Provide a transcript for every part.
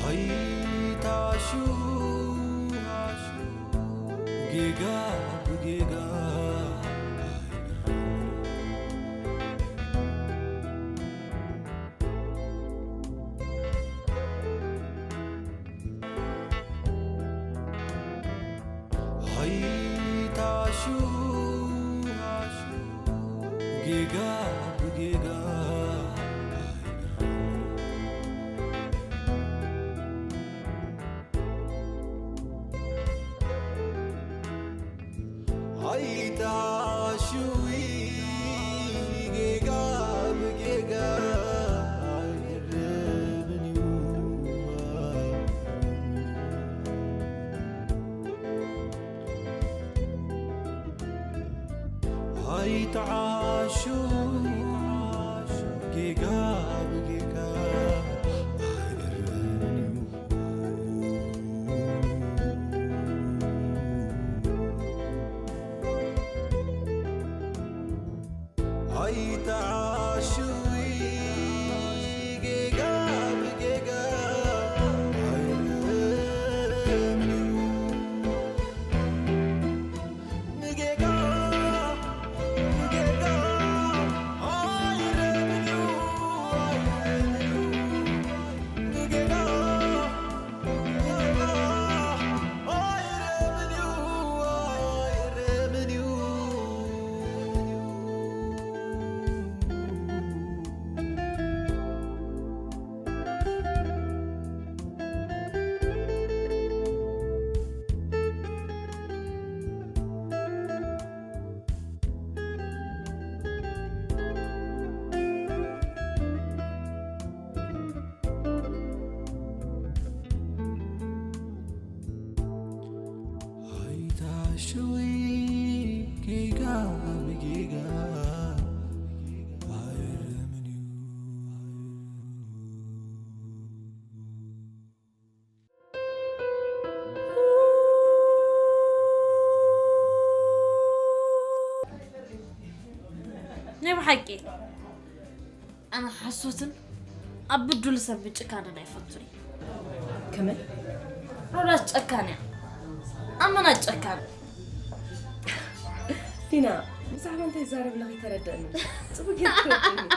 ኣይታሹ ጌጋ ብጌጋ ኣይታሹ ጌጋ ብጌጋ ኣይታሹ ጌጋ ብጌጋ ኣይርምን እዩ። ኣይትዓሹ ጌጋ ብጌጋ ኣይእረምን እዩ። ኣይትዓሹ ጌጋ ብጌጋ ኣይእረምን እዩ። ኣይታሽዊ ጌጋ ብጌጋ ኣይረምን እዩ። ናይ ብሓቂ ኣነ ሓሶትን ኣብ ብዱል ሰብ ጭካነን ኣይፈቱን እየ። ከመይ? ሮዳስ ጨካን እያ። ኣመና ጨካን። ዲና፣ ብዛዕባ እንታይ ይዛረብ ኣለኺ ተረደእኒ። ጽቡቅ ጌርኪ ተረድእኒ።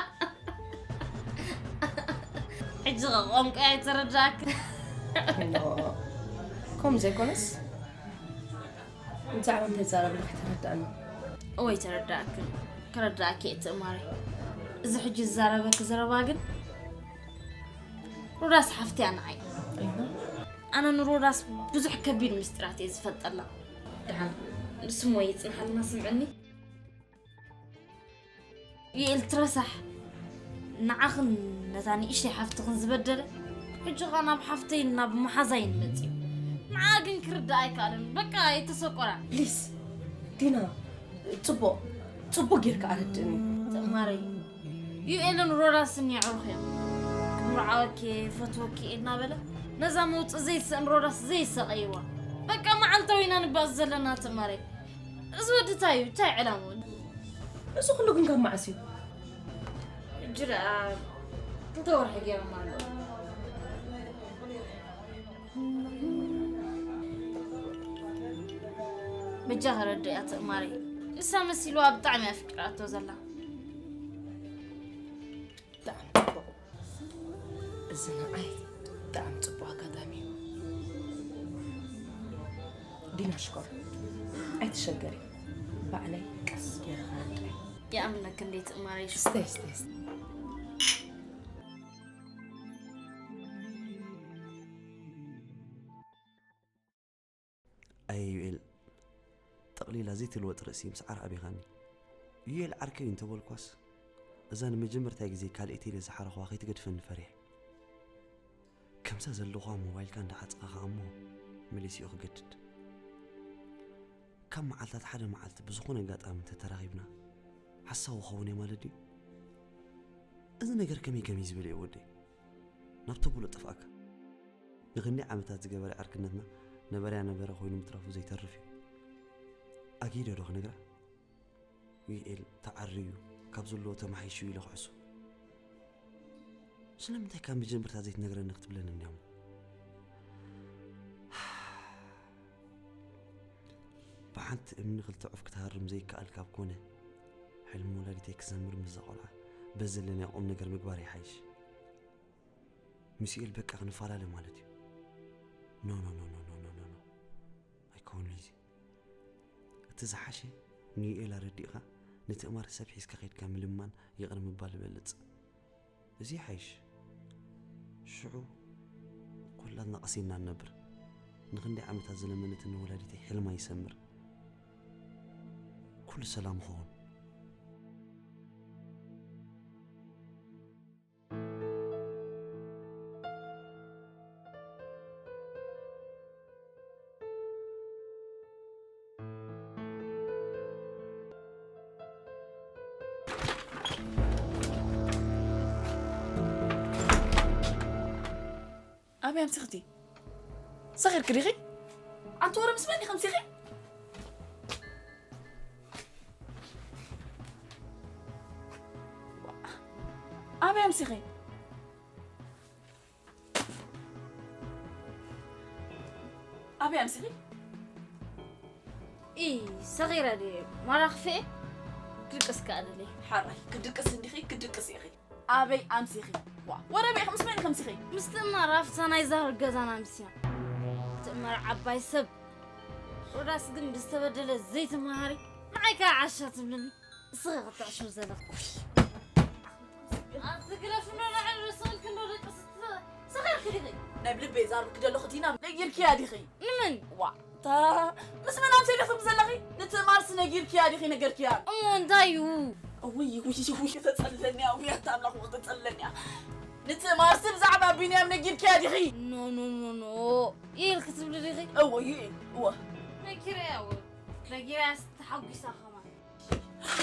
ሕጂ ኸ ቋንቋ ኣይተረዳእክን? ኖ፣ ከምኡ ዘይኮነስ፣ ብዛዕባ እንታይ ትዛረቢ ኣለኺ ተረዳእኒ። እወ ኣይተረዳእክን። ከረዳእኪ እየ ትእማረይ። እዚ ሕጂ ዝዛረበኪ ዘረባ ግን ሮዳስ ሓፍቲ እያ ንዓይ። ኣይዋ። ኣነ ንሮዳስ ብዙሕ ከቢድ ምስጢራት እየ ዝፈልጠላ። ደሓን ንስሞ ይጽንሓልና ስምዕኒ። ይእል ትረሳሕ ንዓኽን ነታ ንእሽተይ ሓፍትኽን ዝበደለ ሕጂ ኸኣ ናብ ሓፍተይን ናብ መሓዛይን መጺኡ። ንዓ ግን ክርዳእ ኣይከኣለን። በቃ የተሰቆራ። ፕሊስ ዲና፣ ጽቡቕ ጽቡቕ ጌርካ ኣረድእኒ። ትእማረይ፣ ዩኤልን ሮዳስን የዕሩኽ እዮም። ክምርዓወኪ እየ፣ ይፈትወኪ እየ እናበለ ነዛ መውጽእ ዘይትስእን ሮዳስ ዘየሳቐይዋ። በቃ መዓልታዊ ኢና ንባእስ ዘለና ትእማረይ። እዚ ወዲ እንታይ እዩ? እንታይ ዕላምኡ? እዚ ኩሉ ግን ካብ መዓስ እዩ? ሕጂ ደኣ ክልተ ወርሒ ገይሮም ኣለዉ። በጃ ከረድእያ ትእማረይ። ንሳ መሲልዋ ብጣዕሚ ኣፍቂራቶ ዘላ። ብጣዕሚ ጽቡቕ። እዚ ንዓይ ብጣዕሚ ጽቡቕ ኣጋጣሚ እዩ። ዲና ሽኮር፣ ኣይትሸገሪ። ባዕለይ ቀስ ገይረ ከረድእ። ይኣምነኪ እንዴ ትእማረይ ሽኮር። ስተይ፣ ስተይ፣ ስተይ። ኣየ ዩኤል፣ ጠቕሊላ ዘይትልወጥ ርእሲ ምስዓር ኣቢኻኒ። ዩኤል ዓርከይ እንተበልኳስ፣ እዛ ንመጀመርታ ግዜ ካልኣይቲ ኢለ ዝሓረኽዋ ከይትገድፈኒ ፈሪሐ። ከምዛ ዘለኹዋ ሞባይልካ እንዳዓጸኻ ከኣ እሞ መሊሲኡ ክገድድ። ካብ መዓልታት ሓደ መዓልቲ ብዝኾነ ኣጋጣሚ እንተተራኺብና፣ ሓሳዊ ክኸውን እየ ማለት ድዩ? እዚ ነገር ከመይ ከመይ ዝበለ እዩ ወደይ? ናብ ተብሎ ጠፍኣካ። ንኽንደይ ዓመታት ዝገበረ ዕርክነትና ነበረያ ነበረ ኮይኑ ምትራፉ ዘይተርፍ እዩ። ኣጊደ ዶ ክነግራ? ዩኤል ተዓርዩ ካብ ዘለዎ ተማሒሹ ኢለ ክሕሱ። ስለምንታይ ካብ መጀመርታ ዘይትነግረኒ ክትብለኒ እንዲያሞ? ሓንቲ እምኒ ክልተ ዑፍ ክትሃርም ዘይከኣል ካብ ኮነ፣ ሕልሚ ወላዲተይ ክሰምር ምስዛ ቆልዓ በዚ ዘለናዮ ቁም ነገር ምግባር ይሓይሽ። ምስ ዩኤል በቃ ክንፈላለ ማለት እዩ። ኖ ኖ ኖ ኖ ኖ ኖ ኖ ኖ። ኣይከውንን'ዚ። እቲ ዝሓሸ ንዩኤል ኣረዲእኻ ንትእማር ሰብ ሒዝካ ከይድካ ምልማን ይቕረ ምባል ይበልጽ። እዚ ይሓይሽ። ሽዑ ኩላትና ቀሲንና ንነብር። ንኽንደይ ዓመታት ዝለመነትኒ ወላዲተይ ሕልማ ይሰምር። ኩሉ ሰላም ይኸውን። ኣበይ ኣምሲኽቲ? ሰኺርኪ ዲኺ? ኣንቲ ወረ ምስ መን ኢኺ ኣምሲኺ? ኣበይ ኣምሲኺ? ኣበይ ኣምሲኺ? ኢ ሰኺረ ድየ? ማራ ክፍኤ? ክድቅስ ከኣ ደልየ። ሓራይ፣ ክድቅስ እንዲኺ፣ ክድቅስ ኢኺ። ኣበይ ኣምሲኺ? ዋ፣ ወረ ኣበይ ኢኺ? ምስ መን ኢኺ ኣምሲኺ? ምስ ትእማር ኣብታ ናይ ዛር ገዛና ኣምስያ። ትእማር ዓባይ ሰብ። ሮዳስ ግን ብዝተበደለ ዘይትመሃሪ፣ ንዓይ ከኣ ዓሻ ትብልኒ። እስኺ ክትዕሽው ዘለኺ። ኣቲ ግደፍኖ፣ ንዓይ ርእሲ ወልኪ እንዶ ደቂ ስት-፣ ሰኺርኪ ዲኺ? ናብ ልበይ ዛርብኪ ዘለኹ ዲና ነጊርክያ ዲኺ? ንመን? ዋ፣ እታ ምስ መን ኣምሲልኺ ዘለኺ? ንትእማርሲ ነጊርክያ ዲኺ? ነገርክያ? እሞ እንታይ እዩ? ውይ፣ ውይ፣ ውይ፣ ተጸልለኒ እያ። ውይ፣ ኣታ ኣምላኽ፣ ተጸልለኒ እያ። ንትእማርሲ ብዛዕባ ቢንያም ነጊርክያ ዲኺ? ኖ፣ ኖ፣ ኖ፣ ኖ። ኢል ክትብሊ ዲኺ? እወ፣ እዩ ኢል። እወ። ነጊረያ፣ እወ። ነጊረያስ ተሓጒሳ ከማን።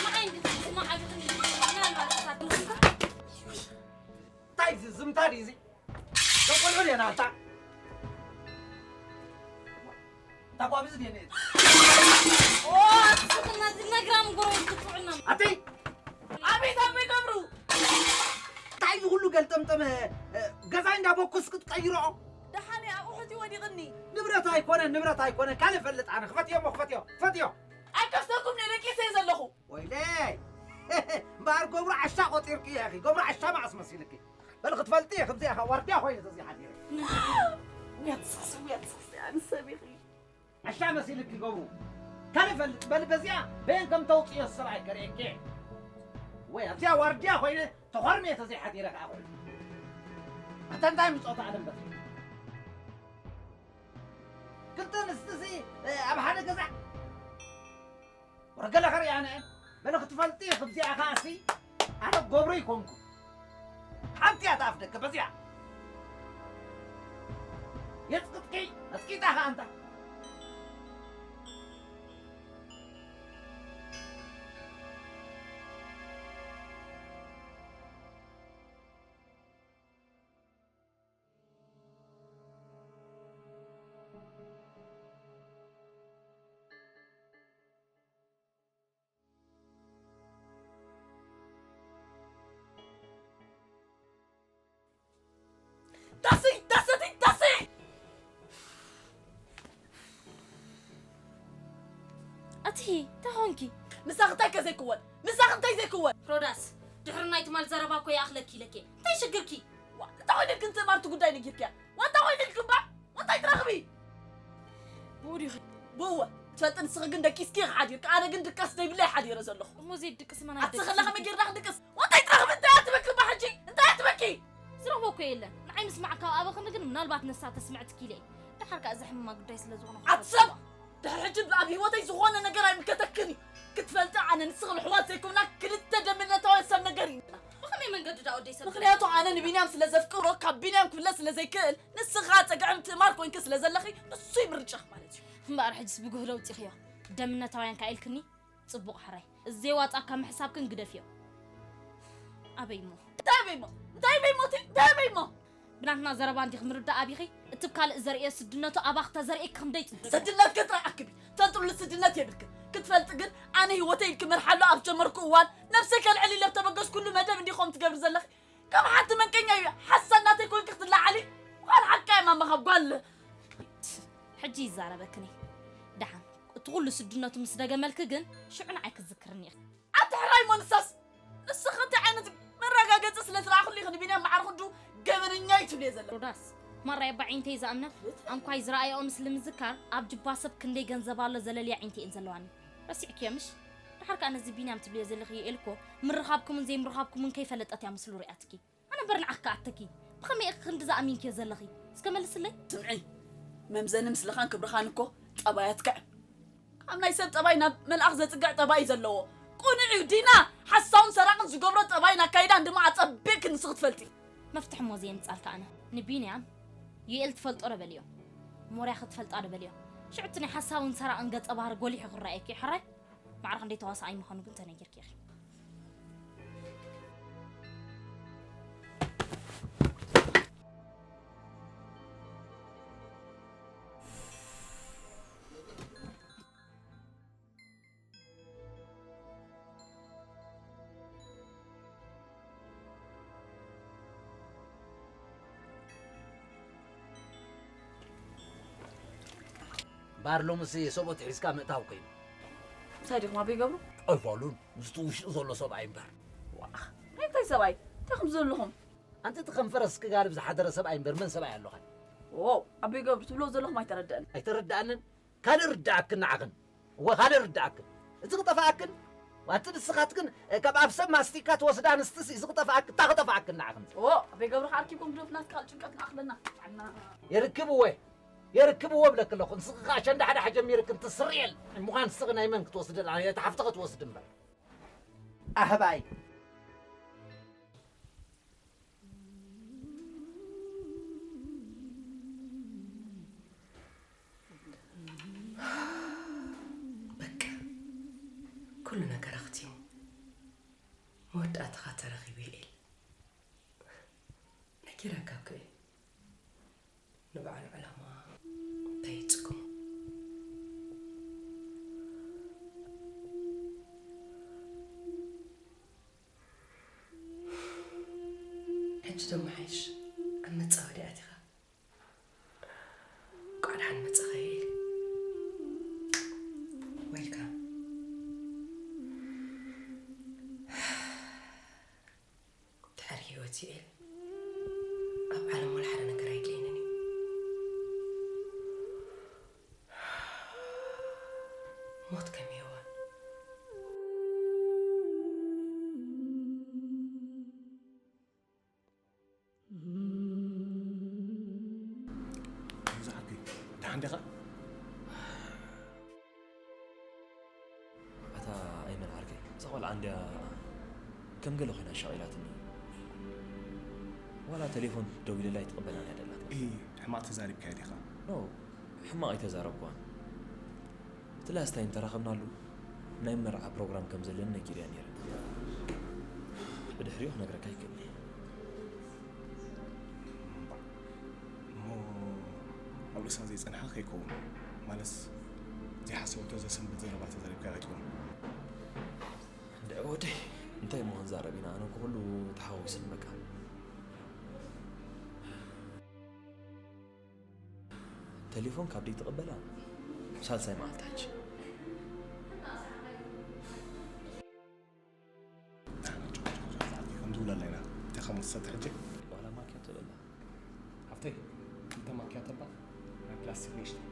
ንዓይ እንድትስማዕ ኣድርግኒ፣ ምናልባት እሳ ትስማዕ። እንታይ እዚ ዝምታ ድዩ እዚ? ተቆልዑ ዲና ኣንታ? ተቋቢዝ ዲነ? ኦ፣ ኣትስክና፣ እዚ ነግራም ጎረቤት ክትውዕና። ኣቲ? ኣቤት፣ ኣቤት ገብሩ! እንታይ እዚ ኩሉ ገልጠምጠም፣ እ፣ ገዛይ እንዳ ቦኩስ ክትቀይሮ? ደሓን እየ፣ ኣቑሑት ይወዲቕኒ። ንብረት ኣይኮነን፣ ንብረት ኣይኮነን። ካልእ ፈልጥ ኣነ። ክፈትዮ እሞ፣ ክፈትዮ፣ ክፈትዮ። ኣይከፍተኩም፣ ደቂሰ እየ ዘለኹ። ወይለይ! እምበኣር ገብሩ ዓሻ ቆጢርክዮ ኢኺ። ገብሩ ዓሻ መዓስ መሲልኪ? በል ክትፈልጢ ኢኺ፣ ከምዚኣ ኢኻ ዋርድያ ኮይነ ተዝሓዲረ። ውያት ሰኽሲ፣ ውያት ሰኽሲ፣ ኣነ ሰብ ኢኺ። ዓሻ መሲልኪ ገብሩ። ካልእ ፈልጥ፣ በል በዚኣ በየን ከም ተውፅዮ ሰብ ኣይከርእየኪ። ወይ ኣብዚኣ ዋርድያ ኮይነ ተኾርምየ ተዘይሓዲረ ከዓ ኮይኑ። ኣታ እንታይ ምፆታ ኣለም በትሪ? ክልተ ኣንስትሲ፣ እ፣ ኣብ ሓደ ገዛ? ወረ ገለ ከርእያነ እየን። በለ ክትፈልጢ፣ ከምዚኣ ከኣሲ፣ ኣነ ገብሩ ይኮንኩ። ሓንቲ እያ ተኣፍ ደገ፣ በዚኣ። የጽቅጥኪ፣ ኣጽቂጣ ከኣ ኣንታ። ዳሲ፣ ዳሰቲ፣ ዳሲ! ኣቲ፣ እንታይ ኾንኪ? ምሳኺ እንታይ ከ ዘይክወን? ምሳኺ እንታይ ዘይክወን? ሮዳስ፣ ድሕሪ ናይ ትማል ዘረባ እኮ ይኣኽለኪ ኢለኪ። እንታይ ሽግርኪ? ዋ፣ እንታይ ኮይነልኪ? ንትእማርቲ ጉዳይ ነጊርክያ? ዋ፣ እንታይ ኮይነልኪ እምበር? ዋ፣ እንታይ ትረኽቢ? ብኡ ዲኺ? ብእወ፣ ትፈልጢ ንስኺ ግን ደቂስኪ ኢኺ ሓዲርኪ፣ ኣነ ግን ድቃስ ዘይብለይ ሓዲረ ዘለኹ። እሞ ዘይድቅስ መን ኣቲ ከላ ኣይደቅስን? ከመይ ጌርና ክንድቅስ? ዋ፣ እንታይ ትረኽቢ? እንታይ እያ ትበኪ እምበር ሕጂ? እንታይ እያ ትበኪ? ዝረኽቦ እኮ የለን። ንዓይ ምስማዕ ካብ ኣበኽኒ ግን ምናልባት ንሳ ተስምዕትኪ ኢለ እየ። ደሓር ከኣ እዚ ሕማማ ጉዳይ ስለ ዝኾነ ኣቲ ሰብ! ክፈትዋ። ድሕሪ ሕጂ ኣብ ህይወተይ ዝኾነ ነገር ኣይምልከተክን እዩ። ክትፈልጢ ኣነ ንስኽን ኣሕዋት ዘይኮና ክልተ ደምነታውያን ሰብ ነገር ኢና። ብኸመይ መንገዲ ደኣ ወደይ ሰብ ምኽንያቱ ኣነ ንቢንያም ስለ ዘፍቅሮ ካብ ቢንያም ክፍለ ስለ ዘይክእል ንስኻ ጸግዒ ምትእማር ኮይንኪ ስለ ዘለኺ ንሱ ይምርጫኽ ማለት እዩ። እምበኣር ሕጅስ ብጉህ ለውጢኽዮ። ደምነታውያን ከኣ ኢልክኒ? ጽቡቕ ሕራይ። እዚ ዘይዋጻካ ምሕሳብክን ግደፍዮ። ኣበይ እሞ? እንታይ ኣበይ እሞ? እንታይ ኣበይ እሞ? እቲ እንታይ ኣበይ እሞ? ብናትና ዘረባ እንዲኺ ምርዳእ ኣቢኺ? እቲ ካልእ ዘርእዮ ስድነቱ ኣባኺ ተዘርእኪ ክንደይ ጽቡቕ። ስድነትኪ ጥራይ ኣክቢ። ተንጥሉ ስድነት የብልክን። ክትፈልጢ ግን ኣነ ህይወተይ ኢልኪ መርሓሉ ኣብ ጀመርኩ እዋን ነብሰይ ከልዕል ኢለ ብተበገስኩሉ መደብ እንዲኹም ትገብሪ ዘለኺ። ከም ሓንቲ መንቀኛ እዩ። ሓሳድ ናተይ ኮንኪ ክትለዓሊ። ጓል ሓቃ እየ ማማ ካብ ጓል። ሕጂ ይዛረበክን እየ። ደሓን፣ እቲ እቲ ኩሉ ስድነቱ ምስ ደገመልኪ ግን ሽዑ ንዓይ ክትዝክርኒ ኢኺ። ኣቲ ሕራይ እሞ ንሳስ ንስኺ እንታይ ዓይነት መረጋገጺ ስለ ዝረኣኹሉ ኢኺ ንቢንያም ማዕረ ክንዱ ገበነኛ እዩ ትብልዮ ዘለኺ? ሮዳስ፣ ማራ ኣባ ዒንተይ ዝኣምና ኣንኳይ ዝረኣየኦ ምስሊ ምዝካር ኣብ ጅባ ሰብ ክንደይ ገንዘብ ኣሎ ዘለልያ ዒንቲ እየን ዘለዋኒ። ረሲዕክዮ ምሽ? ደሓር ከኣ ነዚ ቢንያም ትብልዮ ዘለኺ ዩኤል እኮ ምርኻብኩምን ዘይምርኻብኩምን ከይፈለጠት እያ ምስሉ ሪኣትኪ። ኣነ እምበር ንዓኺ ክኣተኪ። ብኸመይ ኢኺ ክንዲ ዝኣሚንክዮ ዘለኺ? እስከ መልስለይ። ስምዒ፣ መምዘኒ ምስልኻን ክብርኻን እኮ ጠባያትካ እዩ። ካብ ናይ ሰብ ጠባይ ናብ መልኣኽ ዘጽግዕ ጠባይ እዩ ዘለዎ። ቁኑዕ እዩ። ዲና፣ ሓሳውን ሰራቕን ዝገብሮ ጠባይን ኣካይዳን ድማ ኣጸቢቕኪ ንስኺ ትፈልጢ። መፍትሒ እሞ ዘየምጻልካ ኣነ። ንቢንያም ዩኤል ትፈልጦ ዶ በልዮ። ሞርያ ክትፈልጣ ዶ በልዮ። ሽዑ እቲ ናይ ሓሳውን ሰራቕን ገጸ ባህሪ ጎሊሑ ክረኣየኪ እዩ ሕራይ። ማዕረ ክንደይ ተዋሳኣይ ምዃኑ ግን ተነጊርኪ ኢኺ። እምበኣር ሎምሲ ሰብኡት ሒዝካ ምእታው ኮይኑ። ምሳይ ዲኹም ኣበይ ገብሩ? ኣይፋሉን፣ ምስቲ ውሽጢ ዘሎ ሰብኣይ እምበር። ዋእ፣ ናይ እንታይ ሰብኣይ? እንታይ ከም ዘለኹም? ኣንቲ እቲ ከም ፈረስ ክጋልብ ዝሓደረ ሰብኣይ እምበር መን ሰብኣይ ኣለኻ? ዎ፣ ኣበይ ገብሩ ትብሎ ዘለኹም ኣይተረድአን። ኣይተረድኣንን? ካልእ ርድኣክን ንዓኽን። እወ፣ ካልእ ርድኣክን። እዚ ክጠፍኣክን፣ ዋቲ ንስኻትክን፣ እ፣ ካብ ኣፍ ሰብ ማስቲካ ትወስዳ ኣንስትሲ፣ እዚ ክጠፍኣክ-፣ እታ ክጠፍኣክን ንዓኽን። ዎ፣ ኣበይ ገብሩ ከኣ ኣርኪብኩም ግደፉ፣ ናትካ ጭንቀት ንኣኽለና። ዓና። የርክብዎ፣ የርክብዎ እብለኪ ኣለኹ። ንስኺ ከኣ ሸንዳሕዳሕ ጀሚርክን ትስርየል። እሞ ኸኣ ንስኺ ናይ መን ክትወስዲ ደኣ? እታ ሓፍትኺ ትወስዲ እምበር። ኣህባይ። በቃ፣ ኩሉ ነገር ኣኽቲሙ። መወዳእታኻ ተረኺቡ ዩኤል። ነጊረካ እኮ እየ። ንበዓል ዕላማ እንታይ እዩ ጸገሙ? ሕጂ ደሞ ሓይሽ ኣብ መጻወዲ ኣቲኻ። እንቋዕ ደሓን መጻኻ ዩኤል። ዌልካም። ድሕሪ ህይወት ዩኤል ኣብ ዓለም ወላ ሓደ ነገር ኣይድልየንን እዩ። ሞት ከም ሄዋን። ዝዓቢ ደሓን ዲኻ? ኣታ ኣይመን ዓርከይ፣ እዛ ቆልዓ እንድያ ከም ገለ ኮይና ኣሻቒላትኒ። ዋላ ቴሌፎን ደዊለላ ኣይትቕበላን እያ ደላ። እይ፣ ሕማቕ ተዛሪብካያ ዲኻ? ኖ፣ ሕማቕ ኣይተዛረብኳን። እቲ ላስት ታይም ተራኸብናሉ ናይ መርዓ ፕሮግራም ከም ዘለኒ ነጊረያ ነይረ። ብድሕሪኡ ክነግረካ ኣይክእልን እየ። እምባ፣ እሞ ኣብ ርእሳ ዘይጸንሐ ከይከውን፣ ማለትስ ዘይሓሰበቶ ዘሰንብድ ዘረባ ተዛሪብካያ ኣይትኾን? እንድዒ ወደይ፣ እንታይ እሞ ክንዛረብ ኢና? ኣነ እኮ ኩሉ ተሓዋዊሱኒ በቃ። ቴሌፎን ካብ ደይትቕበላ ሳልሳይ መዓልቲ ሕጂ። ከም ትውለላ ኢና። እንታይ ከም ትሰቲ ሕጂ? ዋላ ማኪያቶ በላ። ሃፍተይ፣ ክልተ ማኪያቶ እባ ናይ ፕላስቲክ ንእሽተይ።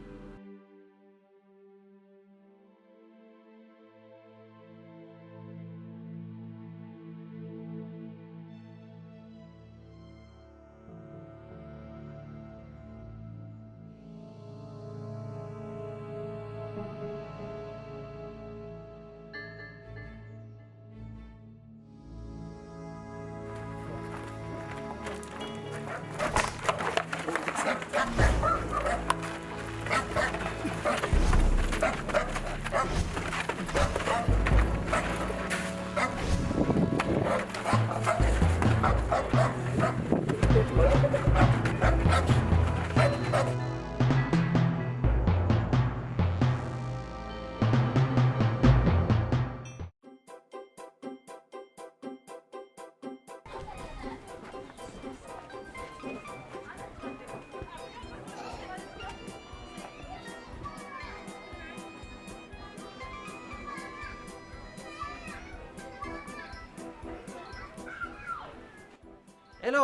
ሄሎ፣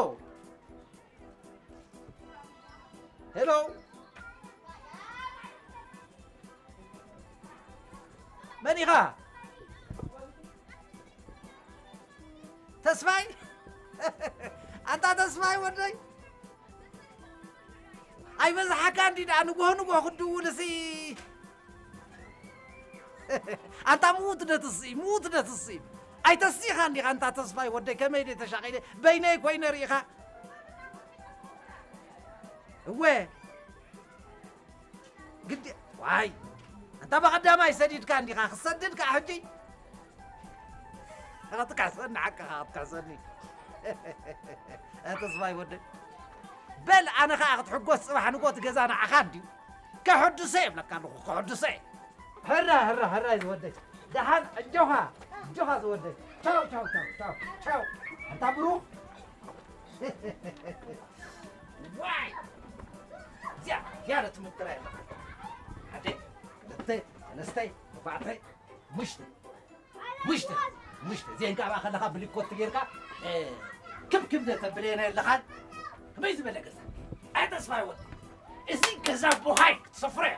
ሄሎ፣ መን ኢኻ? ተስፋይ? ኣንታ ተስፋይ ወደይ? ኣይበዝሓካ እንዲ ደኣ ንግሆ ንግሆ ክትድውልሲ። ኣንታ ምዉት ነትሲ፣ ምዉት ነትሲ። ኣይተስኢኻ እንዲኻ ኣንታ ተስፋይ ወደይ፣ ከመይ ደይ ተሻቒለ፣ በይነይ ኮይነ ርኢኻ። እወ። ግዲ፣ ዋይ። ኣንታ ብቐዳማይ ሰዲድካ እንዲኻ፣ ክሰድድ ከኣ ሕጂ። ክትካሰኒ፣ ሓቅኻ ክትካሰኒ። ተስፋይ ወደይ። በል፣ ኣነ ኸኣ ክትሕጎስ ጽባሕ ንግሆ እቲ ገዛ ንዓኻ እንድዩ። ከሐድሶ እየ እብለካ ኣለኹ፣ ከሐድሶ እየ። ሕራ፣ ሕራ፣ ሕራይ ዝወደይ። ደሓን፣ ኣጆኻ፣ ኣጆኻ ዝወደይ። ቻው፣ ቻው፣ ቻው፣ ቻው፣ ቻው። ኣንታ ብሩኽ። ዋይ! እዚኣ፣ እዚኣ ዶ ትምትራ የለኻ? ሓደ፣ ክልተ፣ ሰለስተ፣ ኣርባዕተ፣ ሓሙሽተ። ሙሽተ፣ ሙሽተ፣ ዜንካ ኣብኣ ከለኻ ብሊኮት ጌርካ፣ እ፣ ክብ ክብ ዘተብለየና የለኻን። ከመይ ዝበለ ገዛ? ኣይ ተስፋ ይወት። እዚ ገዛ ቦሃይ ክትሰፍሮ እያ።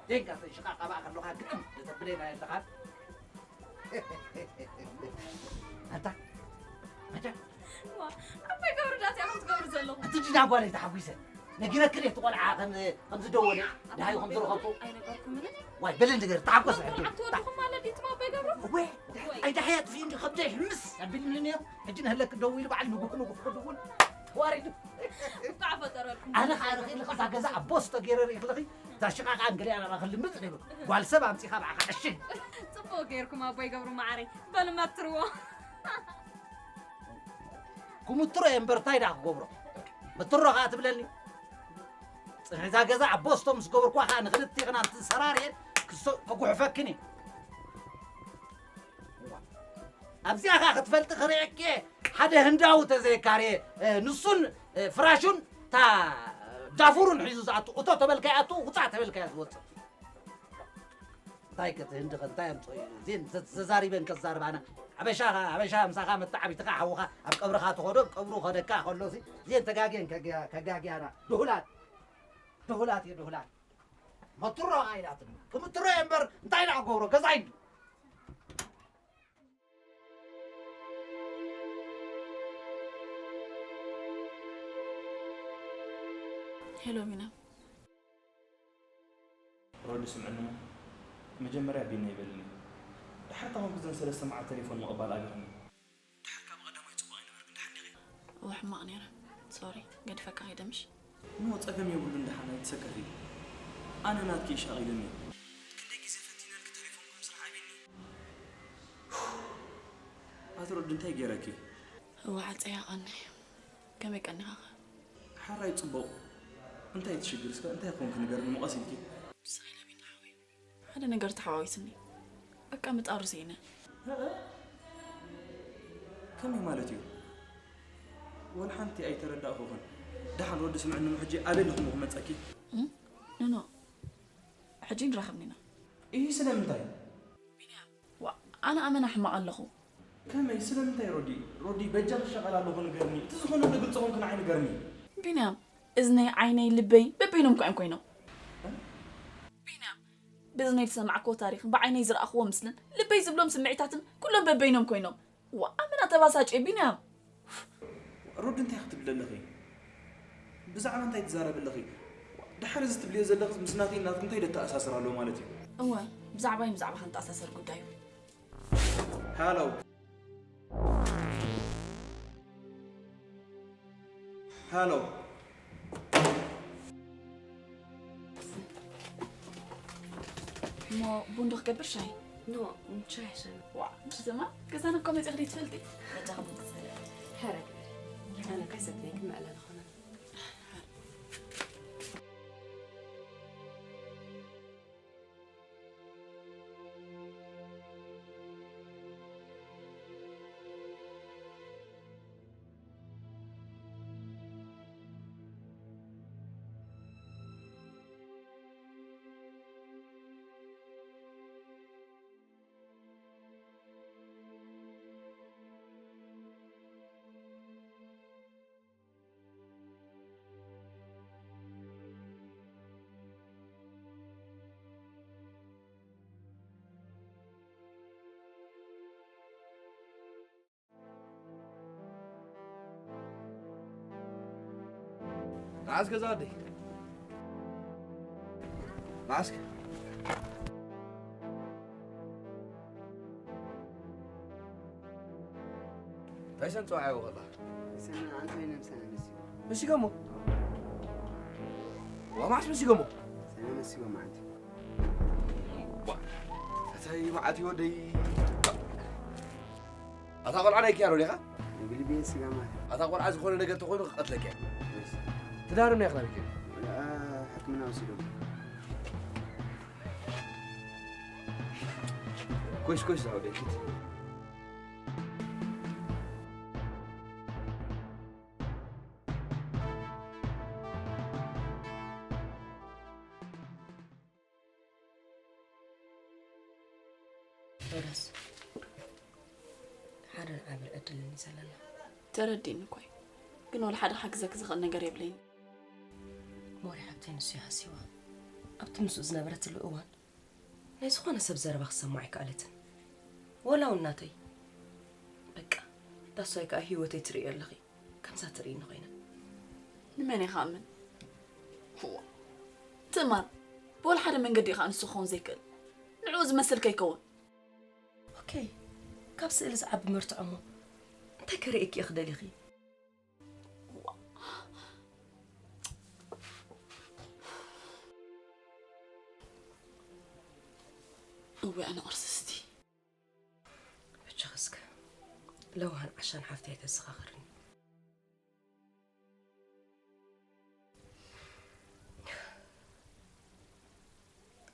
ዜንካ ተሽቓቕ ኣብኣ ከለኻ ግጥም ዘተብለየና የለኻን። ኣንታ፣ ኣንታ። ዋ፣ ኣባይ ገብሩ ዳስ ኢኹም ትገብሩ ዘለኹም? ኣቲ ጅዳ ጓለይ ተሓጒሰ። ነጊረክን እየ፣ እቲ ቆልዓ ከም፣ ከም ዝደወለ፣ ደሃዩ ከም ዝረኸብኩ። ኣይነገርኩምን? ዋይ፣ በሊ ንገር፣ ተሓጎስ ሕጂ። ኣቶ ወድኹም ማለት ድዩ፣ ትማ ኣባይ ገብሩ? ወይ፣ ወይ። ኣይ፣ ደሃይ ኣጥፊኡ እንዲ ከብደይ ሕምስ ኣቢሉኒ ነይሩ። ሕጂ ንህለክ ደው ኢሉ በዓል ንጉህ ንጉህ ክድውል ተዋሪዱ። እንኳዕ ፈጠረልኩም። ኣነ ኸዓ ርኺ ልኸዛ ገዛ ኣቦ ዝተገይረ ርኢኽልኺ፣ እዛ ሽቓቓ እንግሊያ ናባኺ ልምጽ ነይሩ። ጓል ሰብ ኣምጺኻ ብዓኻ ዕሽግ። ጽቡቕ ገይርኩም ኣባይ ገብሩ መዓረይ። በል መትርዎ። ክምትሮ እየ እምበር እንታይ ደኣ ክገብሮ? ምትሮ ኸኣ ትብለኒ? ጽንሒ እዛ ገዛ ኣቦ ስቶ ምስ ገበርኩዋ ኸኣ ንኽልቲኽን ኣንቲ ሰራርየን ክሶ-፣ ከጉሕፈክን እየ። ኣብዚኣ ኸኣ ክትፈልጢ ክርእየኪ እየ። ሓደ ህንዳዊ ተዘየካርየ፣ እ፣ ንሱን፣ እ፣ ፍራሹን እታ ዳፉሩን ሒዙ ዝኣቱ፣ እቶ ተበልካዮ ይኣቱ፣ ውጻእ ተበልካዮ ዝወጽእ። እንታይ ከ እቲ ህንዲ ከ እንታይ ኣምጽኦ እዩ? እዚን ዘ-፣ ዘዛሪበን ከዛርባና። ሓበሻ፣ ሓበሻ ምሳኻ መተዓቢትኻ ሓውኻ ኣብ ቀብርኻ ትኸዶ፣ ኣብ ቀብሩ ከደካ ከሎ ሲ፣ እዚን ተጋግየን ከጋ-፣ ከጋግያና። ድሁላት። ድሁላት እየ፣ ድሁላት። መትሮ ኢላትኒ። ክምትሮ እየ እምበር እንታይ ደኣ ክገብሮ? ገዛይ እንድዩ። ሄሎ ቢና። ሮዲ ስምዕኒ እሞ፣ መጀመርያ ቢና ይበልኒ። ድሓር ካብ ከምዘን ሰለስተ መዓልቲ ቴሌፎን ምቕባል ኣቢኽኒ። ድሓር ካብ ቀዳማይ ጽቡቕ ኣይነበርክን፣ ድሓር ዲኺ? እወ፣ ሕማቕ ነይረ። ሶሪ፣ ገዲፈካ ከይደ ምሽ? ኖ፣ ጸገም የብሉን፣ ድሓን ኣይትሰከፊ። ኣነ ናትኪ ይሻቒልኒ። ክንደይ ግዜ ፈቲነልኪ ቴሌፎን ብምስራሕ ኣቢኒ። ኣቲ ሮዲ እንታይ ገይረኪ? እወ፣ ዓጸያ ቀኒ። ከመይ ቀኒኻኸ? ሓራይ ጽቡቕ። እንታይ እቲ ሽግር እስከ? እንታይ ኮንኪ ንገርኒ እሞ ቀስ ኢልኪ። ስቕ ኢለ ቢና ሓወይ። ሓደ ነገር ተሓዋዊስኒ። በቃ ምጻሩ ስኢነ። እ? ከመይ ማለት እዩ? ወላ ሓንቲ ኣይተረዳእኩኽን። ደሓን ሮዲ ስምዕኒ እሞ ሕጂ ኣበይ ኣለኹ እሞ ክመጸኪ? እም? ኖ፣ ኖ። ሕጂ ንራኸብኒ ኢና። ኢሂ ስለምንታይ? ቢንያም። ዋ፣ ኣነ ኣመና ሕማቕ ኣለኹ። ከመይ? ስለምንታይ ሮዲ? ሮዲ፣ በጃኺ ሸቐል ኣለኹ ንገርኒ። እቲ ዝኾነ ግልፂ ኾንኪ ንዓይ ንገርኒ። ቢንያም፣ እዝነይ፣ ዓይነይ፣ ልበይ በበይኖም እኮ እዮም ኮይኖም። እ? ቢንያም፣ ብእዝነይ ዝሰማዕክዎ ታሪኽን ብዓይነይ ዝረኣኽዎ ምስልን ልበይ ዝብሎም ስምዒታትን ኩሎም በበይኖም ኮይኖም። ዋ፣ ኣመና ተባሳጭ እየ ቢንያም። ሮዲ፣ እንታይ ክትብሊ ኣለኺ? ብዛዕባ እንታይ ትዛረቢ ኣለኺ? ድሓር እዚ ትብልዮ ዘለኺ ምስ ናተይ ናትኪ እንታይ ደተኣሳስር ኣሎ ማለት እዩ? እወ፣ ብዛዕባይ ብዛዕባኻን ተኣሳሰር ጉዳይ እዩ። ሃሎ። ሃሎ። እሞ ቡን ዶ ክገብር ሻሂ? ኖ፣ ሻሂ ይሕሸኒ። ዋ፣ ምሽ ዘማ ገዛና እኮ መፂእኺ ደይ ትፈልጢ? በጃ ቡን ክሰሪ። ሕረ ግበሪ። ኣነ እኮ ኣይሰትየን፣ ክምዕለል ኾነ። ዓስከ ዛወደይ። ዓስከ። እንታይ ሰን ጽዋዕ ይወቐላ? ሰና ኣንተ ወይነ ምሳና መሲጎ። መሲጎሞ? ዋ፣ መዓስ መሲጎሞ? ሰና መሲጎ መዓንቲ። ዋ፣ እንታይ መዓት እዩ ወደይ? ኣታ ቆልዓ ናይ ኪያሮ ዲኻ? ብልቤን ስጋ ማለት። ኣታ ቆልዓ ዝኾነ ነገር ተኾይኑ ክቐትለካ እየ። እሺ። ትዳርም ናይ ክላቢክ። አ፣ ሕክምና ወሲዶም። ኮይስ፣ ኮይስ፣ ዛው ደኪት። ሮዳስ፣ ሓደ ንዓቢ ዕድል እዩ ዘለና። ተረዲእኒ እኮ እዩ። ግን ወላ ሓደ ክሓግዘኪ ዝኽእል ነገር የብለይን። ሞሪ ሓብተይ ንሱ እዩ ሃስይዋ። ኣብቲ ምስኡ ዝነበረትሉ እዋን ናይ ዝኾነ ሰብ ዘረባ ክሰማዕ ኣይከኣለትን። ወላ እውን ናተይ። በቃ፣ that's why ከኣ ህይወተይ ትርእዮ ኣለኺ። ከምዛ ትርእይኒ ኮይነ። ንመን እየ ክኣምን? እዋ፣ ትእማን፣ ብወላ ሓደ መንገዲ እዩ ከኣ ንሱ ክኸውን ዘይክእል። ንዕኡ ዝመስል ከይከውን። ኦኬ፣ ካብ ስእሊ ዝዓቢ መርትዖ እሞ እንታይ ከርእየኪ እየ ክደሊኺ? እዋ። እወ፣ ኣነ ቅርስስቲ። ብቻ እስከ ለውሃን ዓሻን ሓፍተይ ኣይተዘኻኽርኒ።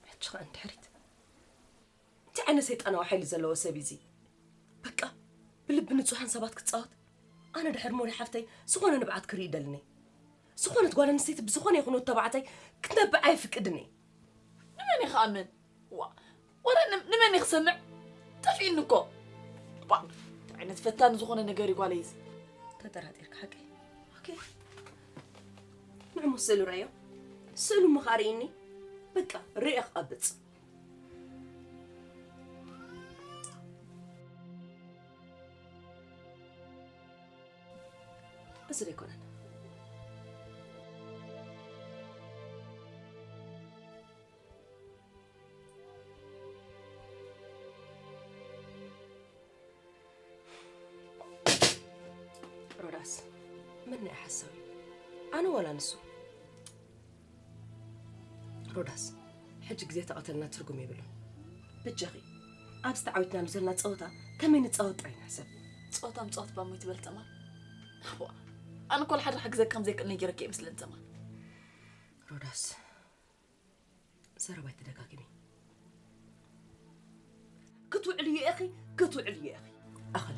ሕጂ ኸኣ እንድሕሪት እንታይ ዓይነት ሰይጣናዊ ሓይሊ ዘለዎ ሰብ እዩ እዚ? በቃ ብልቢ ንጹሃን ሰባት ክጻወት? ኣነ ድሕሪ ሞሪ ሓፍተይ ዝኾነ ንብዓት ክርኢ ይደልኒ። ዝኾነት ጓል ኣንስተይቲ ብዝኾነ ይኹን ወዲ ተባዕታይ ክትነብዕ ኣይፍቅድን እየ። ንመን እየ ክኣምን? ዋ፣ ወረ ን-፣ ንመን እየ ክሰምዕ? ጠፊእኒ እኮ። ዋ፣ ዓይነት ፈታኒ ዝኾነ ነገር እዩ ጓለይ እዚ። ተጠራጢርካ ሓቀይ? ኦኬ። ንዕሞ ስእሉ ርኣዮ። ስእሉ እሞ ኸኣ ርእይኒ። በቃ፣ ርእየ ክቐብጽ። እዚ ዶ ኣይኮነን? ሮዳስ፣ መን ናይ ሓሳዊ? ኣነ ዋላ ንሱ? ሮዳስ፣ ሕጂ ግዜ ተቐተልና ትርጉም የብሉን። ብጃኺ፣ ኣብዚ ተዓዊትናሉ ዘለና ጸወታ ከመይ ንጻወት ጥራይ ንሕሰብ። ጸወታ ምጻወት ባሞይ ትበል ተማን። ዋ፣ ኣነ እኮ ንሓደ ክሕግዘኪ ከም ዘይክእል ነጊረኪ እየ መስለኒ ተማን። ሮዳስ፣ ዘረባ ኣይትደጋግሚ። ክትውዕሊ እዩ ኢኺ፣ ክትውዕሊ እዩ ኢኺ። ኣኸለ።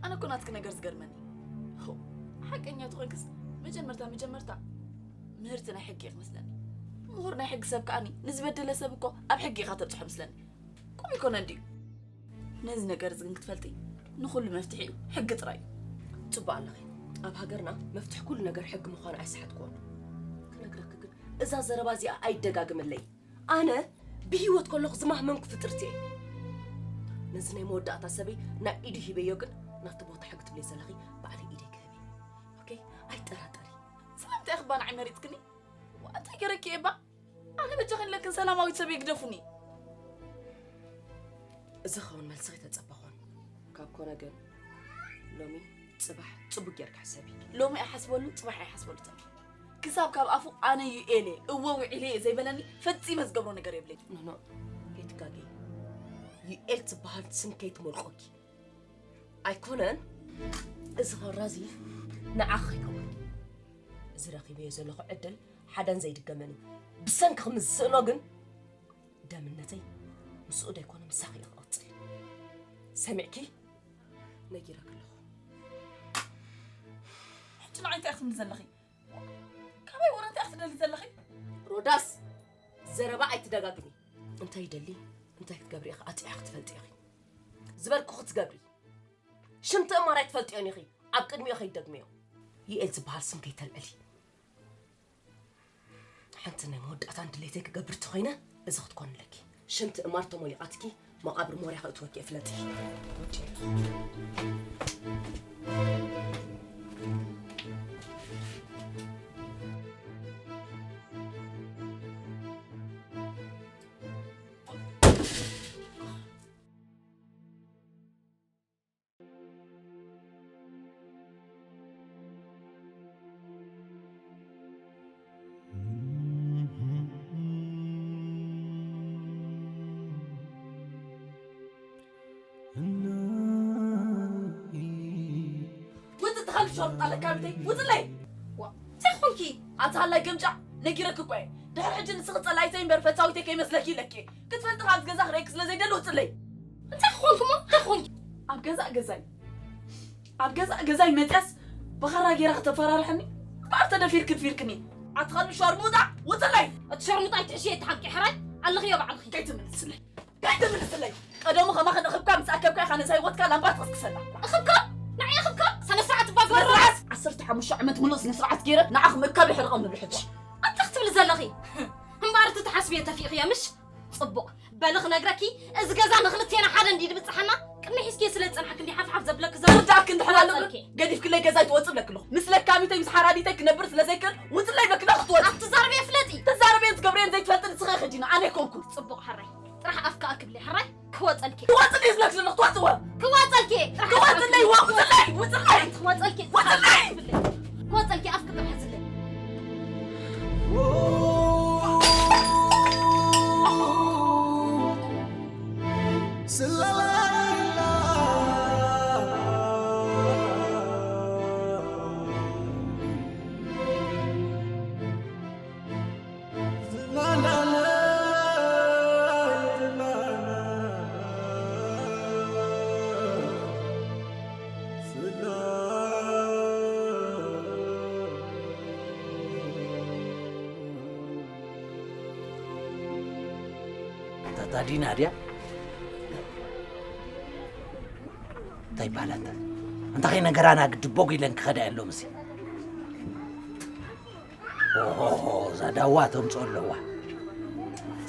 ኣነ እኮ ናትኪ ነገር ዝገርመኒ። ሆ፣ ሓቀኛ ተኾንክስ መጀመርታ፣ መጀመርታ ምህርቲ ናይ ሕጊ ኢኺ መስለኒ። ምሁር ናይ ሕጊ ሰብ ከኣኒ ንዝበደለ ሰብ እኮ ኣብ ሕጊ ኢኻ ተብጽሖ መስለኒ። ከምኡ ይኮነን ድዩ? ነዚ ነገር እዚ ግን ክትፈልጢ፣ ንኹሉ መፍትሒኡ ሕጊ ጥራይ እዩ። ጽቡቕ ኣለኺ። ኣብ ሃገርና መፍትሒ ኩሉ ነገር ሕጊ ምዃኑ ኣይሰሓትኩዎን። ክነግረኪ ግን፣ እዛ ዘረባ እዚኣ ኣይደጋግመለይ። ኣነ ብህይወት ከለኹ ዝማህመንኩ ፍጥርቲ እየ። ነዚ ናይ መወዳእታ ሰበይ ናብ ኢዱ ሂበዮ ግን፣ ናብቲ ቦታ ሕጊ ትብለይ ዘለኺ ባዕለይ ኢደይ ክህብ እየ። ኦኬ? ኣይጠራጠሪ። ስለምንታይ ኢኺ እባ ንዓይ መሪጽክኒ? ዋ፣ እንታይ ገይረኪ እየ እባ? ኣነ በጃኺ ኣለክን ሰላማዊት ሰብ ይግደፉኒ። እዚ ክኸውን መልስኺ ተጸበኹን። ካብ ኮነ ግን ሎሚ ጽባሕ ጽቡቅ ጌርካ ሕሰቢ። ሎሚ ኣይሓስበሉ፣ ጽባሕ ኣይሓስበሉ ተሚ። ክሳብ ካብ ኣፉ ኣነ ዩኤል እየ፣ እወ ውዒለ እየ ዘይበለኒ ፈጺመ ዝገብሮ ነገር የብለይ። ኖ፣ ኖ፣ ከይትጋገይ። ዩኤል ትበሃል ስም ከይትሞልቆኪ። ኣይኮነን፣ እዚ ኸራዚ ንዓኺ ይኸውን። እዚ ረኺበዮ ዘለኹ ዕድል ሓደን ዘይድገመን እዩ። ብሰንኪ ምስ ዝስእኖ ግን ደምነተይ ምስኡ ደይኮነ ምሳኺ እየ ክቕጽል። ሰሚዕኪ? ነጊረኪ ኣለኹ። ሕጂ ንዓይ እንታይ ኢኺ ትብሊ ዘለኺ? ካባይ ወረ እንታይ ኢኺ ትደሊ ዘለኺ? ሮዳስ፣ ዘረባ ኣይትደጋግሚ። እንታይ ይደሊ፣ እንታይ ክትገብሪ ኢኺ ኣጥቢቕኪ ትፈልጢ ኢኺ። ዝበልኩ ክትገብሪ። ሽም ትእማር ኣይትፈልጥዮን ኢኺ። ኣብ ቅድሚኡ ከይትደግምዮ። ዩኤል ዝበሃል ስም ከይተልዕሊ። ሓንቲ ናይ መወዳእታን ድሌተይ ክገብር እንተኾይነ፣ እዚ ክትኮን ኣለኪ። ሽም ትእማር ተሞሊቓትኪ፣ መቓብር ሞርያ ከእትወኪ እየ፣ ፍለጢ። ወዲ። ሸርሙጣ ለካቢተይ ውፅለይ። ዋ እንታይ ኾንኪ? ኣታ ሃላይ ገምጫ ነጊረኪ እኮ እየ። ድሕሪ ሕጂ ንስኺ ፀላይተይ እምበር ፈታዊተይ ከይመስለኪ ኢለኪ። ክትፈልጢ ካብዚ ገዛ ክርእየኪ ስለ ዘይደሊ ውፅለይ። እንታይ ኾንኪ እሞ እንታይ ኾንኪ? ኣብ ገዛእ ገዛይ ኣብ ገዛእ ገዛይ መፅያስ ብኻራ ገይራ ከተፈራርሐኒ? እምበኣር ተደፊርኪ ድፊርክኒ። ኣትኸሉ ሸርሙጣ ውፅለይ። እቲ ሸርሙጣ ኣይትሕሽየ እቲ ሓቂ ሕራይ ኣለኽዮ ባዕልኺ። ከይትምልስለይ። ከይትምልስለይ። ቀደሙ ከማኽን እኽብካ ምስ ኣከብካ ኢኻ ነዛ ህይወትካ ላምባ ትቕስቅሰላ። እኽብካ? ንዓይ እኽብካ? ሰነ ስርዓት እባ ስነ ግበሩ። ስርዓት? ዓሰርተ ሓሙሽተ ዓመት ሙሉእ ስነ ስርዓት ገይረ ንዓኽ ምእካብ ይሕርቐም ንብሎ ሕጂ። ኣንታ ክትብሊ ዘለኺ? እምበኣር እቲ ትሓስብዮ ተፊእኽዮ ምሽ? ጽቡቕ። በሊ ክነግረኪ፣ እዚ ገዛ ንኽልቴና ሓደ እንድዩ ድብጽሓና? ቅድሚ ሒዝኪዮ ስለ ዝጸንሓ ክንዲ ሓፍሓፍ ዘብለኪ ዘሎ ክርዳእኪ እንድሕር ኣሎ ግን ክወጸልኪ። ገዲፍክለይ ገዛይ ትወጽእ ብለኪ ኣለኹ። ምስ ለካሚተይ ምስ ሓራዲተይ ክነብር ስለ ዘይክእል ውጽለይ ብለኪ ዶ ክትወጺ? ኣቲ ተዛረብዮ ፍለጢ። ትዛረብዮን ትገብርዮን ዘይትፈልጢ ንስኺ ኢኺ ዲና፣ ኣነ ኣይኮንኩን። ጽቡቕ ሕራይ። ጥራሕ ኣፍካ ኣክብሊ ሕራይ። ክወጸልኪ። ክወጽእ ድዩ ዝብለኪ ዘለኹ? ትወጽእዎ። ክወጸልኪ። ጥራሕ ክወጽለይ፣ ኣፍካ ዋ፣ ክወጽለይ፣ ውጽለይ። ክወጸልኪ። ውጽለይ። ክወጸልኪ ኣፍካ ጥራሕ ዝለይ። ታታ ዲና ድያ? እንታይ ይበሃል ኣንታ? ኣንታ ከይነገራና ግዲ ቦግ ኢለን ክኸዳ የሎም እዚ። ኦሆሆ፣ እዛ ዳዋ ተምጽኦ ኣለዋ።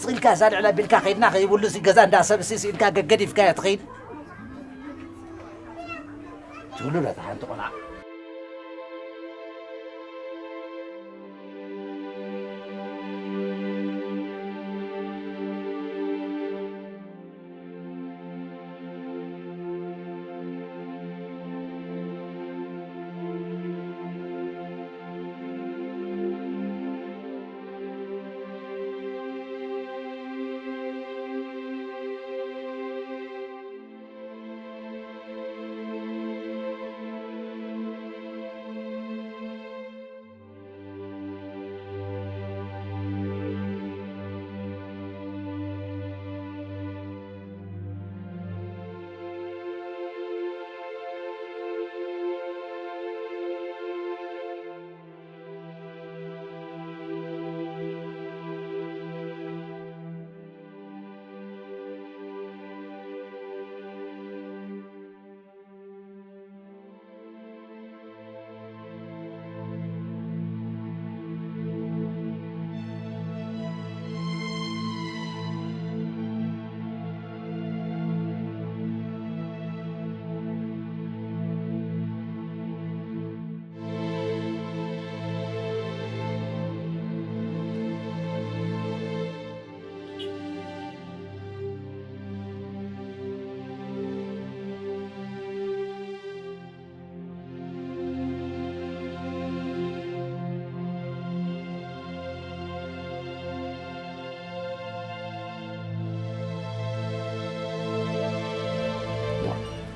ስቕ ኢልካ እዛ ልዕል ኣቢልካ ከይድና ከይብሉ እዚ ገዛ እንዳ ሰብ እሲ ስኢልካ ገገዲፍካዮ ትኸይድ። ትብሉ ዶ እታ ሓንቲ ቆልዓ?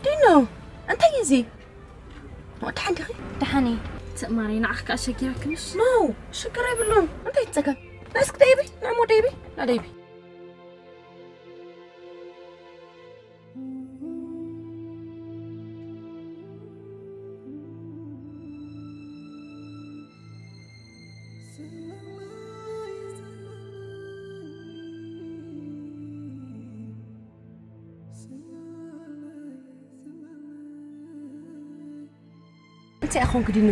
ዲኖ፣ እንታይ እዩ እዚ? ደሓን ዲኺ? ደሓን እየ። ትእማረይ፣ ንዓኺ ከኣ ሸጊራኪ ምሽ? ኖ፣ ሽግር የብሉን። እንታይ እዩ ጸገም? ና እስኪ ደይቢ፣ ንዕሞ ደይቢ፣ ና ደይቢ። እንታይ ኢኻ ኮንክ ዲኑ?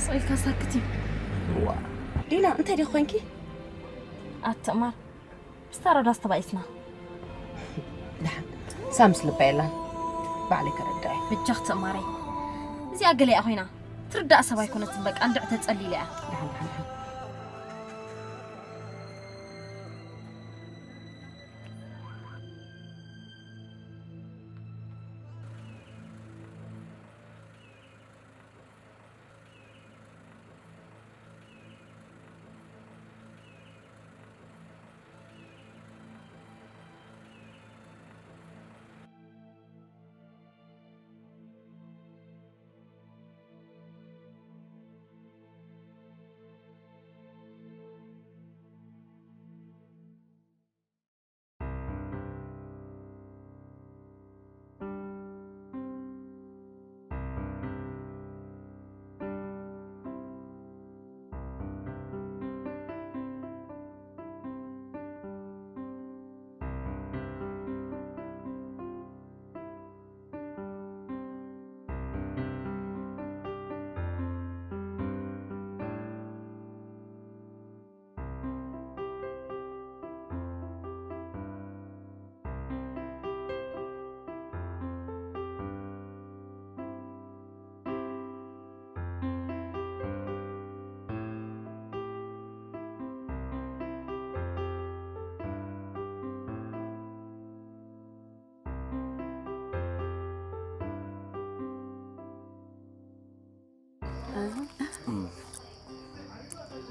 ስቕ ኢልካ ሳክት እዩ። ዋ፣ ዲና፣ እንታይ ዲኺ ኮንኪ? ኣቲ ትእማር፣ ምስታ ሮዳስ ተባኢስና። ደሓን፣ ሳምስ ልባ የላን። ባዕለይ ከረድኣ እየ። በጃኺ ትእማረይ። እዚኣ ገለ እያ ኮይና። ትርዳእ ሰብ ኣይኮነትን፣ በቃ እንድዒ ተጸሊለ እያ። ደሓን፣ ደሓን፣ ደሓን።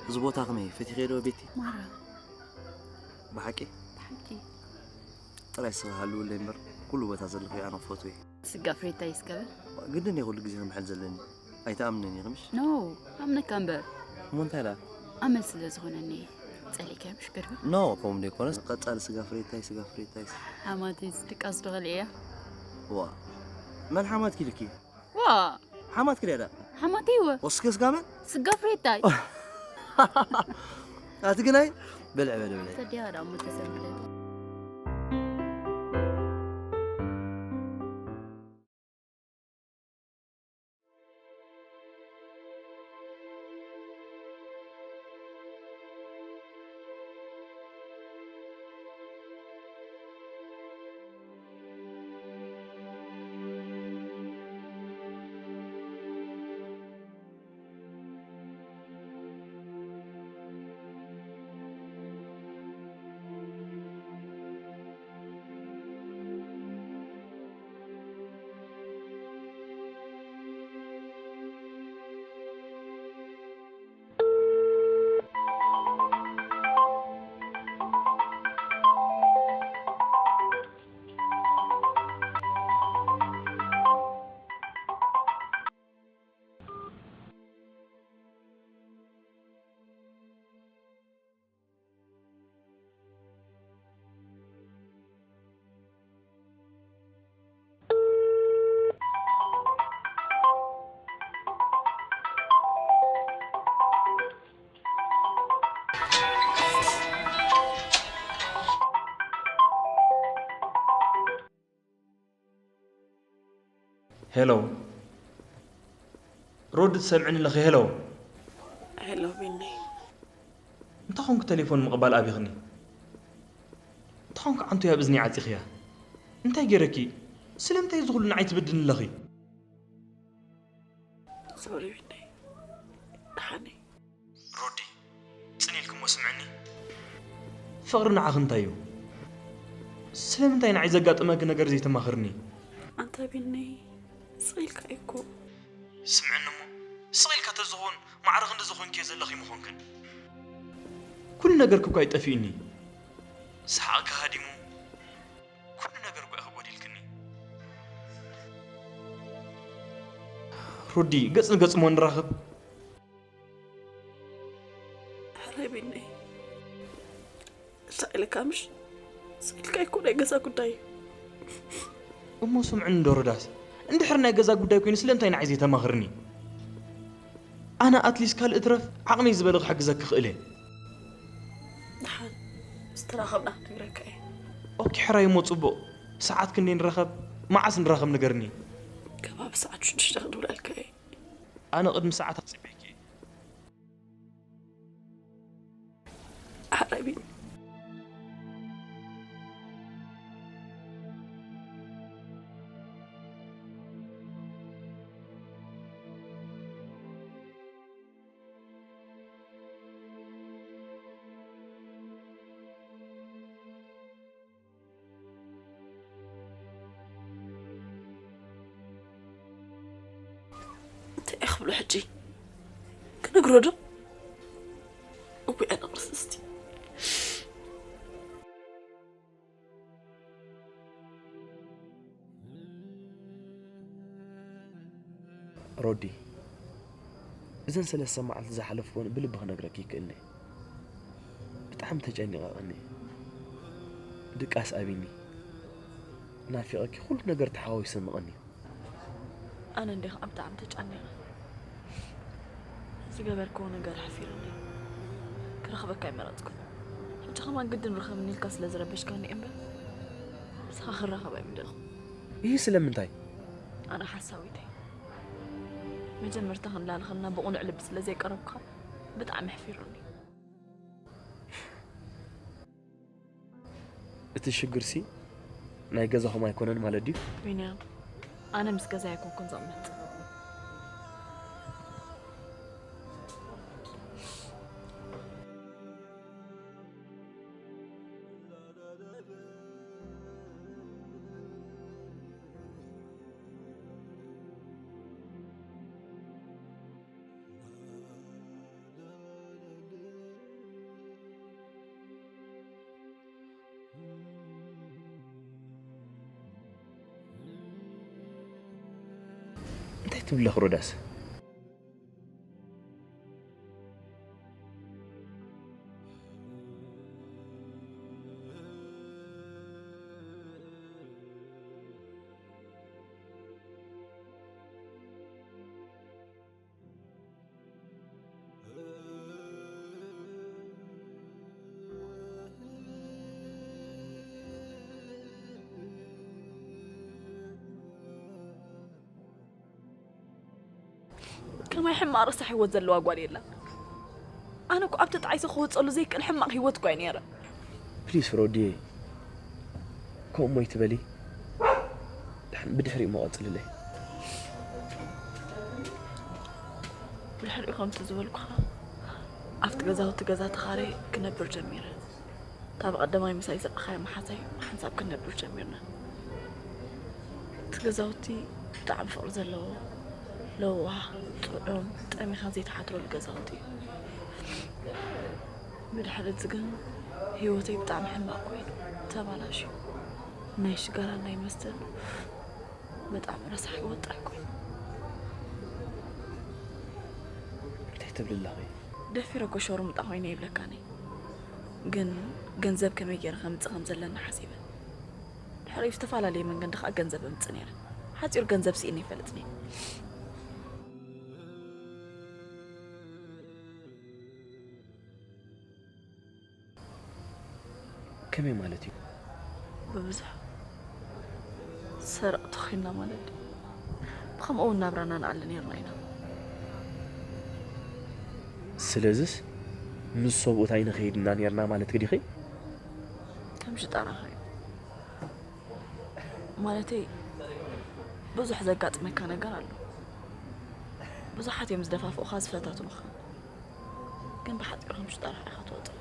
እዚ ቦታ ከመይ ፈቲኸዮ ዶ ቤቲ? ማራ ብሓቂ ብሓቂ ጥራይ ስኻ ሃልውለይ እምበር ኩሉ ቦታ ዘለኹ ኣነ ክፈትዎ እየ። ስጋ ፍሬታ ይስከበ ግድን እየ ኩሉ ግዜ ክምሕል ዘለኒ። ኣይትኣምንን ኢኺ ምሽ? ኖ ኣምነካ እምበር እሞ እንታይ ደኣ? ኣመል ስለ ዝኾነኒ ጸሊእካ ምሽ ገድባ ኖ ከምኡ ዘይኮነስ ቀጻሊ ስጋ ፍሬታይ ስጋ ፍሬታይ ሓማተይ ድቃስ ዶ ከልእ እያ ዋ መን ሓማት ኪልኪ? ዋ ሓማት ክልያ ደኣ? ሓማተይ ወ ወስከስ ጋመን? ስጋ ፍሬታይ ኣቲ ግናይ ብልዕ በል ብልዕ ሰዲያ ዳ እሞ ተሰምለ ሄሎ ሮዲ ትሰምዕኒ ኣለኺ? ሄሎ ሄሎ ቢኒ እንታይ ኾንኩ ቴሌፎን ምቕባል ኣቢኽኒ? እንታይ ኾንኩ ዓንቱይ ኣብ እዝኒ ዓፂኽያ? እንታይ ገይረኪ? ስለምንታይ እዚ ኩሉ ንዓይ ትብድኒ ኣለኺ? ሶሪ ቢኒ ደሓነይ ሮዲ ጽን ኢልክሞ ስምዕኒ። ፍቕሪ ንዓኺ እንታይ እዩ? ስለምንታይ ንዓይ ዘጋጠመኪ ነገር ዘይተማኽርኒ? ኣንታ ቢኒ ስቕ ኢልካ እኮ ስምዕኒ እሞ ስቕ ኢልካ ተዝኾን ማዕረ ክንዲ ዝኾንኪ ዘለኺ ምኾንክን ኩሉ ነገርኪ እኳ ይጠፊእኒ ሰሓቕኪ ሃዲሙ ኩሉ ነገር እኳ ኢኺ ጎዲልክኒ ሮዲ ገጽ ንገጽ እሞ ንራኸብ ሕራይ ቢኒ እንታይ ኢልካ ምሽ ስቕ ኢልካ እኮ ናይ ገዛ ጉዳይ እዩ እሞ ስምዕኒ ዶ ሮዳስ እንድሕር ናይ ገዛ ጉዳይ ኮይኑ ስለምንታይ ንዓይ ዘይተማኽርኒ ኣነ ኣትሊስ ካልእ ትረፍ ዓቕመይ ዝበለ ክሕግዘኪ ክእል እየ ደሓን ዝተራኸብና ክነግረካ እየ ኦኬ ሕራይ እሞ ጽቡቕ ሰዓት ክንደይ ንራኸብ መዓስ ንራኸብ ንገርኒ ከባቢ ሰዓት ሽዱሽተ ክድውለልካ እየ ኣነ ቅድሚ ሰዓት ኣጽቢሕኪ ዓረቢ እንታይ እየ ክብሎ ሕጂ ክነግሮ ዶ እጉ ኣነ ክርስቲ ሮዲ እዘን ሰለስተ መዓልቲ ዝሓለፍክወን ብልቢ ክነግረኪ ይክእልኒ ብጣዕሚ ተጨኒቐ ቀኒ ድቃስ ኣቢኒ ናፊቐኪ ኩሉ ነገር ተሓዋዊሱ ይስምቐኒ ኣነ እንደ ከዓ ብጣዕሚ ተጨኒቐ ዝገበርክዎ ነገር ሓፊርኒ ክረኽበካ ኣይመረፅኩን ሕጂ ከማን ግድን ርኸብኒ ኢልካ ስለ ዝረበሽካኒ እምበር ንስኻ ክራኸብ ኣይምደለኹ ይህ ስለምንታይ ኣነ ሓሳዊተይ መጀመርታ ክንላልኸልና ብቑኑዕ ልቢ ስለ ዘይቀረብካ ብጣዕሚ ኣሕፊሩኒ እቲ ሽግርሲ ናይ ገዛኹም ኣይኮነን ማለት ድዩ? ቢንያም ኣነ ምስ ገዛ ኣይኮንኩን ዘቕመጥ ትብለኽ ሮዳስ? ከማይ ሕማቕ ረሳሕ ህይወት ዘለዋ ጓል የላን። ኣነ እኮ ኣብቲ ጣዒሰ ክወፀሉ ዘይክእል ሕማቕ ህይወት እኳ እዩ ነይረ። ፕሊስ ሮዲየ፣ ከምኡ እሞ ኣይትበሊ። ድሕን ብድሕሪኡ እሞ ቀፅልለይ። ብድሕሪኡ ከምቲ ዝበልኩኻ ኣብቲ ገዛውቲ ገዛ ተኻረ ክነብር ጀሚረ። እታ ብቐደማይ ምሳይ ዘብቕኻያ መሓዛይ ሓንሳብ ክንነብር ጀሚርና። እቲ ገዛውቲ ብጣዕሚ ፍቕሪ ዘለዎ፣ ለዋህ፣ ጥዑም፣ ጠሚኻ ዘይትሓድረሉ ገዛውቲ እዩ። ብድሕሪ እዚ ግን ህይወተይ ብጣዕሚ ሕማቕ ኮይኑ ተባላሽዩ። ናይ ሽጋራ ናይ መስተን ብጣዕሚ ረሳሕ ህይወት ጥራይ ኮይኑ። እንታይ ትብሊ ኣለኺ? ደፊረ እኮ ሸርሙጣ ኮይነ ይብለካኒ። ግን ገንዘብ ከመይ ገይረ ከምጽእ ከም ዘለኒ ሓሲበ። ድሕሪኡ ዝተፈላለየ መንገዲ ከዓ ገንዘብ እምጽእ ነይረ። ሓጺሩ ገንዘብ ስኢነ ይፈልጥኒ። ከመይ ማለት እዩ? ብብዙሕ ሰረቕቲ ኮይንና ማለት ድዩ? ብኸምኡ እውን ናብራና ንኣሊ ነይርና ኢና። ስለዝስ ምስ ሰብኡት ኣይንኸይድና ነይርና ማለት ግዲኺ? ከም ሽጣራኻ እዩ። ማለተይ ብዙሕ ዘጋጥመካ ነገር ኣሎ። ብዙሓት እዮም ዝደፋፍኡኻ ዝፈታትኑኻ። ግን ብሓፂሩ ከም ሽጣራ ኢኻ ትወፅእ።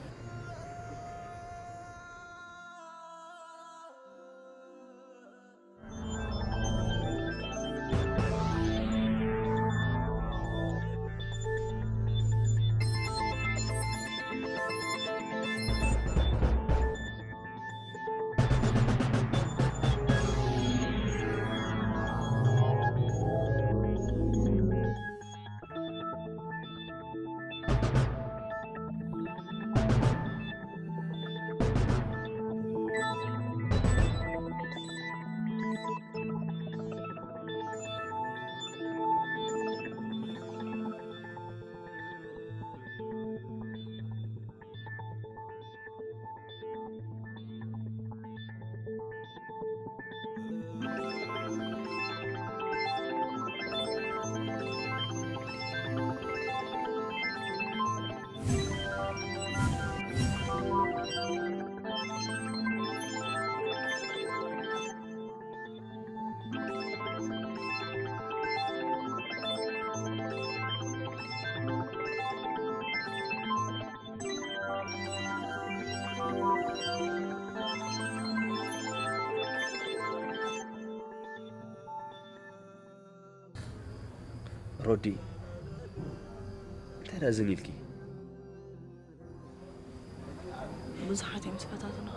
ሮዲ፣ እንታይ ደኣ ዝን ኢልኪ? ብዙሓት እዮም ዝፈታትኑኻ።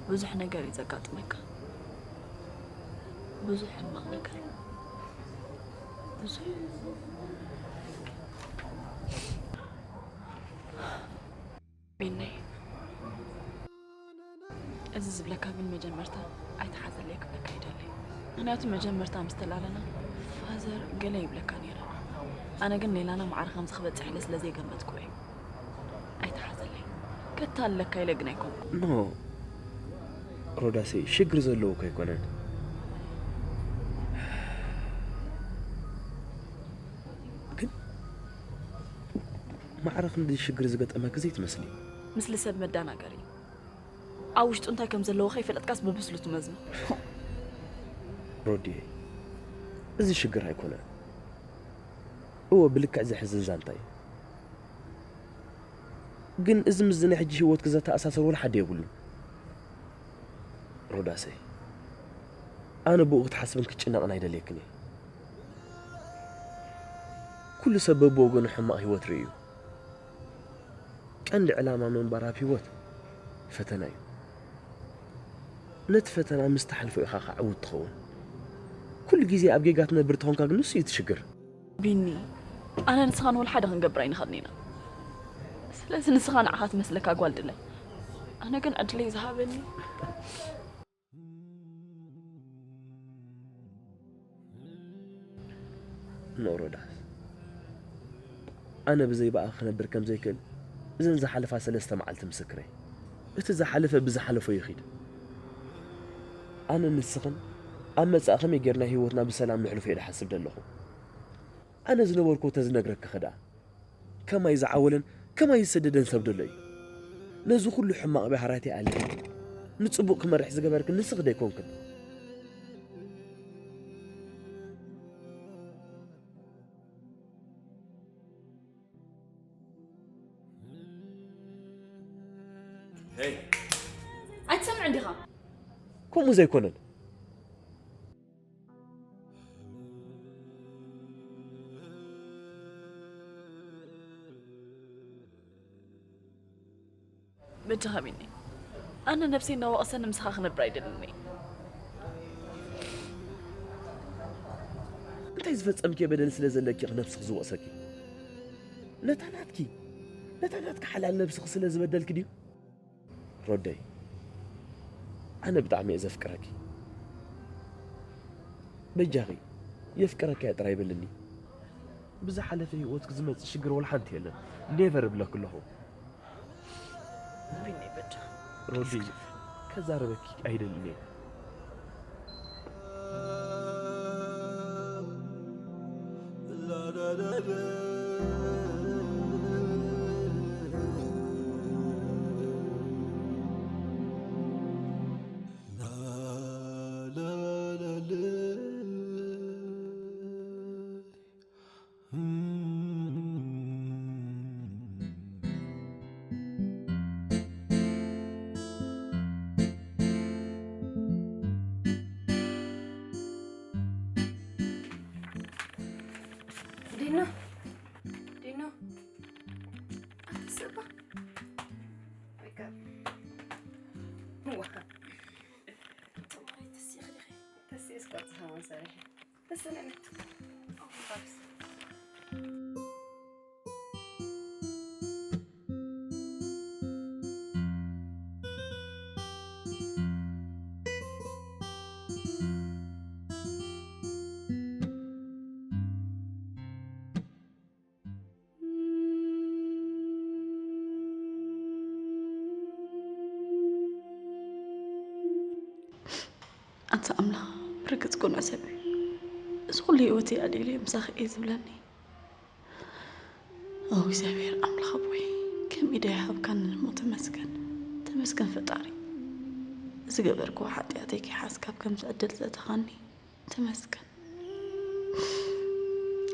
ብዙሕ ነገር እዩ ዘጋጥመካ። ብዙሕ ሕማቕ ነገር። ብዙሕ። ቤናይ፣ እዚ ዝብለካ ግን መጀመርታ ኣይትሓዘለይ ክብለካ ይደሊ። ምኽንያቱ መጀመርታ ምስ ተላለና ፋዘር ገለ ይብለካ ነይረ። ኣነ ግን ሌላና ማዕረ ከምዚ ክበጽሕ ኢለ ስለ ዘይገመትኩ እየ። ኣይትሓዘለይ። ከታልለካ ኢለ ግን ኣይኮንኩ። ኖ ሮዳሰይ፣ ሽግር ዘለዎ እኮ ኣይኮነን። ግን ማዕረ ክንዲ ሽግር ዝገጠመኪ ዘይትመስሊ። ምስሊ ሰብ መዳናገሪ። ኣብ ውሽጡ እንታይ ከም ዘለዎ ከይፈለጥካስ ብብስሉ ትመዝኖ። ሮዲየ፣ እዚ ሽግር ኣይኮነን። እወ፣ ብልክዕ ዘሕዝን ዛንታ እዩ። ግን እዚ ምስዚ ናይ ሕጂ ህይወትኪ ዘተኣሳስር ወላ ሓደ የብሉን። ሮዳሰይ፣ ኣነ ብኡ ክትሓስብን ክትጭነቕን ኣይደልየክን እየ። ኩሉ ሰብ በብወገኑ ሕማቕ ህይወት ርእዩ። ቀንዲ ዕላማ ምንባር ኣብ ህይወት ፈተና እዩ። ነቲ ፈተና ምስ ትሓልፎ ኢኻ ከዓ ዕዉት ትኸውን። ኩሉ ግዜ ኣብ ጌጋ ትነብር ተኾንካ ግን ንሱ እዩ እቲ ሽግር። ቢኒ፣ ኣነ ንስኻን ወላ ሓደ ክንገብር ኣይንኽእልን ኢና። ስለዚ ንስኻ ንዓኻ ትመስለካ ጓል ድለ። ኣነ ግን ዕድለይ ዝሃበኒ። ኖሮዳስ፣ ኣነ ብዘይ ብኣኺ ክነብር ከም ዘይክእል እዘን ዝሓለፋ ሰለስተ መዓልቲ ምስክረይ። እቲ ዝሓለፈ ብዝሓለፎ ይኺድ። ኣነ ንስኽን ኣብ መጻኢ ከመይ ጌርና ህይወትና ብሰላም ንሕልፎ እየ ዝሓስብ ዘለኹ። ኣነ ዝነበርኩ ተዝነግረኪ ኸ ደኣ? ከማይ ዝዓወለን ከማይ ዝሰደደን ሰብ ደሎ እዩ። ነዚ ኩሉ ሕማቕ ባህርያተይ ኣልዒ ንጽቡቕ ክመርሕ ዝገበርክን ንስኺ ዶ ኣይኮንክን? ኣይትሰምዕን ዲኻ? ከምኡ ዘይኮነን። በጃኻ ቢኒ፣ ኣነ ነብሰይ እናወቐሰኒ ምሳኻ ክነብር ኣይደልን እየ። እንታይ ዝፈጸምክዮ በደል ስለ ዘለኪ ኢኺ ነብስኺ ዝወቕሰኪ? ነታ ናትኪ፣ ነታ ናትኪ ሓላል ነብስኺ ስለ ዝበደልኪ ድዩ? ሮደይ፣ ኣነ ብጣዕሚ እየ ዘፍቅረኪ። በጃኺ፣ የፍቅረኪ እየ ጥራይ በልኒ። ብዝሓለፈ ህይወትኪ ዝመጽእ ሽግር ወላ ሓንቲ የለን። ኔቨር እብለኪ ኣለኹ። ቢኒ በጃ። ሮዲ፣ ከዛረበኪ ኣይደልን እየ። ዲና፣ ዲና፣ ኣትስእባ። ወይከ። ዋ። ተማሪ ተሲእኺ ዲኺ? ተሲእስ ቆጽሃ መሰለኝ። ተሰነነት። ኣንታ ኣምላኽ፣ ብርግጽ ቅኑዕ ሰብ እዩ። እዚ ኩሉ ህይወተይ ኣልዒለ ምሳኺ እየ ዝብለኒ። ኦ እግዚኣብሔር ኣምላኽ ኣቦይ፣ ከም ኢደ ይሃብካኒ እሞ ተመስገን። ተመስገን ፈጣሪ። ዝገበርክዎ ሓጢኣተይ ከይሓዝካ ኣብ ከምዚ ዕድል ዘእተኻኒ ተመስገን።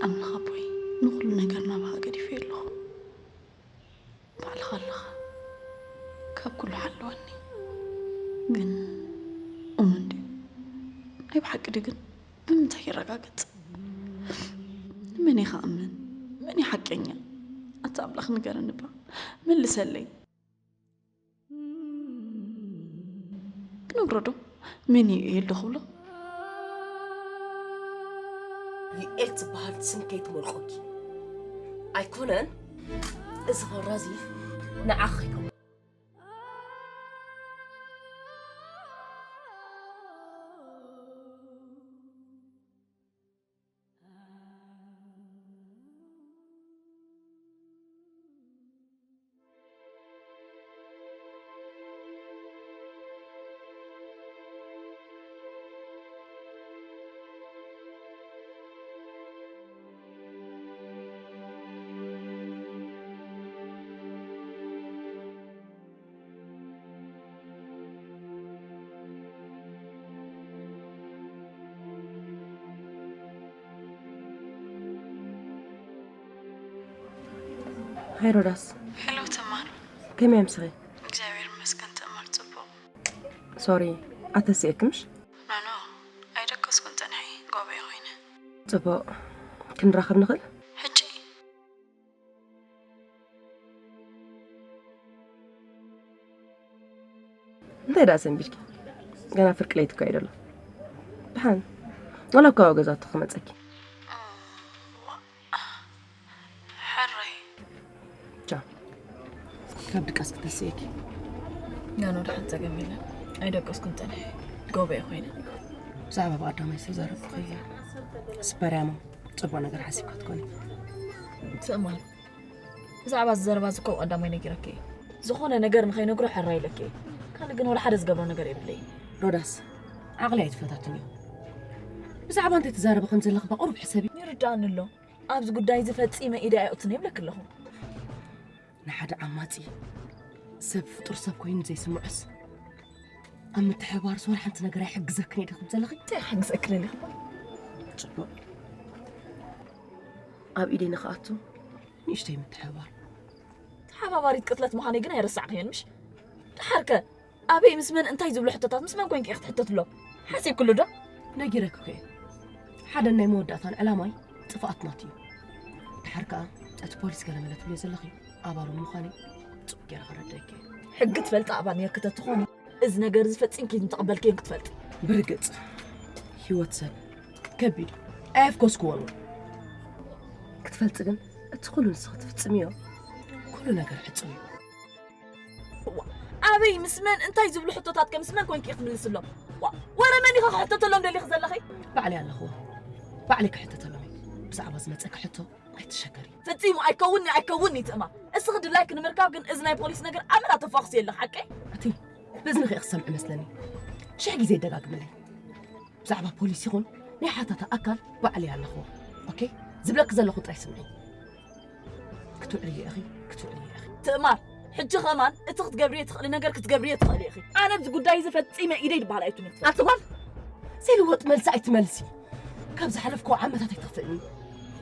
ኣምላኽ ኣቦይ፣ ንኹሉ ነገር ናባኻ ገዲፈ ኣለኹ። ባዕልኻ ኣለኻ፣ ካብ ኩሉ ሓልወኒ። ግን እሙን ድዩ? ናይ ብሓቂ ድዩ ግን? ብምንታይ ይረጋገጽ? መን ኢኻ እመን? መን እዩ ሓቀኛ? ኣታ ኣምላኽ ንገረኒ እባ፣ መልሰለይ። ክነግሮ ዶ? መን እዩ የለ ክብሎ? ዩኤል ትበሃል ስም ከይትመርቆኪ። ኣይኮነን፣ እዚ ኸራዚ ንዓኺ ይኸውን። ሃይ ሮዳስ። ሄሎ ትማል። ከመይ ኣምስኺ? እግዚኣብሔር ይመስገን ትማል ጽቡቕ። ሶሪ፣ ኣተሲኤክምሽ? ኖ ኖ፣ ኣይደቀስኩን ጸኒሐ፣ ጎበየ ኮይነ። ጽቡቕ፣ ክንራኸብ ንኽእል? ሕጂ? እንታይ ደኣ ሰንቢድኪ? ገና ፍርቂ ለይቲ እኮ እዩ ዘሎ። ደሓን፣ ወላ እኳ ኣብ ገዛቶ ክመጸኪ። ሕራይ። ቻው። ካብ ድቃስ ክተስእየኪ። ኖ፣ ኖ፣ ደሓን ጸገም የለን። ኣይደቀስኩን ጸኒሐ። ጎበየ ኮይነ። ብዛዕባ ብቐዳማይ ዝተዛረብኩኺ እያ። ስበርያሞ፣ ጽቡቕ ነገር ሓሲብካ ትኮኒ። ትእማን። ብዛዕባ እዚ ዘረባ እዚ እኮ ብቐዳማይ ነጊረኪ እየ። ዝኾነ ነገር ንኸይነግሮ ሕራይ ኢለኪ እየ። ካልእ ግን ወላ ሓደ ዝገብሮ ነገር የብለይን። ሮዳስ፣ ዓቕሊ ኣይትፈታትንዮ። ብዛዕባ እንታይ ትዛረቢ ከም ዘለኺ ብቑሩብ ሕሰቢ። ይርድኣኒ ኣሎ። ኣብዚ ጉዳይ እዚ ፈጺመ ኢደ ኣይእቱን እየ ይብለኪ ኣለኹ። ንሓደ ዓማጺ ሰብ ፍጡር ሰብ ኮይኑ ዘይስምዖስ ኣብ ምትሕብባርስ ወላ ሓንቲ ነገር ኣይሕግዘክን እየ ዲኹም ዘለኺ? እንታይ ይሕግዘክን እየ ዲኹም? ጽቡቕ። ኣብ ኢደይ ንኽኣቱ ንእሽተይ ምትሕብባር። ተሓባባሪት ቅትለት ምዃነይ ግን ኣይረሳዕክዮን ምሽ? ደሓርከ ኣበይ ምስ መን እንታይ ዝብሉ ሕቶታት ምስ መን ኮንኪ ኢኺ ክትሕተትሎም? ሓሲብክሉ ዶ? ነጊረኪ እኮ እየ። ሓደ ናይ መወዳእታን ዕላማይ ጥፍኣት ናቱ እዩ። ደሓር ከኣ እቲ ፖሊስ ገለመለ ትብልዮ ዘለኺ ኣባሉ ምዃነይ ጽቡቕ ገይረ ክረድኣኪ እየ። ሕጊ ትፈልጢ ኣባል ኔርኪ ተትኾኒ፣ እዚ ነገር እዚ ፈጺምኪ ምተቐበልክዮን ክትፈልጢ። ብርግጽ፣ ህይወት ሰብ ከቢድ እዩ። ኣየፍኮስክዎን እውን። ክትፈልጢ ግን፣ እቲ ኩሉ ንስኺ ትፍጽምዮ፣ ኩሉ ነገር ዕጹው እዩ። ዋ፣ ኣበይ፣ ምስ መን፣ እንታይ ዝብሉ ሕቶታት ከ ምስ መን ኮንኪ ክትምልስሎም? ዋ፣ ወረ መን ኢኺ ክሕተተሎም ደሊኺ ዘለኺ? ባዕለይ ኣለኹዎ። ባዕለይ ክሕተተሎም እየ። ብዛዕባ ዝመጸኪ ሕቶ ኣይትሸገሪ። ፈጺሙ ኣይከውንኒ፣ ኣይከውንኒ ትእማን። እስኺ ድላይኪ ንምርካብ ግን እዚ ናይ ፖሊስ ነገር ኣመና ተፋኽስዮ ኣለኺ፣ ሓቀይ? ኣቲ በዝንኺ እየ ክሰምዕ መስለኒ። ሽሕ ግዜ ይደጋግመለይ። ብዛዕባ ፖሊስ ይኹን ናይ ሓታታ ኣካል ባዕለይ ኣለኹዎ። ኦኬ? ዝብለኪ ዘለኹ ጥራይ ስምዒ። ክትውዕልዮ ኢኺ፣ ክትውዕልዮ ኢኺ። ትእማር፣ ሕጂ ኸማን እቲ ክትገብርዮ ትኽእሊ ነገር ክትገብርዮ ትኽእሊ ኢኺ። ኣነ ኣብዚ ጉዳይ እዚ ፈጺመ ኢደይ ድበሃል ኣይትንክፍን። ኣቲ ጓል፣ ዘይልወጥ መልሲ ኣይትመልሲ። ካብ ዝሓለፍክዎ ዓመታት ኣይትኽፍእኒ።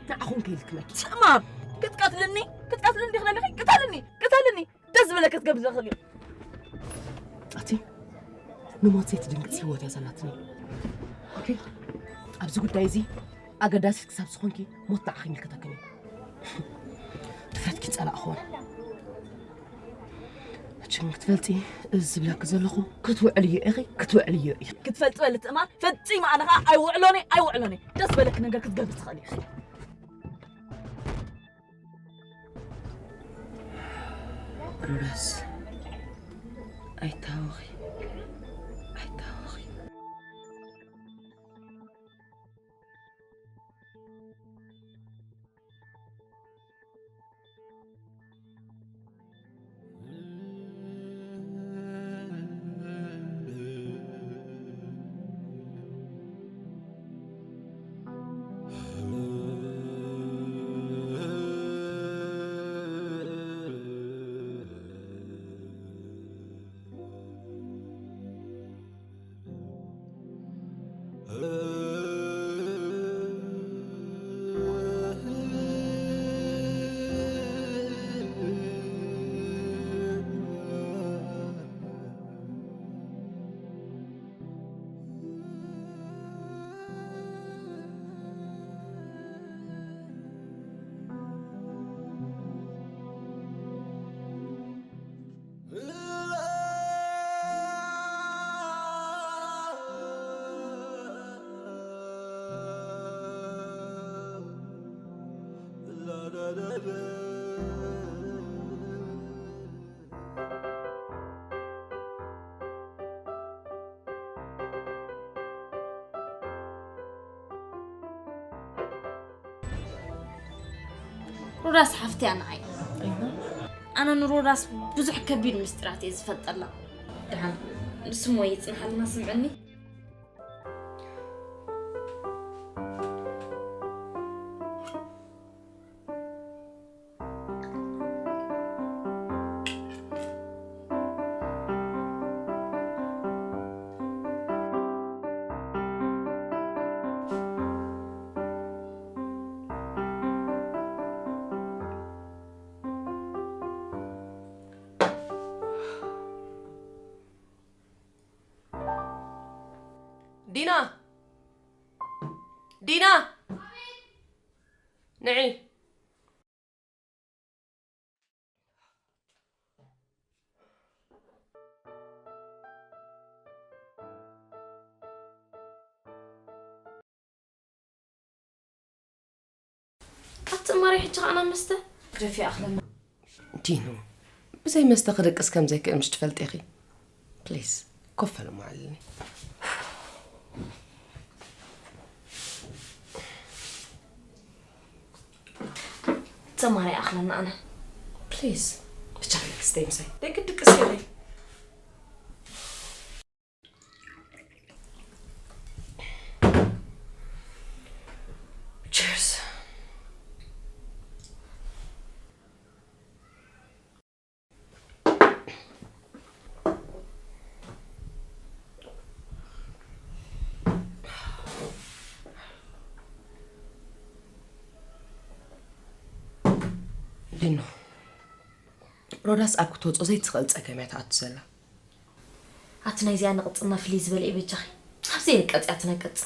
ንዓኹም ከይልክመኪ። ትእማር፣ ክትቀትልኒ? ክትቀትልኒ ዲኺ ደሊኺ? ቅተልኒ! ቅተልኒ! ደስ ዝበለኪ ክትገብሪ ትኽእሊ። ኣቲ ንሞት ዘይትድንግጽ ህይወት እያ ዘላትኒ። ኦኬ፣ ኣብዚ ጉዳይ እዚ ኣገዳሲት ክሳብ ዝኾንኪ ሞት ንዓኺ ይምልከተክን እዩ። ድፍረትኪ ጸላእኽዎን። ሕጂ ግን ክትፈልጢ፣ እዚ ዝብለኪ ዘለኹ ክትውዕልዮ ኢኺ፣ ክትውዕልዮ ኢኺ። ክትፈልጢ በሊ ትእማር፣ ፈጺመ ኣነ ኸኣ ኣይውዕሎን እየ፣ ኣይውዕሎን እየ። ደስ ዝበለኪ ነገር ክትገብሪ ትኽእሊ ኢኺ። ሮዳስ፣ ኣይታወኺ፣ ኣይታወኺ። ሮዳስ ሓፍትያ ንዓይ። ኣነ ንሮዳስ ብዙሕ ከቢድ ምስጢራት እየ ዝፈልጠላ። ደሓን ንስሞ ይጽንሓልና ስምዕኒ። ዲና! ዲና! ንዒ። ጽማሬ ሕጂ ኸኣ ናብ መስተ? ግደፊ ኣኽለና። ዲኑ፣ ብዘይ መስተ ክድቅስ ከም ዘይክእል ምሽ ትፈልጢ ኢኺ። ፕሊዝ፣ ኮፍ በል እሞ ኣልኒ። ጽማሬ ኣኽለና ኣነ። ፕሊዝ፣ ብቻ ክድቅስ ደይ ምሳይ። ደይ ክድቅስ የለይ። ቺርስ። ዲኖ፣ ሮዳስ ኣብ ክትወጾ ዘይትኽእል ጸገም እያ ትኣቱ ዘላ። ኣቲ ናይዚኣ ንቕጽና ፍልይ ዝበለ እዩ በጃኺ። ካብዚ ንቀጽ እያ ትነቅጽ።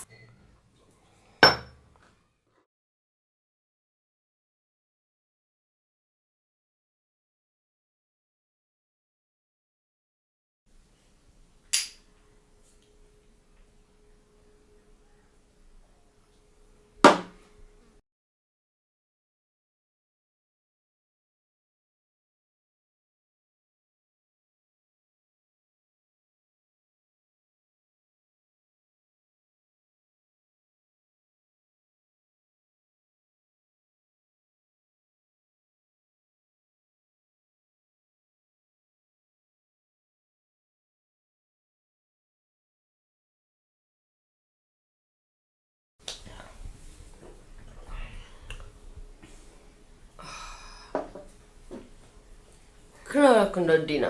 ክነብረኩ እንዶ ዲና።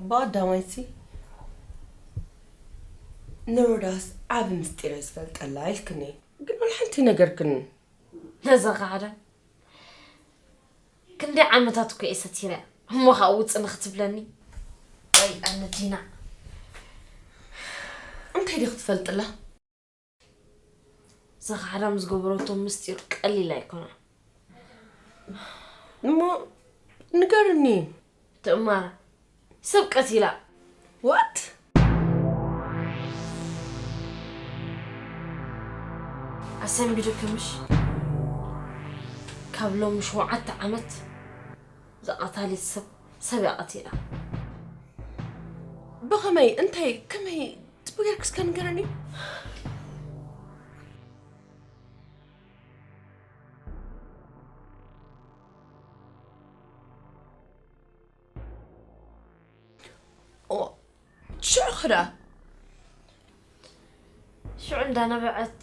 ብቐዳማይሲ ንሮዳስ ዓቢ ምስጢር እየ ዝፈልጠላ ኢልክኒ። ግን ወላ ሓንቲ ነገርክን። ነዛ ኻዕዳ ክንደይ ዓመታት እኮ እየ ሰቲረያ። እሞ ኻዓ ውጽእ ንኽትብለኒ? ኣይ፣ ኣነ ዲና። እንታይ ዲኺ ትፈልጥላ? እዛ ኻዕዳም ዝገበረቶ ምስጢር ቀሊል ኣይኮነን። እሞ ንገርኒ። ትእማራ ሰብ ቀቲላ። ዋት? ኣሰንቢዱ ክምሽ ካብ ሎሚ ሸውዓተ ዓመት ዝቐታሊት ሰብ ሰብ እያ ቀቲላ። ብኸመይ? እንታይ? ከመይ? ጽቡቕ ጌርኪ እስከ ንገረኒ። ኦ፣ ሽዑ ኸ ደኣ? ሽዑ እንዳነበዐት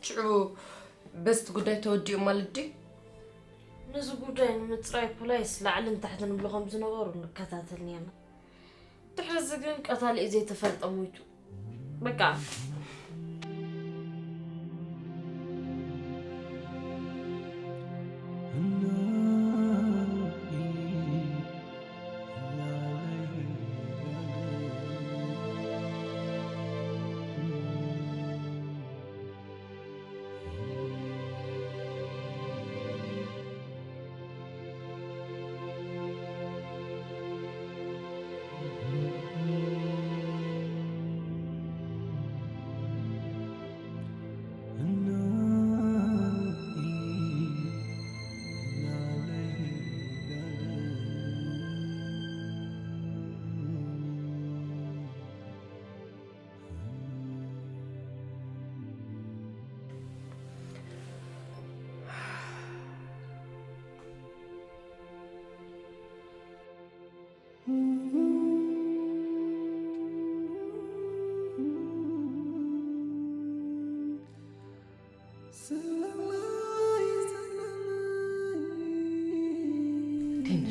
ሽዑ በዝቲ ጉዳይ ተወዲኡ ማለት ድዩ? ነዚ ጉዳይ ንምጽራይ ፖላይስ ላዕልን ታሕትን ንብሎ ከም ዝነበሩ ንከታተል ኔርና። ድሕሪ እዚ ግን ቀታሊኡ ዘይተፈልጠ ሞይቱ። በቃ።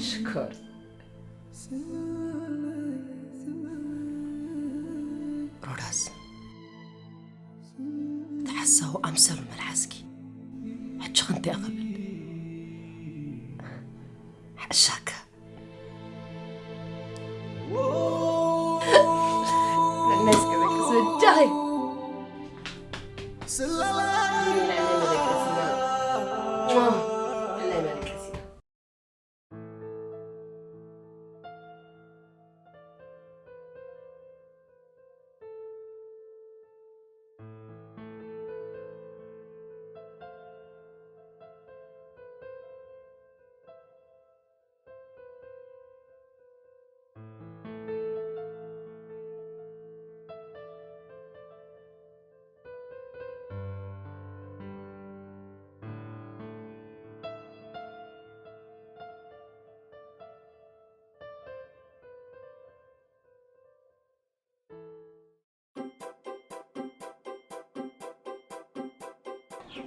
ሽኮር። ሮዳስ፣ እቲ ሓሳዊ ኣምሰሉ መልሓስኪ፣ ሕጂ ክንታይ ክብል? ሓሻካ።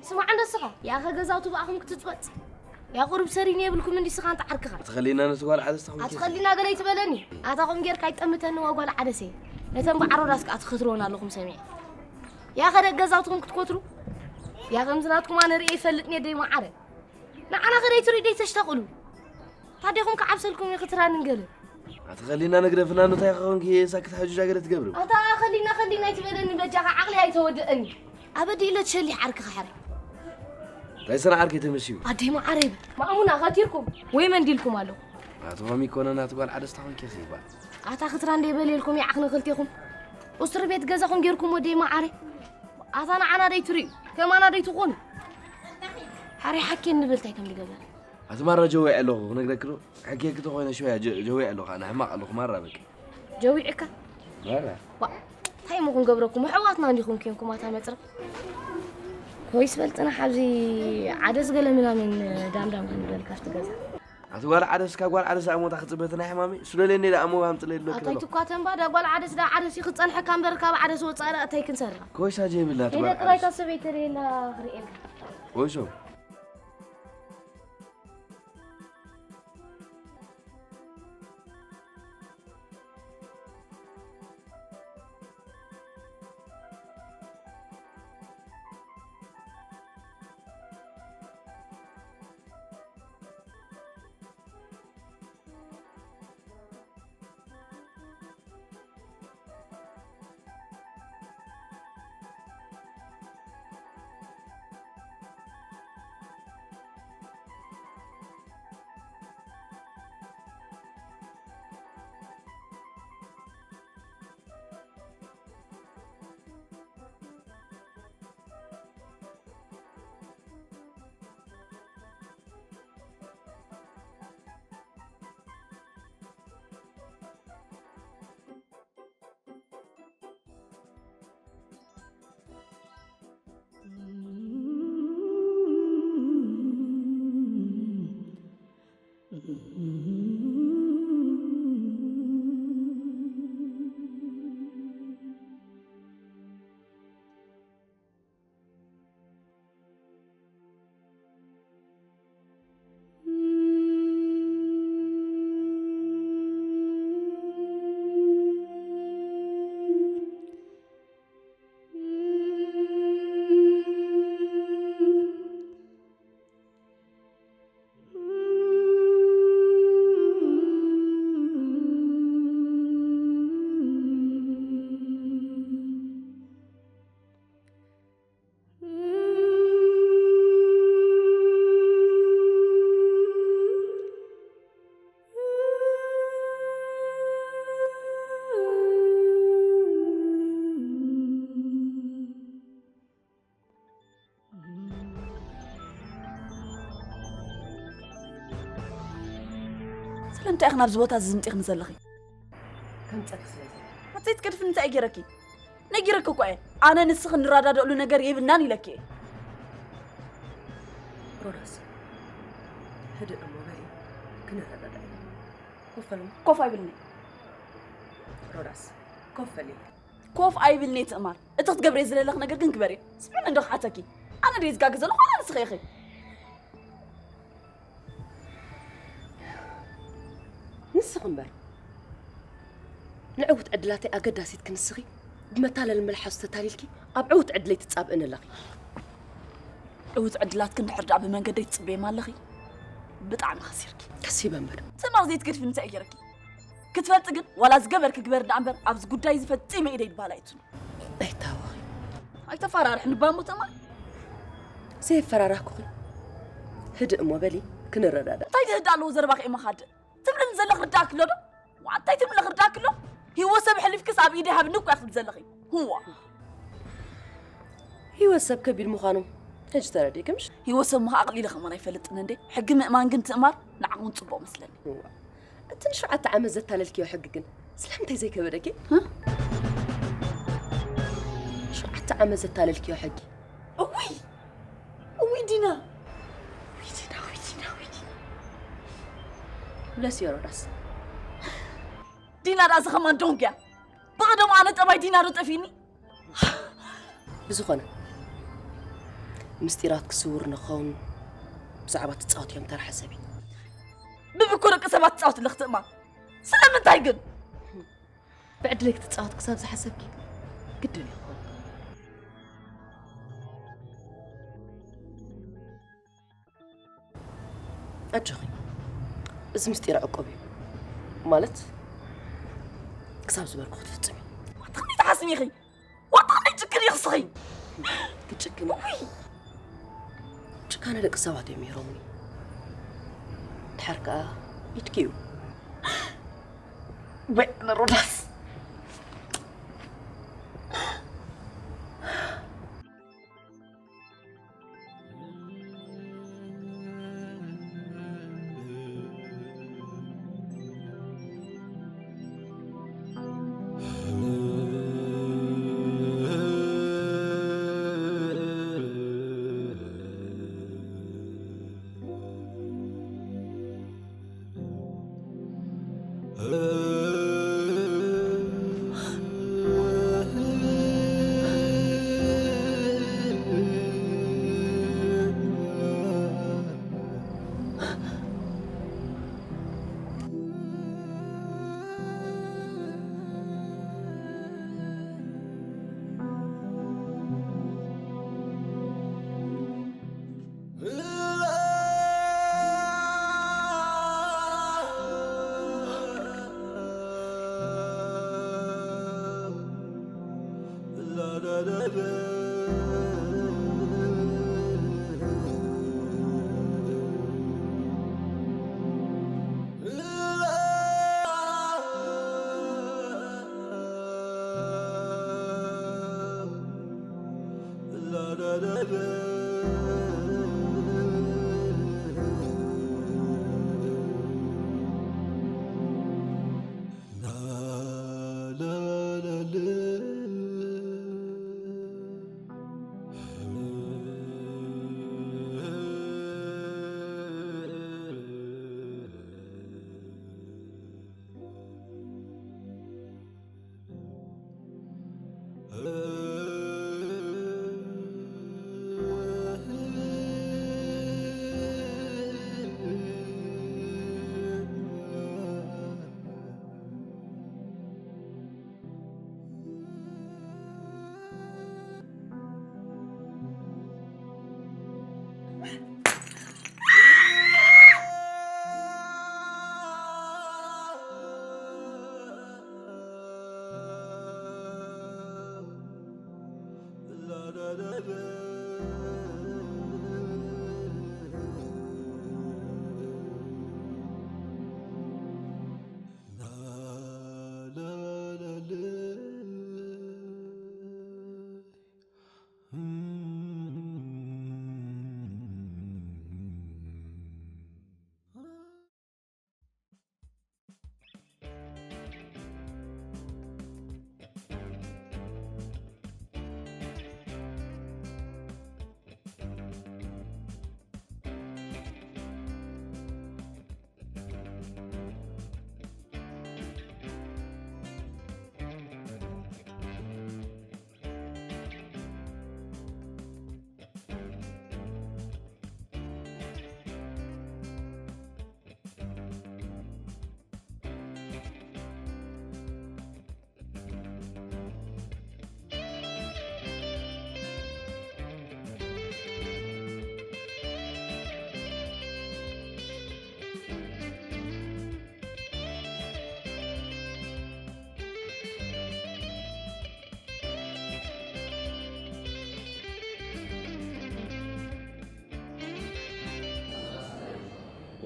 ስማዕ እንዶ ስኻ፣ ያኸ ገዛውቱ ብኣኹም ክትጽወጽ። ያ ቁሩብ ሰሪን የብልኩም እንዲ ስኻ እንተ ዓርክኻ። ኣትኸሊና ነቲ ጓል ዓደስ ተኹም ኬፍ። ኣትኸሊና ገለ ይትበለኒ። ኣታ ኹም ጌርካ ኣይጠምተኒ ዋ ጓል ዓደሰ። ነተን ብዓሮ ራስ ከኣ ትኸትርወን ኣለኹም ሰሚዐ። ያኸ ደገ ገዛውትኹም ክትኮትሩ። ያ ከምዚ ናትኩም ኣነ ርእየ ይፈልጥኒ ደይ መዓረ። ንዓና ከ ደይትርኢ ደይተሽተቕሉ። ታዲኹም ክዓብሰልኩም እዩ ክትራንን ገለ። ኣቲ ኸሊና ነግደፍና፣ እንታይ ክኾንኪ ሳክት ሓጁጃ ገለ ትገብሪ? ኣታ ኸሊና፣ ኸሊና ኣይትበለኒ በጃኻ፣ ዓቕሊ ኣይተወድአኒ። ኣበዲ ኢለ ትሸሊሕ ዓርክኻ ሕራይ። እንታይ ሰና ዓርከይ ተመሲዩ? ኣደይ መዓረይ በል። ማእሙና ኸቲርኩም ወይ መንዲልኩም ኣለኹ። ኣቲ ሆሚ ኮነ ናቲ ጓል ዓደስታ ኾንኪ ኺባ። ኣታ ክትራ እንደ በልየልኩም ይዓኽ ንኽልቴኹም። ኡስትሪ ቤት ገዛኹም ጌርኩም ወደይ መዓረይ። ኣታ ንዓና ደይ ትርእዩ፣ ከማና ደይ ትኾኑ። ሓሪ ሓኬ እንብል እንታይ ከም ዝገብር። ኣቲ ማራ ጀዊዐ ኣለኹ ክነግረኪ ዶ? ሕጌኪ ተኾይነ ሽወያ ጀ-፣ ጀዊዐ ኣለኹ፣ ኣነ ሕማቕ ኣለኹ ማራ በቂ። ጀዊዕካ? ማራ። ዋ፣ እንታይ እሞ ክንገብረኩም? ኣሕዋትና እንዲኹም ኬንኩም ኣታ መጽረብ። ኮይስ በልጽና ሓብዚ ዓደስ ገለ ምናምን ዳምዳም ክንበልካ ኣብቲ ገዛ። ኣቲ ጓል ዓደስ፣ ካብ ጓል ዓደስ ኣሞታ ክጽበ እቲ ናይ ሕማመይ? እሱ ደልየኒ ኢለ ኣሞ ኣምጽለይ ኢለኪ ኣታ ኣለኹ። ኣይትኳተን ባ፣ ዳ ጓል ዓደስ ዳ ዓደስ እዩ ክጸንሐካ እምበር ካብ ዓደስ ወጻኢ ዳ እንታይ ክንሰርሕ? ኮይሳ ጀይብላ ኣቲ ሄደ ጓል ጥራይ ዓደስ። እታ ሰበይቲ ርእየላ ክርእየካ። ኮይሶ። ስለምንታይ ኢኺ ናብዚ ቦታ እዚ ዝምጢኽኒ ዘለኺ? ከምፀኪ ስለ ዘሎ። ኣትዘይትገድፍኒ እንታይ ገይረኪ? ነጊረኪ እኮ እየ። ኣነ ንስኺ ንረዳደእሉ ነገር የብልናን ኢለኪ እየ። ሮዳስ፣ ህድእ እሞ በይ፣ ክንረዳዳእ ኢና። ኮፍ በል እሞ። ኮፍ ኣይብልኒ። ሮዳስ፣ ኮፍ በሊ። ኮፍ ኣይብልኒ ትእማር። እቲ ክትገብርዮ ዝደለኺ ነገር ግን ግበርዮ። ስምዕኒ እንዶ ክሓተኪ። ኣነ ድየ ዝጋገ ዘለኹ ዋላ ንስኺ ኢኺ? ንስኺ እምበር፣ ንዕውት ዕድላተይ ኣገዳሲት ክንስኺ፣ ብመታለሊ መልሓሱ ተታሊልኪ፣ ኣብ ዕውት ዕድለይ ትጻብእኒ ኣለኺ። ዕውት ዕድላትኪ እንድሕር ደኣ ብመንገደይ ትጽበየም ኣለኺ፣ ብጣዕሚ ከሲርኪ። ከሲበ እምበር። ትማል ዘይትገድፍኒ እንታይ ገይረኪ? ክትፈልጢ ግን፣ ዋላ ዝገበርኪ ግበሪ ደኣ እምበር፣ ኣብዚ ጉዳይ እዚ ፈጺመ ኢደይ ድባል ኣይእቱን። ኣይታወኺ። ኣይተፈራርሕኒ ባሞ ትማል። ዘይፈራራህኩኺ። ህድእ እሞ በሊ፣ ክንረዳዳ። እንታይ ትህድእ ኣለዎ ዘረባኺ እሞ ካድእ? ትብልኒ ዘለኺ ርዳእኪ ኣሎ ዶ? ዋንታይ ትብልኒ ርዳእኪ ኣሎ? ህይወት ሰብ ሕሊፍክስ ኣብ ኢደይ ሃብኒ እኮ ኢኺ ትብሊ ዘለኺ። ህዋ። ህይወት ሰብ ከቢድ ምዃኑ ሕጂ ተረዲእኪ ምሽ? ህይወት ሰብ ምዃ ኣቕሊለ ከማን ኣይፈልጥን እንዴ? ሕጊ ምእማን ግን ትእማር ንዓኹን ጽቡቕ መስለኒ። ህዋ። እቲ ንሸውዓተ ዓመት ዘታለልክዮ ሕጊ ግን ስለምንታይ ዘይከበደኪ? እ? ሸውዓተ ዓመት ዘታለልክዮ ሕጊ። እውይ! እውይ ዲና! እውይ ዲና፣ እውይ ዲና፣ እውይ ዲና። ብለስዮ ሮዳስ። ዲና ደኣ እዚ ከማን ዶንግ እያ። ብቐደሙ ኣነ ጠባይ ዲና ዶ ጠፊኒ? ብዝኾነ፣ ምስጢራትኪ ስዉር ንኽኸውን ብዛዕባ ትጻወትዮም ተራ ሓሰቢ። ብብኮ ደቂ ሰባት ትጻወት ኣለኺ ትእማን። ስለምንታይ ግን? ብዕድለይ ክትጻወት ክሳብ ዝሓሰብኪ ግድን እዩ ክኸውን። ኣጆኺ፣ እዚ ምስጢር ዕቁብ እዩ። ማለት፣ ክሳብ ዝበልኩ ክትፍጽሚ። ዋታ ከመይ ትሓስቢ ኢኺ? ዋታ ከመይ ትጭክኒ ኢኺ እስኺ? ክጭክን እየ። ጭካነ ደቂ ሰባት እዮም ይህረሙኒ። ድሓር ከኣ ኢድኪ እዩ። ወይ ኣነ ሮዳስ።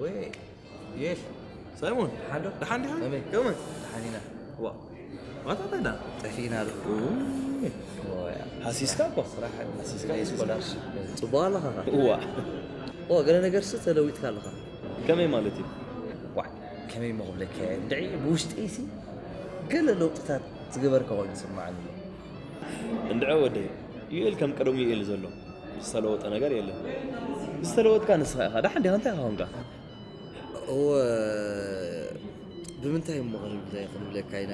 ወይ፣ የሽ። ሳይሞን፣ ደሓን ዶ? ደሓን ዲኻ? ከመይ? ከመይ? ደሓን ኢና። ዋ፣ ዋታ ተዳ? ጠፊእና ዶ? ኡይ። ኦያ። ሃሲስካ እኮ። ስራሕ ሃሲስካ ናይ ስኮላርሺፕ። ጽቡቕ ኣለኻ ኸኣ? እዋ። ኦ፣ ገለ ነገርሲ ተለዊጥካ ኣለኻ። ከመይ ማለት እዩ? ዋ፣ ከመይ እሞ ክብለካ እየ? እንድዒ ብውሽጠይሲ ገለ ለውጥታት ዝገበርካ ኮይኑ ይስምዓኒ ኣሎ። እንድዒ ወደይ፣ ዩኤል ከም ቀደሙ ዩኤል ዘሎ። ዝተለወጠ ነገር የለን። ዝተለወጥካ ንስኻ ኢኻ። ደሓን ዲኻ? እንታይ ኢኻ ኮንካ? እወ፣ ብምንታይ እሞ ክንብል-፣ ክንብለካ ኢና?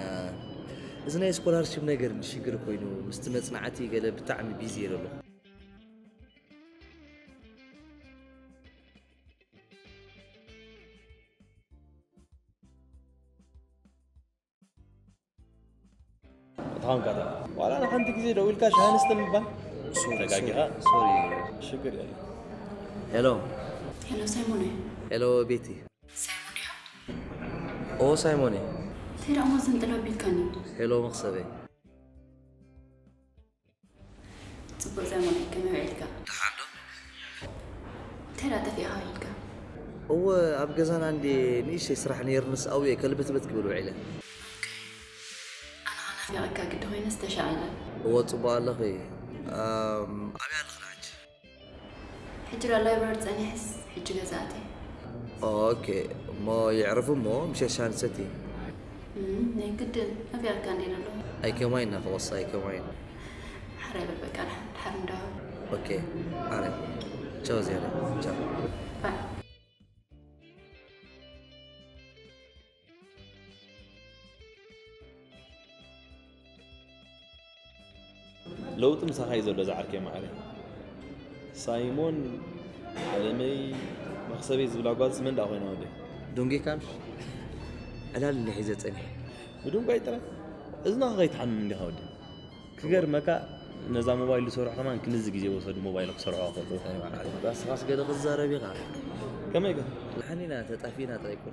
እዚ ናይ ስኮላርሺፕ ነገር ሽግር ኮይኑ፣ ምስቲ መጽናዕቲ ገለ ብጣዕሚ ቢዚ እየ ዘለኹ። እታ ኾንካ እታ። ዋላ ንሓንቲ ግዜ ደው ኢልካ ሻሂ ንስተ ምባል? ሶሪ፣ ተጋጊኻ? ሶሪ፣ ሶሪ። ሽግር የለን። ሄሎ። ሄሎ፣ ሳይሞን እየ። ሄሎ፣ ቤቲ። ሳይሞን ዲኻ? ኦ፣ ሳይሞን እየ። እንታይ ደኣ እሞ ዘንጠላ ኣቢልካኒ? ሄሎ፣ መኽሰበይ። ጽቡቕ ሳይሞን፣ ከመይ ውዒልካ? ደሓን ዶ? እንታይ ደኣ ጠፊእኻ ውዒልካ? እወ፣ ኣብ ገዛና እንዴ ንእሽተይ ስራሕ ነይርንስ ኣብየ ከልበትበት ክብል ውዒለ። ኦኬ። ኣነ ኸኣ ናፊቐካ ግዲ ኮይነስ ተሻቐለ። እወ፣ ጽቡቕ ኣለኺ። ኣም፣ ኣበይ ኣለኺ ንዓንቺ? ሕጂ ዶ ላይብረሪ ጸኒሐስ፣ ሕጂ ገዛ ኣትየ። ኦኬ፣ እሞ የዕርፍ እሞ ምሸት ሻሂ ንሰቲ። እም፣ ናይ ግድን ናፊቐካ እንዴ ዘለኹ። ኣይከማይን ናፍቖስ፣ ኣይከማይን። ሓራይ በል በቃ፣ ደሓን፣ ደሓን እንዳው። ኦኬ፣ ኣረ፣ ቻው ዝያዳ፣ ቻው። ባይ። ለውጢ ምሳኻ እዩ ዘሎ ዝዓርከይ ማዕረ። ሳይሞን፣ ዓለመይ፣ መኽሰበይ ዝብላ ጓልስ መን ደኣ ኮይና ወደይ? ደንጒኻምሽ? ዕላል እንድየ ሒዘ ጸኒሐ። ብድንጓይ ጥራይ? እዝንኻ ከይትሓምም እንዲኻ ወደይ። ክገርመካ፣ ነዛ ሞባይል ዝሰርሑ ከማን ክንድዚ ግዜ ወሰዱ ሞባይል ክሰርሑ ከለዉ። ኣይ፣ መዓረይ፣ ንስኻስ ገለ ክትዛረብ ኢኻ። ከመይ ከ? ደሓን ኢና፣ ተጣፊእና ጥራይ እኮ።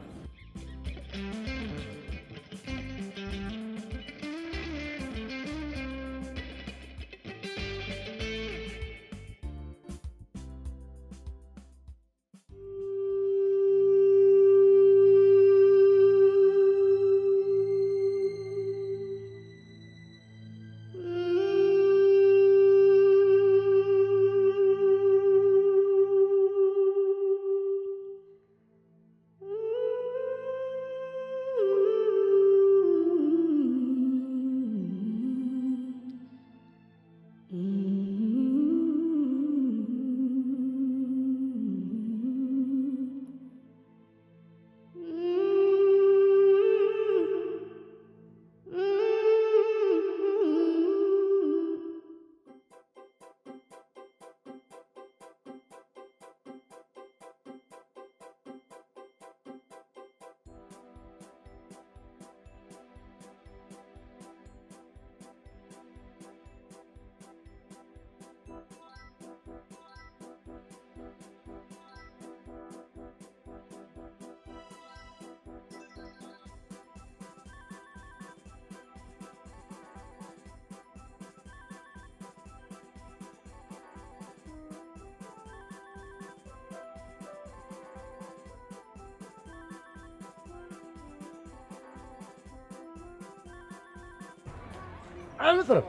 ዓመት ረብ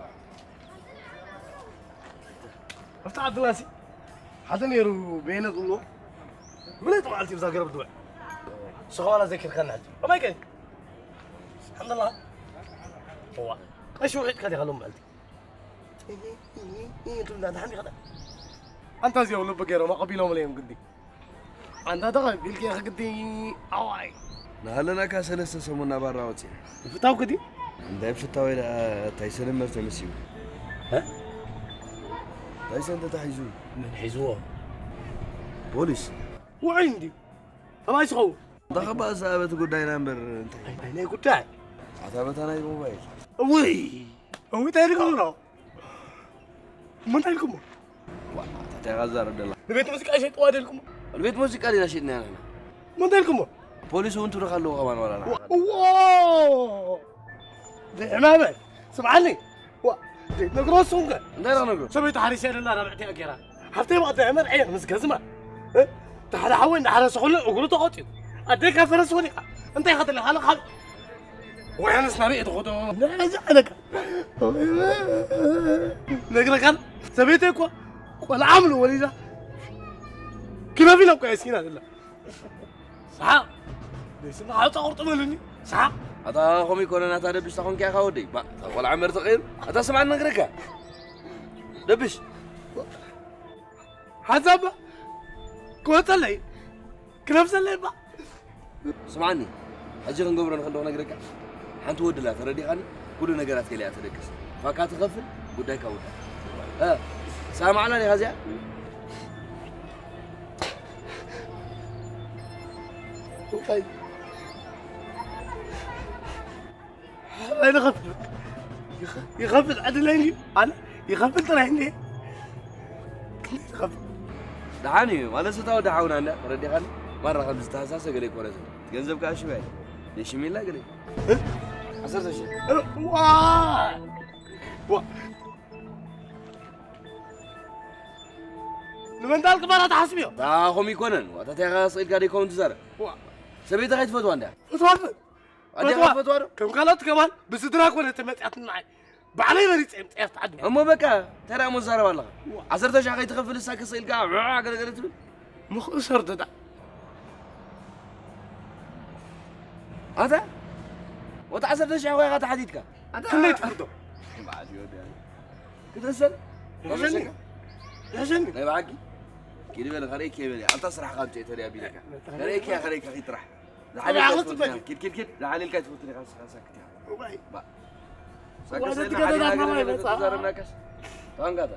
ኣብታ ዓድናሲ ሓደ ነይሩ። በየነ ዝብሎ ምለይቲ መዓልቲ ብዛ ገረብ ድውዕ። ንስኻ ዋላ ዘኪርካኒ ሕጂ። ከመይ ከ? ሓምደላ። እዋ። ቀሺ ውሒጥካ ዲኻ ሎም መዓልቲ? ትብላ ደሓን ዲኻ? ኣንታ እዚኦም ልቢ ገይሮም ኣቐቢሎም እዮም ግዲ። ኣንታ ተቐቢልኪ ኢኺ ግዲ ኣዋይ። ንሃለናካ ሰለስተ ሰሙን ናብ ኣራ ወፂና። ምፍታው ግዲ? እንታይ ፍታወይ ደኣ ታይሰን እምበር ተመሲሉ። እ? ታይሰን ተታሒዙ። መን ሒዝዎ? ፖሊስ። ውዑይ እንድዩ። ከማይ ዝኸውን? እንዳ ኸባ ዝኣበት ጉዳይና እምበር እንታይ? ናይ፣ ናይ ጉዳይ? ኣታ በታ ናይ ሞባይል። እውይ! እውይ፣ እንታይ ኢልኩም ነው? እሞ እንታይ ኢልኩሞ? ዋ፣ እንታይ ኢኻ ትዛረብ ደላ? ንቤት ሙዚቃ ይሸጥዋ ደልኩሞ? ንቤት ሙዚቃ ዲና ሸጥና ንሕና? እሞ እንታይ ኢልኩሞ? ፖሊስ እውን ትብለካ ኣለዎ ከማን ዋላ ንዓኻ። እዎ! ዘይሕማመ፣ ስምዓኒ። ዋ፣ ዘይትነግሮ ንስኹም ከ? እንታይ ኢኻ ነግሮ? ሰበይቲ ሓሪሰ ደላ ራብዕቲ እያ ገይራ። ሃብተይ ብቐዳይ መርዐ ምስ ገዝማ። እ? ሓደ ሓወይ እንዳሓረሰ ከሎ እግሩ ተቆጢሩ። ኣደይ ካብ ፈረስ ወዲቓ። እንታይ ኢኻ ትልእ? ካልእ፣ ካልእ። ወይ ኣነስ ናበይ እየ ትኸዶ? ነዚ ኣለካ። ነግረካ፣ ሰበይተይ እኮ ቆልዓ ምሉ ወሊዳ። ክነፊና እኮ እያ ስኪና ዘላ። ሰሓቕ። ደስና ሓውፃ ቁርጥ በሉኒ። ሰሓቕ። ኣታ ከምኡ ይኮነን፣ ኣታ ደብሽ፣ ታኾንካ ኢኻ ወደይ። ባ፣ እታ ቆልዓ መርዚ ቀይሩ። ኣታ ስምዓኒ ነግረካ። ደብሽ። ሓንሳብ ክወፀለይ፣ ክነፍሰለይ እባ። ስምዓኒ፣ ሕጂ ክንገብሮ ንኽእል ዶ ክነግረካ? ሓንቲ ወዲ ኣላ፣ ተረዲኻኒ? ኩሉ ነገራት ገሊኣ ተደቅስ። ፋካ ትኸፍል፣ ጉዳይካ ውዳእ። እ፣ ሰማዕላ ዲኻ እዚኣ? እንታይ? ኣይንኸፍል። ይኸ-፣ ይኸፍል ዕድለይ እንድዩ። ኣነ ይኸፍል ጥራይ እንድየ። ይኸፍል። ደሓን እዩ ማለት እታ ወዲ ሓውና እንዳ ተረዲኻኒ። ማራ ከም ዝተሃሳሰ ገለ ይኮነ ዘሎ። ገንዘብ ከኣ ሽው ያለ። የሽሚላ ገለ። እ? ዓሰርተ ሺሕ። እ፣ ዋ! ዋ! ንመንታል ቅባላ ተሓስብዮ? ታ ኸም ይኮነን። ዋታ ታይኻ ስኢልካ ደይከውን ትዛረብ። ዋ! ሰበይታ ከይትፈትዋ እንዳ። ፈትዋ? ኣዴኻ ፈትዋ? ፈትዋ ዶ? ከም ካልኦት ከማን ብስድራ ኮነ ተመጽያት ንዓይ። ባዕለይ መሪጸ እየ ምጽያት ዓዲ። እሞ በቃ፣ እንታይ ደኣ እሞ ትዛረብ ኣለኻ? ዋ። ዓሰርተ ሺሕ ከይትኸፍል እሳ ክስኢልካ፣ ዑዕ፣ ገለ ገለ ትብል? ምኽእሰር ደዳ። ኣታ? ወታ ዓሰርተ ሺሕ ኮይኻ ተሓቲትካ? ኣታ? ክንደይ ትፍርዶ? ክትእሰር? ይሕሸኒ። ይሕሸኒ። ናይ ብሓቂ? ኪድ በል፣ ከርእየኪ በል። ኣብታ ስራሕኻ ኣምፅኦ ተሪኣ ቢለካ። ከርእየኪ እያ፣ ከርእየካ ኪድ ጥራሕ። ዝሓለልካ ኣቕልጥ ትፈትን ኢኻ። በል። ኪድ፣ ኪድ፣ ኪድ። ዝሓለልካ ትፈትን ኢኻ፣ ንስኻ ሳክት ኢኻ። እዋይ። ባ። እዋይ፣ ሳክት ነቲ ስለ ገደላት ሓሊና ናባይ ገለ መጻ። ተዛረብናካስ። ታንጋታ።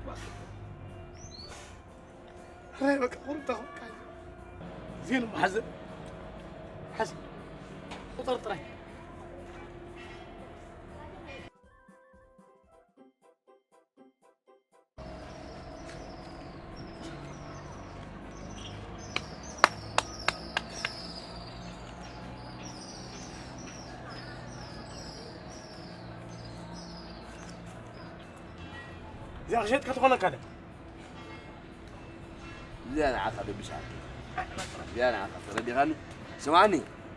ባ። ኣይ፣ በቃ፣ ቁሩብ ተኸፍካ። ዜን መሓዘ። ሓዚ። ቁጥር ጥራይ። እዚኣ ክሸጥካ ትኾነካ ዶ? እዚኣ ንዓኻ ደብሻ። እዚኣ ንዓኻ ተረዲኻኒ? ስምዓኒ፣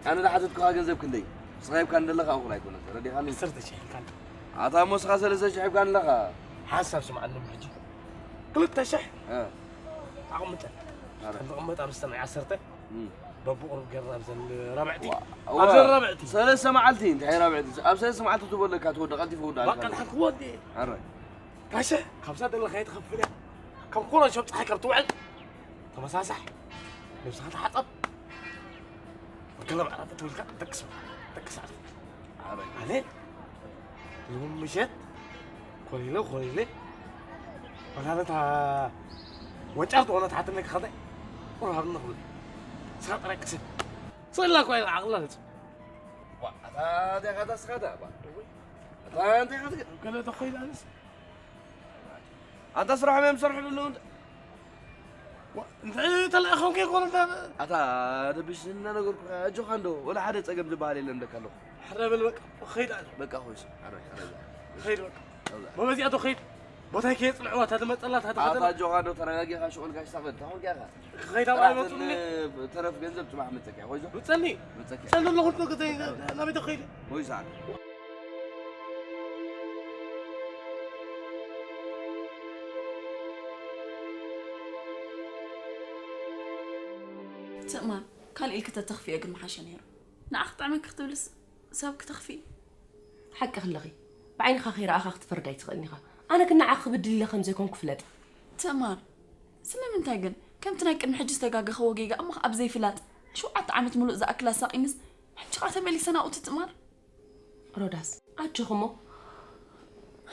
ኣነ ዝሓተትኩኻ ገንዘብ ክንደይ? ንስኻ ሂብካኒ ዘለኻ እኹል ኣይኮነን፣ ተረዲኻኒ? ዓሰርተ ሺሕ ኢልካኒ። ኣታ እሞ ንስኻ ሰለስተ ሺሕ ሂብካኒ ኣለኻ። ሓንሳብ ስምዓኒ እሞ ሕጂ። ክልተ ሺሕ እ። ኣቕምጠን። ኣረ። ከም ዝቕመጥ ኣብ ዝተን ዓሰርተ። እም። በብቑሩብ ጌርና ኣብዘን ራብዕቲ። ዋ-፣ ኣብዘን ዋ-፣ ራብዕቲ። ሰለስተ መዓልቲ፣ እንታይ ራብዕቲ? ኣብ ሰለስተ መዓልቲ ትበለካ ትወድእ፣ ቀልጢፉ ክውዳእ ባቃ ኣለካ። ንሓን ክወድእ። ኣረ። ታሸ፣ ካብዛ ዘለኻዮ ትኸፍል እያ። ከም ኩለን ሸብ ፀሓይ ካብ ትውዕል፣ ተመሳሳሕ። ነብስኻ ተሓፀብ። ገለ መዕረፊ ትብልካ፣ ደቅስ፣ ደቅስ ኣለ። ኣረ። ኣነ፣ ሎም ምሸት፣ ኮሊለ፣ ኮሊለ፣ ወላ ነታ ወጫር ትኾነ ትሓትነ ክኸደ፣ ቁርሃብ ንኽብል። ንስኻ ጥራይ ቅስን። ስእላ እኮ ኢላ ዓቕላ ነጽ። ዋ፣ ኣታ እንታይ ካታ ስኻታ፣ ዋ። ኣታ እንታይ ካታ ገለ ተኾይላ ኣነስ። ኣንታ ስራሖም እዮም ዝሰርሑ ዘለዉ እንተ-፣ ዋ፣ እንታይ ተላኢኾም ከይኮኑ እንዳ-፣ ኣታ ደብሽ እናነገርኩኻ፣ ኣጆኻ እንዶ፣ ወላ ሓደ ጸገም ዝበሃል የለን እብለካ ኣለኹ። ሕረ በል በቃ፣ ኸይድ ኣነ። በቃ ኾይስ፣ ሕረ፣ ሕረ በል። ኸይድ በቃ። ኣብዛ። መመዚኣቶ ኸይድ። ቦታይ ከየጽንዕዋ፣ እታ ትመጸላ፣ እታ ኣታ ትኸደላ። ኣጆኻ እንዶ፣ ተረጋጊኻ ሽቑልካ ሽታ በል፣ ታኹልካ ኢኻ። ኸይድ ኣብ ጥራሕ ኣይመጹኒ። ዘን-፣ ተረፍ ገንዘብ ጽባሕ መጸኪያ፣ ኾይዞ? መጸኒ። መጸኪያ። ጸኒ ኣለኹ፣ እቶ ገዛይ፣ ናበይ ተኸይደ? ኾይሳ። ትእማን፣ ካልእ ኢልኪ ተተኽፍዮ ግን ምሓሸ ነይሩ። ንዓኺ ክጥዕመኪ ክትብልስ ሰብ ክተኽፍኢ? ሓቅኺ ኣለኺ። ብዓይንኻ ከይረኣኻ ክትፈርድ ኣይትኽእልን ኢኻ። ኣነ ግን ንዓኺ ክብድል ኢለ ከም ዘይኮንኩ ፍለጢ። ትእማር፣ ስለምንታይ ግን ከምቲ ናይ ቅድሚ ሕጂ ዝተጋገኽዎ ጌጋ እሞ ኣብ ዘይፍላጥ ንሸውዓተ ዓመት ምሉእ ዝኣክል ኣሳቒንስ፣ ሕጂ ኸኣ ተመሊሰ ናብኡ ትጥማር? ሮዳስ፣ ኣጆኺ እሞ።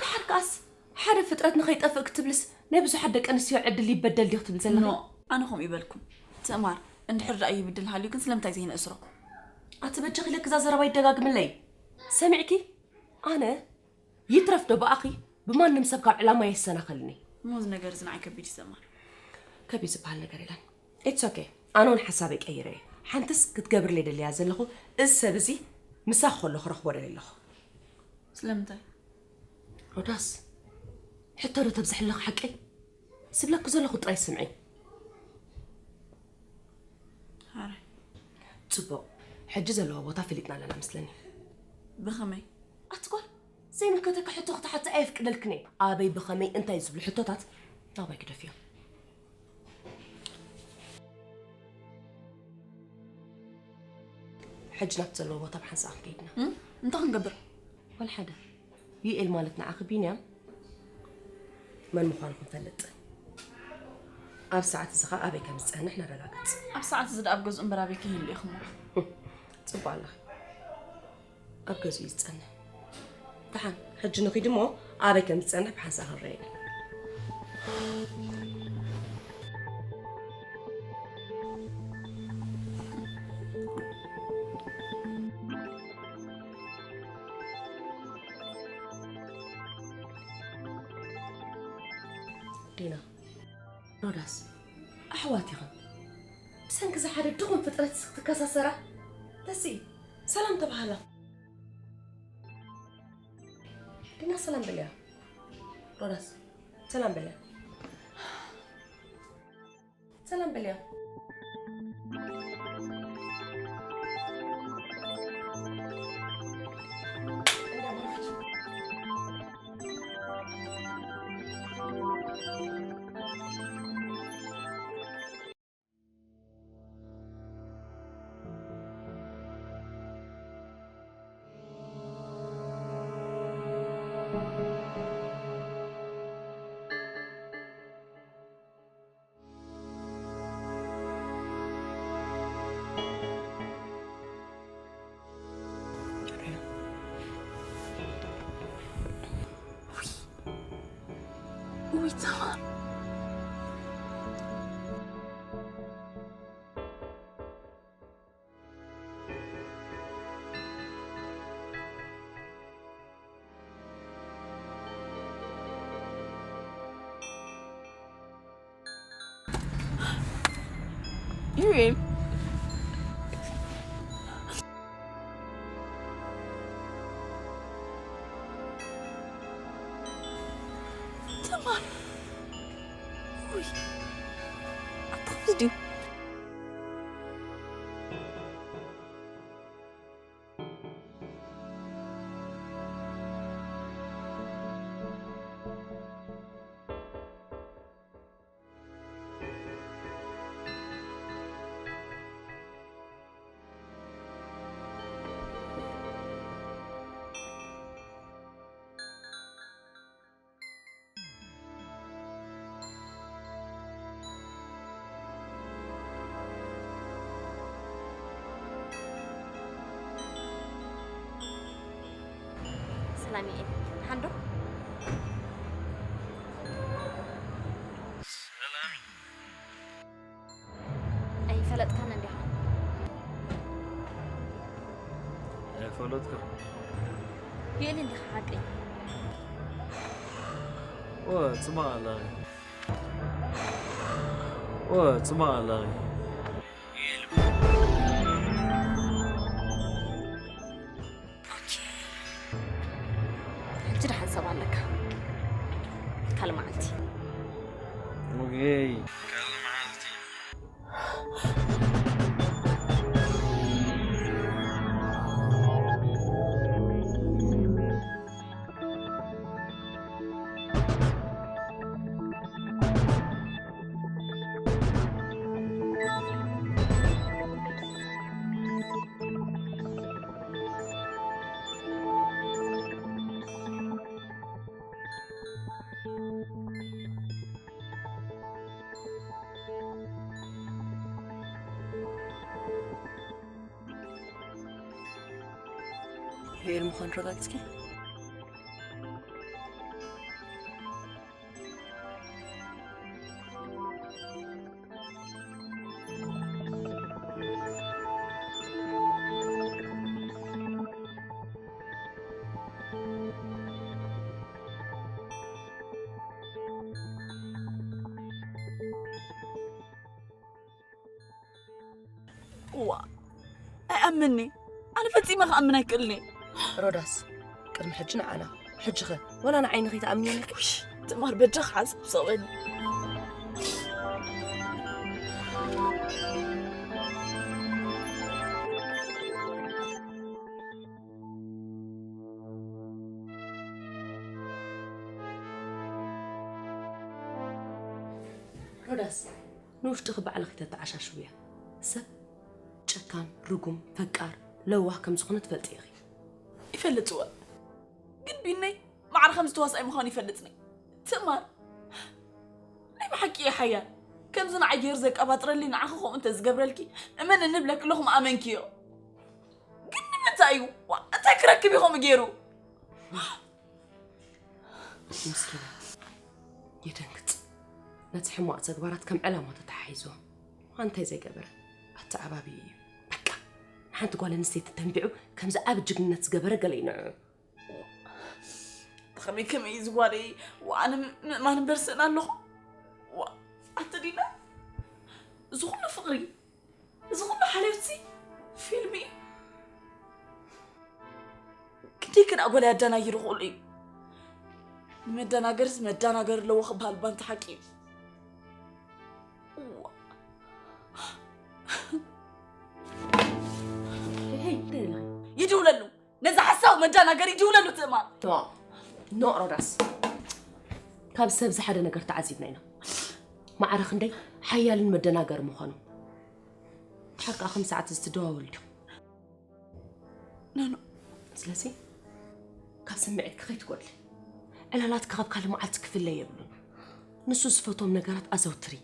ደሓር ከኣስ ሓደ ፍጥረት ንኸይጠፍእ ክትብልስ ናይ ብዙሓት ደቂ ኣንስትዮ ዕድል ይበደል ድዩ ክትብል ዘለኺ? ኖ፣ ኣነ ከምኡ ይበልኩን። ትእማር፣ እንድሕር ደኣ ይብድል ሃልዩ ግን ስለምንታይ ዘይንእስሮ? ኣቲ በጃኺ ኢለኪ እዛ ዘረባ ይደጋግምለይ። ሰሚዕኪ? ኣነ ይትረፍ ዶ ብኣኺ ብማንም ሰብ ካብ ዕላማ የሰናኸልኒ። እሞ እዚ ነገር እዚ ንዓይ ከቢድ እዩ ትእማር። ከቢድ ዝበሃል ነገር የለን። It's okay። ኣነ እውን ሓሳበይ ቀይረ እየ። ሓንትስ ክትገብርለይ ደልያ ዘለኹ፣ እዚ ሰብ እዚ ምሳኺ ከሎ ክረኽቦ ደልየ ኣለኹ። ስለምንታይ? ሮዳስ፣ ሕቶ ዶ ተብዝሒ ኣለኺ ሓቀይ? ዝብለኪ ዘለኹ ጥራይ ስምዒ። ጽቡቕ፣ ሕጂ ዘለዎ ቦታ ፈሊጥና ኣለና መስለኒ። ብኸመይ? ኣቲ ጓል፣ ዘይምልከተካ ሕቶ ክትሓቲ ኣየፍቅደልክን እየ። ኣበይ፣ ብኸመይ፣ እንታይ ዝብሉ ሕቶታት ናባይ ግደፍዮም። ሕጂ ናብቲ ዘለዎ ቦታ ብሓንሳእ ክንከይድና። እም? እንታይ ክንገብር? ዋላ ሓደ። ዩኤል ማለት ንዓኺ ቢንያም መን ምዃኑ ክንፈልጥ፣ ኣብ ሰዓት እዚ ኸኣ ኣበይ ከም ዝጸንሕ ነረጋግጽ። ኣብ ሰዓት እዚ ደኣ ኣብ ገዝኡ እምበር ኣበይ ክህሉ ኢኹሞ? ጽቡቕ ኣለኺ። ኣብ ገዝኡ እዩ ዝጸንሕ። ደሓን፣ ሕጂ ንኺድ እሞ ኣበይ ከም ዝጸንሕ ብሓንሳእ ክንረኣየሉ። ዲና፣ ሮዳስ፣ ኣሕዋት ኢኽን። ብሰንኪ እዚ ሓደ ድኹም ፍጥረት ክትከሳሰራ? ተስኢ፣ ሰላም ተባሃላ። ዲና፣ ሰላም በልያ። ሮዳስ፣ ሰላም በልያ። ሰላም በልያ። ውይ፣ ተማር። ዩኤል። ተማር። ውይ። ኣታ ድዩ? ሰላም እየ። ደሓን ዶ? ሰላም። ኣይፈለጥካን እንዲኻ? ኣይፈለጥካ። ዩኤል እንዲኻ ሓቀይ? ወ፣ ጽማቕ ኣለኺ። ወ፣ ጽማቕ ኣለኺ። ኦኬ። ሕጂ ደሓን ሰብ ኣለካ። ካልእ መዓልቲ። ኦኬ። ካልእ መዓልቲ። ሄል ምዃን ረጋግጽኪ? እዋ፣ ኣይኣምንኒ። ኣነ ፈጺመ ክኣምን ኣይክእልኒ። ሮዳስ፣ ቅድሚ ሕጂ ንዓና፣ ሕጂ ኸ ወላ ንዓይ ንኸይትኣምንኒ? ውሽ፣ ትማር በጃኻ ሓንሳብ ሰበኒ። ሮዳስ፣ ንውሽጥኺ ባዕልኺ ተተዓሻሽውያ። ሰብ ጨካን፣ ርጉም፣ ፈቃር፣ ለዋህ ከም ዝኾነ ትፈልጢ ኢኺ። ይፈልጥዎ። ግን ቢነይ ማዕረ ከምዚ ተዋሳኣይ ምዃኑ ይፈልጥኒ። ትእማር፣ ናይ ብሓቂ እየ ሓያል። ከምዚ ንዓይ ገይሩ ዘቀባጥረሊ ንዓኺ ከምኡ እንተ ዝገብረልኪ፣ እመን እንብለኪ ኣለኹ ምኣመንክዮ። ግን ንምንታይ እዩ? ዋ፣ እንታይ ክረክብ እዩ ከምኡ ገይሩ? ምስኪና፣ የደንግጽ። ነቲ ሕማቕ ተግባራት ከም ዕላማ ተተሓሒዝዎ። እንታይ ዘይገበረ? ኣተዓባቢኡ እዩ። በቃ፣ ንሓንቲ ጓል ኣንስተይቲ ተንቢዑ ከምዚ ዓቢ ጅግንነት ዝገበረ ገለ እዩ ንዕኡ። ከመይ ከመይ እዩ ዝጓደይ? ዋ፣ ኣነ ም-፣ ምእማን እምበር ስእና ኣለኹ። ዋ፣ ኣቲ ዲና፣ እዚ ኩሉ ፍቕሪ፣ እዚ ኩሉ ሓልዮትሲ ፊልም እዩ። ክንደይ ግን ኣጓል ኣደናጊሩ ክእሉ እዩ። ንመደናገርስ መደናገሪ ኣለዎ ክበሃል ባንቲ ሓቂ እዩ። ዋ። ይደውለሉ። ነዚ ሓሳዊ መደናገሪ ይድውለሉ ትእማን። ኖ፣ ኖ ሮዳስ። ካብ ሰብ ዝሓደ ነገር ተዓዚብና ኢና። ማዕረ ክንደይ ሓያልን መደናገሪ ምዃኑ። ሓቃ ከም ሰዓት እዚ ትደዋወል ድዩ? ኖ፣ ኖ። ስለዚ ካብ ስምዒትኪ ከይትጎድሊ። ዕላላትኪ ካብ ካልእ መዓልቲ ክፍለ የብሉን። ንሱ ዝፈትዎም ነገራት ኣዘውትሪ።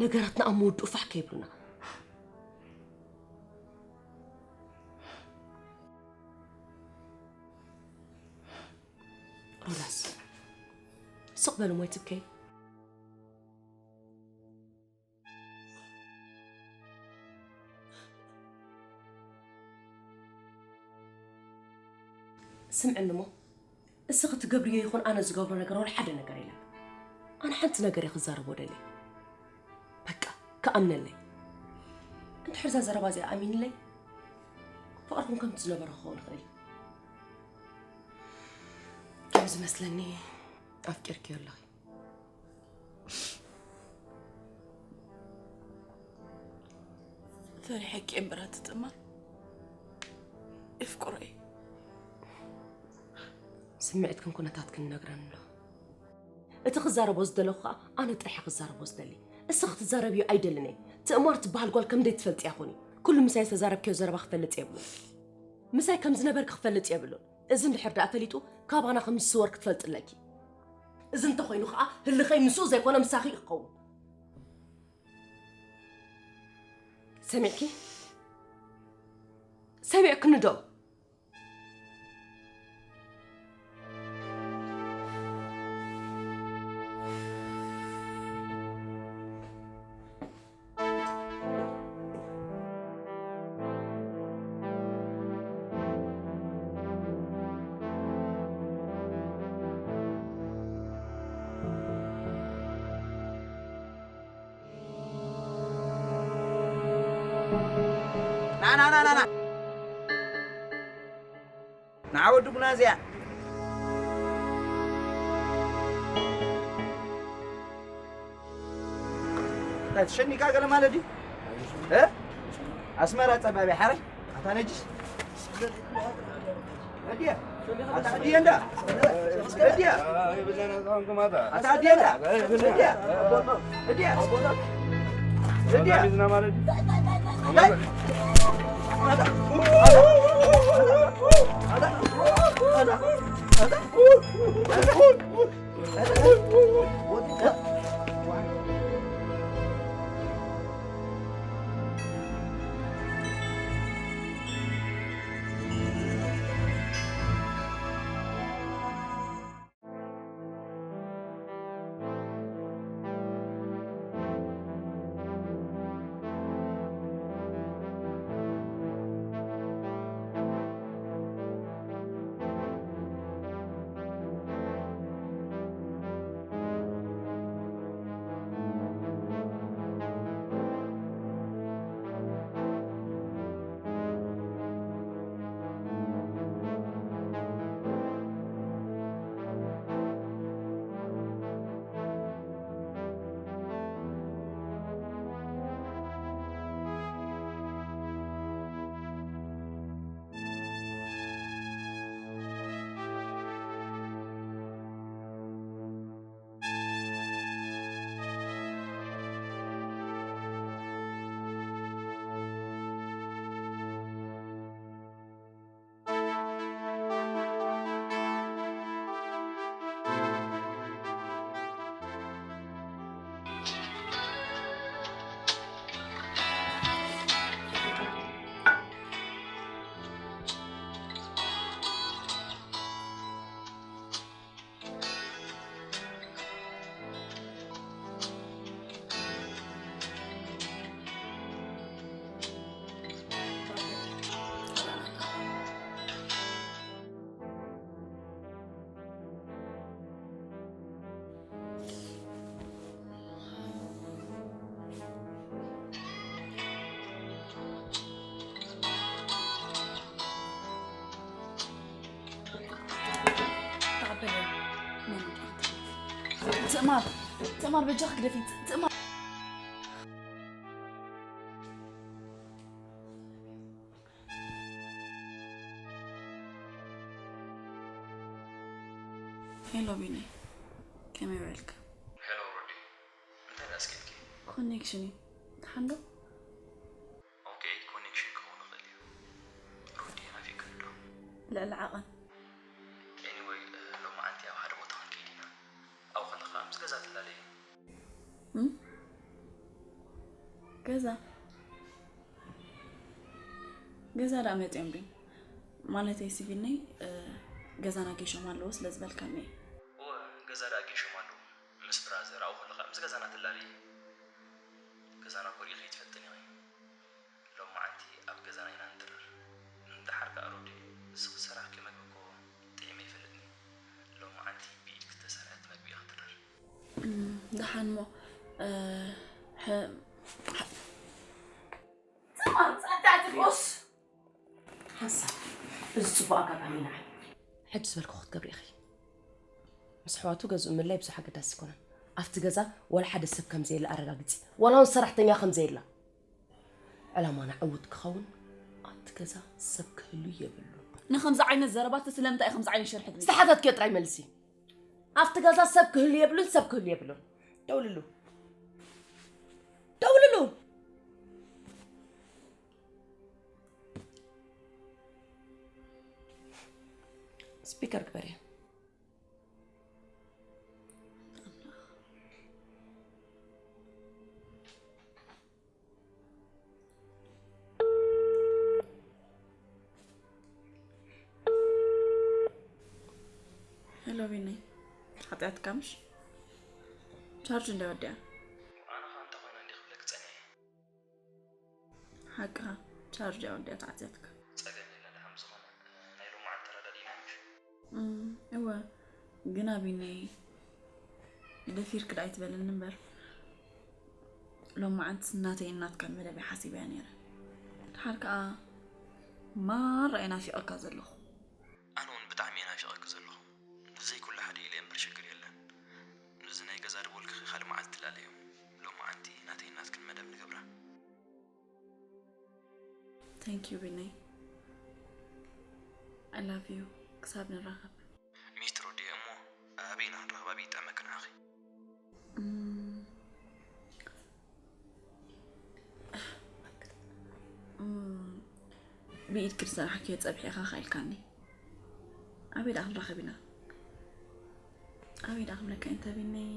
ነገራትና ኣብ ምውድኡ ፋሕ ከይብሉና። ሮዳስ፣ ስቕ በሉ እሞ ኣይትብከይ። ስምዕኒ እሞ፣ እስኺ ትገብርዮ ይኹን ኣነ ዝገብሮ ነገር ወላ ሓደ ነገር የለን። ኣነ ሓንቲ ነገር እየ ክዛረቦ ደልየ። በቃ፣ ክኣምነለይ። እንድሕር እዛ ዘረባ እዚኣ ኣሚንለይ፣ ፍቕርኩም ከምቲ ዝነበረ ክኸውን ይኽእል እዩ። ከም ዝመስለኒ፣ ኣፍቂርክዮ ኣለኺ። ፈሪሐኪ እምበር ኣቲ ትእማር፣ የፍቅሮ እየ። ስምዒትክን ኩነታትክን ይነግረኒ ኣሎ። እቲ ክዛረቦ ዝደለኹ ኸኣ ኣነ ጥራሕ ክዛረቦ ዝደሊ። እስኺ ክትዛረብዮ ኣይደልን እየ። ትእማር ትበሃል ጓል ከም ደይትፈልጥያ ኩኒ። ኩሉ ምሳይ ዝተዛረብክዮ ዘረባ ክፈልጥ የብሉን። ምሳይ ከም ዝነበርኪ ክፈልጥ የብሉን። እዚ እንድሕር ደኣ ፈሊጡ ካባና ከም ዝስወር ክትፈልጢ ኣለኪ። እዚ እንተኾይኑ ኸኣ ህልኸይ ምስኡ ዘይኮነ ምሳኺ ክኸውን። ሰሚዕኪ? ሰሚዕክኒ ዶ? ና፣ ና፣ ና፣ ና፣ ና። ንዓ ወዲ ጉናዝያ። እንታይ ተሸኒካ ገለ ማለት ድዩ? እ? ኣስመራ ጸባብያ ሓረ? ኣታ ነጅስ። እድያ። ኣታ እድያ እንዳ። እድያ። ኣታ እድያ እንዳ። እድያ። እድያ። እድያ። ትእማር፣ ትእማር በጃኺ ግደፊ። ትእማር። ሄሎ ቢኒ፣ ከመይ ውዒልካ? ሄሎ ሮዲ፣ እንታይ ደኣ እስኪ ኢልኪ? ኮኔክሽን እዩ። ደሓን ዶ? ኦኬ፣ ኮኔክሽን ክኸውን ይኽእል እዩ። ሮዲ፣ ናፊቕክኒ ዶ? ልዕሊ ዓቐን። ኤኒወይ፣ ሎማዓንቲ ኣብ ሓደ ቦታ ክንከይድ ኢና። ኣብኡ ከለኻ ምስ ገዛ ትላለዩ። እም? ገዛ? ገዛ ደኣ መጺኦም ድዮም? ማለተይ ሲቪልነይ፣ እ፣ ገዛና ጌሾም ኣለዉ ስለ ዝበልካኒ እየ። እወ፣ ገዛ ደኣ ጌሾም ኣለዉ። ምስ ብራዘር ኣብኡ ከለኻ ምስ ገዛና ትላለዪ። ገዛና እኮ ርኢኺ ኣይትፈልጥን ኢኺ። ሎማዓንቲ ኣብ ገዛና ኢና ንድረር። ደሓር ከኣ ሮዲ፣ ንስኺ ዝሰራሕክዮ መግቢ እኮ ጥዒመ ኣይፈልጥን እየ። ሎማዓንቲ ብኢድኪ ዝተሰርሐት መግቢ ኢኺ ትድረር። እም፣ ደሓን እሞ፣ እ፣ ሐ-፣ ሐ-፣ ትማል ጸጋዕቲ ቁስ። ሓንሳብ፣ እዚ ጽቡቕ ኣጋጣሚ እዩ ንዓይ። ሕጂ ዝበልክዎ ክትገብሪ ኢኺ። ምስ ኣሕዋቱ ገዝኡ ምልላይ ብዙሕ ኣገዳሲ ኣይኮነን። ኣብቲ ገዛ ዋላ ሓደ ሰብ ከም ዘየለ ኣረጋግጺ። ዋላ እውን ሰራሕተኛ ከም ዘየላ። ዕላማና ዕዉት ክኸውን ኣብቲ ገዛ ሰብ ክህሉ የብሉን። ንኸምዚ ዓይነት ዘረባቲ ስለምንታይ እዩ ከምዚ ዓይነት ሽርሒ ትብሊ? ዝተሓተትክዮ ጥራይ መልሲ። ኣብቲ ገዛ ሰብ ክህሉ የብሉን፣ ሰብ ክህሉ የብሉን። ደውልሉ። ደውልሉ። ስፒከር ግበርያ። ሄሎ ቢኒ፣ ሓጢኣትካ ምሽ? ቻርጅ እንዳ ወዲኣ። ኣነ ኸኣ እንተ ኾይነ እንዲኽ ክብለኪ ጸኒሐ። ሓቅኻ፣ ቻርጅ እያ ወዲኣ ተዓጽያትካ። ጸገም የለን፣ ደሓን ብዝኾነ፣ ናይ ሎማዓንቲ ተረዳዲእና ምሽ? እም፣ እወ፣ ግና ቢኒ፣ ደፊርኪ ደኣ ኣይትበለኒ እምበር፣ ሎማዓንትስ ናተይን ናትካን መደብ እየ ሓሲበያ ነይረ። ደሓር ከኣ ማራ እየ ናፊቐካ ዘለኹ። ኣነ እውን ብጣዕሚ እየ ናፊቐኪ ዘለኹ። ንዘይ ኩሉ ሓደ ኢለ እምበር ሽግር የለን። ነዚ ናይ ገዛ ድቦልኪ ካልእ መዓልቲ ትላለዮም። ሎማዓንቲ ናተይን ናትክን መደብ ንገብራ። Thank you ቢነይ። I love you። ክሳብ ንራኸብ። ሚስትር ወዲ እሞ ኣበይ ኢና ክንራኸብ? ኣበይ ይጥዕመኪ ንዓኺ? እም፣ እም፣ ብኢድኪ ዝሰራሕክዮ ጸብሒ ኢኻ ከኢልካኒ። ኣበይ ደኣ ክንራኸብ ኢና? ኣበይ ደኣ ክብለካ እንተ ቢነይ?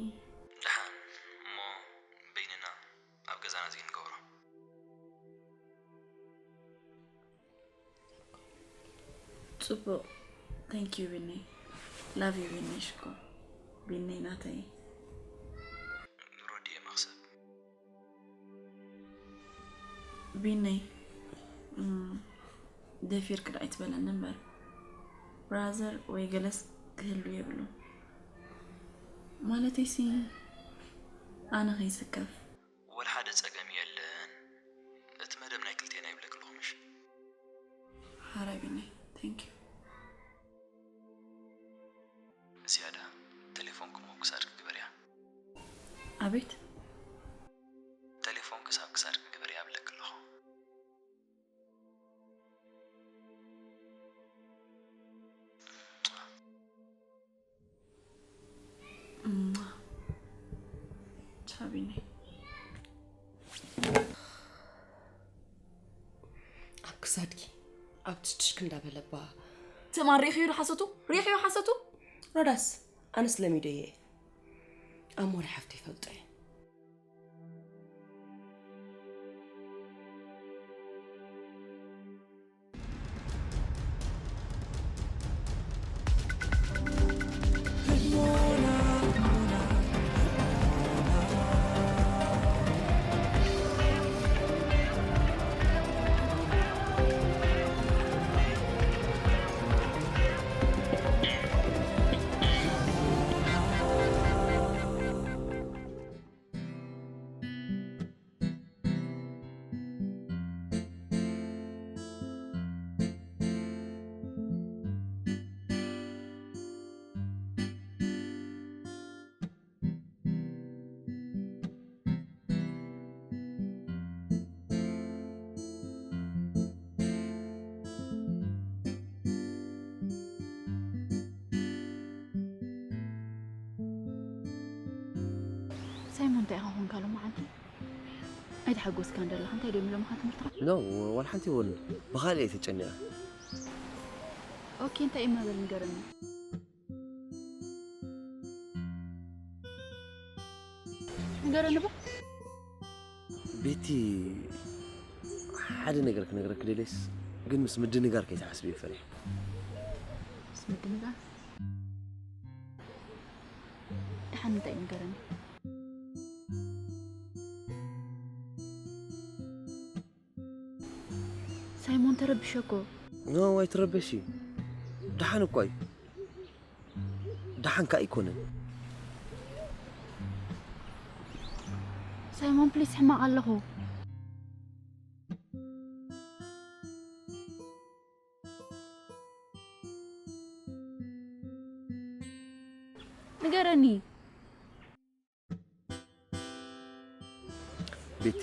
ደሓን እሞ በይንና ኣብ ገዛና እዚ ክንገብሮ። ጽቡቕ። Thank you ቢነይ። Love you ቢነይ ሽኮር። ቢነይ ናተይ። ሮዲየ መኽሰብ። ቢነይ፣ እም፣ ደፊርኪ ደኣ ኣይትበለኒ እምበር። ብራዘር ወይ ገለስ ክህሉ የብሉን። ማለተይሲ፣ ኣነ ከይስከፍ። ወላ ሓደ ጸገም የለን። እቲ መደብ ናይ ክልቴና ይብለኪ ኣለኹ ምሽ? ሓራይ ቢነይ፣ thank you። ዝያዳ፣ ቴሌፎንኪ እሞ ክሳድኪ ግበርያ። ኣቤት? ቴሌፎንኪ ሳብ ክሳድኪ ግበርያ እብለኪ ኣለኹ። እማ፣ ቻው ቢኒ። ኣብ ክሳድኪ፣ ኣብ ትሽትሽክ እንዳበለባ። ትማል ሪኢኽዮ ዶ ሓሰቱ? ሪኢኽዮ ሓሰቱ? ሮዳስ፣ ኣነስ ለሚደዮ እየ። ኣሞሪ ሓፍተይ ይፈልጦ እየ። እንታይ ኢኻ ኮንካ ሎማዓንቲ? ኣይተሓጎስካን ደለኻ? እንታይ ደይምለምኻ ትምህርትኻ? ኖ፣ ዋላ ሓንቲ ይወን። ብኻልእ እየ ተጨኒቐ። ኦኬ፣ እንታይ እማ በል ንገረኒ። ንገረኒ በል። ቤቲ፣ ሓደ ነገር ክነግረክ ደልየስ፣ ግን ምስ ምድንጋር ከይትሓስቢ ይፈርሕ። ምስ ምድንጋር? ደሓን እንታይ ንገረኒ። ሳይሞን ተረቢሸ እኮ። ኖ፣ ኣይትረበሺ። ደሓን እኮ እዩ። ደሓን ከኣ ኣይኮነን። ሳይሞን ፕሊስ፣ ሕማቕ ኣለኹ። ንገረኒ። ቤቲ።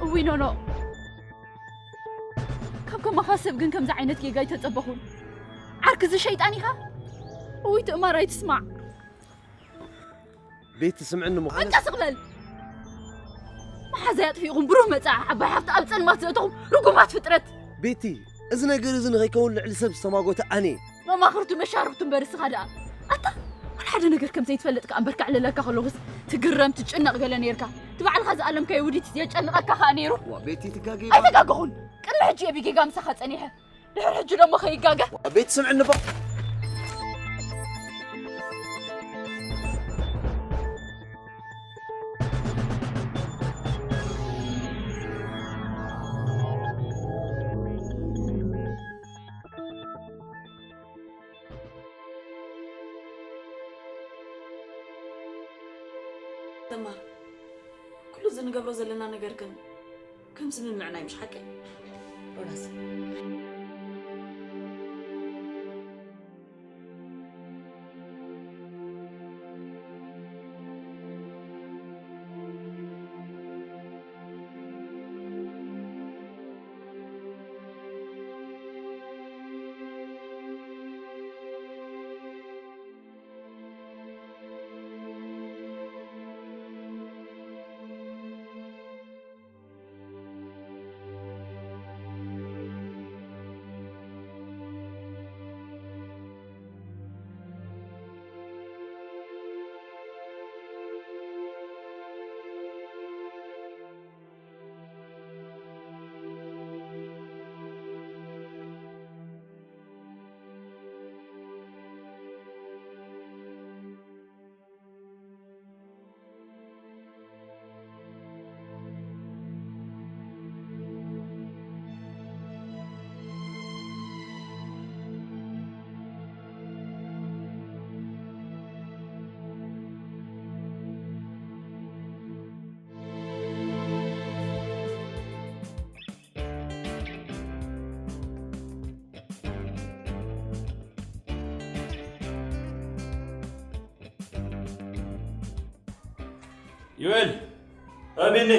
እውይ ኖኖ፣ ካብ ከማኻ ሰብ ግን ከምዚ ዓይነት ጌጋ ኣይተጸበኹን። ዓርኪ እዚ ሸይጣን ኢኻ። እውይ ትእማር ኣይትስማዕ። ቤቲ ስምዕኒ እሞ ኣነ በቃ ስቕ በል። መሓዛይ ኣጥፊእኹም ብሩህ መጻኢ ዓባይ ሃፍቲ ኣብ ጸልማት ዘእተኹም ርጉማት ፍጥረት። ቤቲ፣ እዚ ነገር እዚ ንኸይከውን ልዕሊ ሰብ ዝተማጎተ ኣነ እየ። መማኽርቱ መሻርኽቱ እምበር እስኻ ደኣ። ኣታ፣ ወላ ሓደ ነገር ከም ዘይትፈልጥ ከኣ እምበር ከዕልለካ ከለኹስ ትግረም ትጭነቕ ገለ ነይርካ። እቲ ባዕልኻ ዝኣለምካዮ ውዲት የጨንቐካ ከኣ ነይሩ። ዋ፣ ቤቲ ትጋገ። ኣይተጋገኹን። ቅድሚ ሕጂ እየ ብጌጋ ምሳኻ ጸኒሐ። ድሕሪ ሕጂ ደሞ ከይጋገ። ዋ፣ ቤቲ ስምዕኒ እባ። ተማር፣ ኩሉ እዚ ንገብሮ ዘለና ነገር ግን ከም ስምምዕና እዩ፣ ምሽ ሓቀይ? ሮዳስ። ዮኤል፣ ኣቤኔ።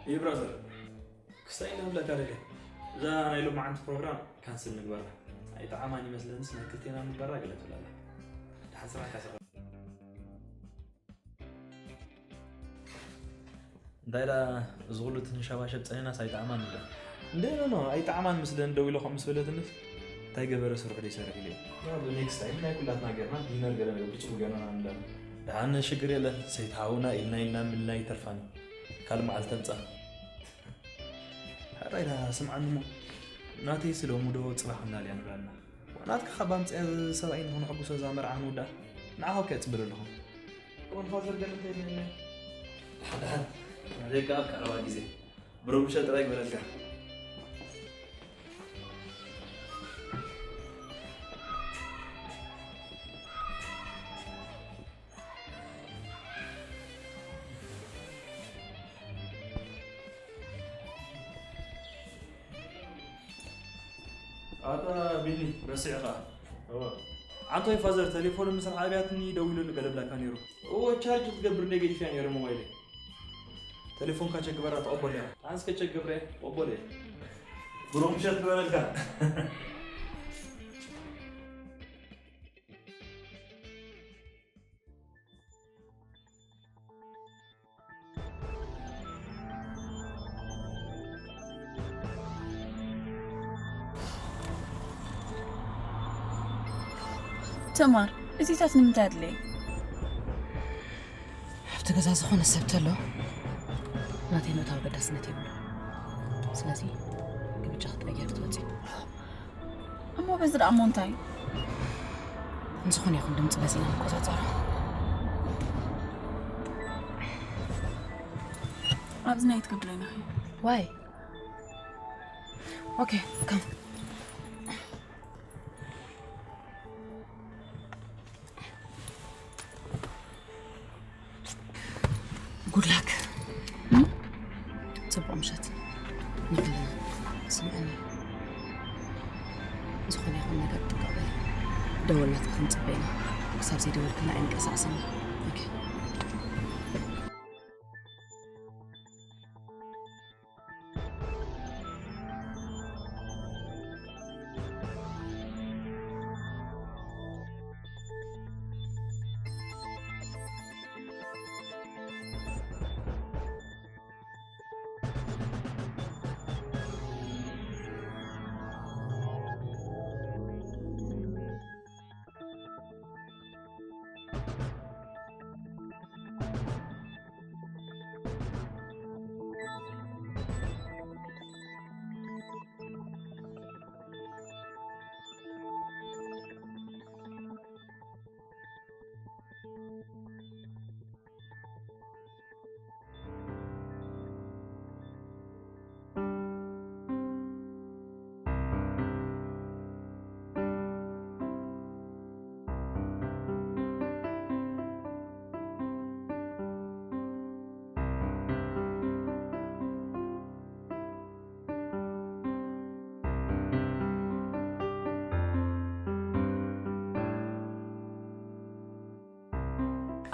ይህ ብራዘር፣ ክሳይ እንዳ ምብለካ ደለ። እዛ ናይ ሎማዓንቲ ፕሮግራም ካንስል ንግበራ። ኣይጠዓማን ይመስለንስ ናይ ክልቴና ንግበራ ገለ ትብላላ። ደሓን ስራሕ ካሰ እንታይ ደኣ እዚ ኩሉ ትንሻባሸብ ጸኒናስ ኣይጠዓማን ኢላ። እንደ ኖ ኖ ኣይጠዓማን ምስለን ደው ኢለ ከምኡ ምስ በለትንስ እንታይ ገበረ ስርሑ ደይሰርሕ ኢለ። ያው ኔክስት ታይም ናይ ኩላትና ገርና ዲነር ገለ ነገር ብጽቡ ገርና ንብላ። ደሓን ሽግር የለን ሰይት ሓውና ኢልና ኢልና ምልና ይተርፋን ካልእ መዓልቲ ተምጻ። ሕራይ ደኣ ስምዓኒ እሞ ናተይስ ሎሚ ዶ ጽባሕ ምናልያ ንብላና። ናትካ ካብ ኣምጽያ ሰብኣይ ንኽንሕጉሶ እዛ መርዓ ክንውድኣ ንዓኻ እኮ እየ ጽበ ዘለኹ። እወን ፋዘር ገለ እንታይ ይብለኒ? ደሓን ደሓን ናተይ ከኣ ኣብ ቀረባ ግዜ ብሩህ ምሸት ጥራይ ግበረልካ። ኣታ ቢኒ፣ ረሲዕኻ። እወ። ዓንቶይ ፋዘር፣ ቴሌፎን ምስራሕ ኣብያትኒ ደዊሉሉ ገለ ብላካ ነይሩ። እወ፣ ቻርጅ ክትገብር ደገዲፍያ ነይሩ ሞባይለይ። ቴሌፎንካ ቸክ ግበራ፣ ተቐበሎ እያ። ኣንስ ከቸክ ገብረ፣ ተቐበሎ እያ። ብሩኽ ምሸት ግበረልካ። ተማር፣ እዚታት ንምንታይ ኣድለየ? ኣብቲ ገዛ ዝኾነ ሰብ ተሎ፣ ናተይ ምእታው ኣገዳስነት የብሉ። ስለዚ፣ ግብጃ ክትቀየር ትወፂ። እሞ በዚ ደኣ እሞ እንታይ? ዝኾነ ይኹን ድምፂ በዚ ኢና ንቆፃፀሮ። ኣብዚ ናይ ትገብለና። ዋይ? ኦኬ፣ ካም። ጉድ ላክ። ጽቡቕ ምሸት ንኹልና። ስምዕኒ፣ ዝኾነ ይኹን ነገር ጥንቃቕ በሊ። ደወል ናትካ ክንጽበ ኢና። ክሳብ ዘይደወልክልና ኣይንንቀሳቐስን። ኦኬ።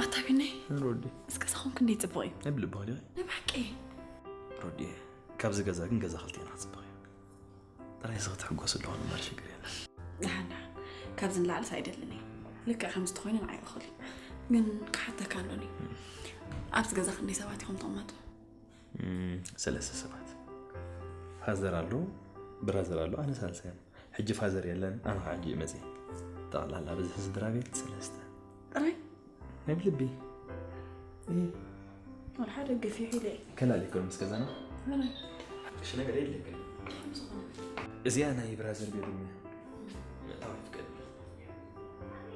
ኣታ ቢነይ፣ ሮዲ። እስከ ሳኹም ክንደይ ጽቡቕ እዩ። ናይ ብልቢ ኸዲ። ንብሓቂ። ሮዲ፣ ካብዚ ገዛ ግን ገዛ ክልቴና ክጽብቕ እዩ። ጥራይ እዚ ክትሕጎስ ኣለኹ እምበር ሽግር የለን። ደሓን፣ ደሓን። ካብዚ ንላዕልስ ኣይደልን እየ። ልክዕ ከምዚ ተኾይኑ ንዓይ እኹል እዩ። ግን ክሓተካ ኣሎኒ። ኣብቲ ገዛ ክንደይ ሰባት ኢኹም ትቕመጡ? እም፣ ሰለስተ ሰባት። ፋዘር ኣሎ፣ ብራዘር ኣሎ፣ ኣነ ሳልሳይ እየ። ሕጂ ፋዘር የለን፣ ኣነ ከዓ ሕጂ እየ መፅየ። ጠቕላላ ብዝሒ ስድራ ቤት ሰለስተ። ጥራይ? ናይ ብልቢ። እየ። ወላ ሓደ ገፊሕ ኢለ እየ። ከላሊ እኮ ምስ ገዛና። ጥራይ? እሺ፣ ነገር የለ ግን። ከም ዝኾነ። እዚኣ ናይ ብራዘር ቤድሩም እያ። ምእታው ኣይፍቀድን።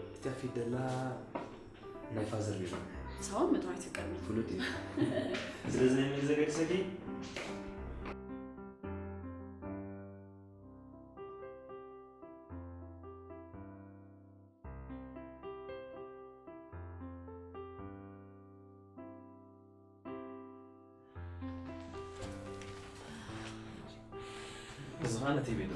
እቲኣ ፊት ደላ ናይ ፋዘር ቤት። ሳዋ ምእታው ኣይትፍቀድን። ፍሉጥ እዩ። ስለዚ ናይ መን ዘገድሰኪ? እዚ ኸዓ ነቲ ቤት ዶ?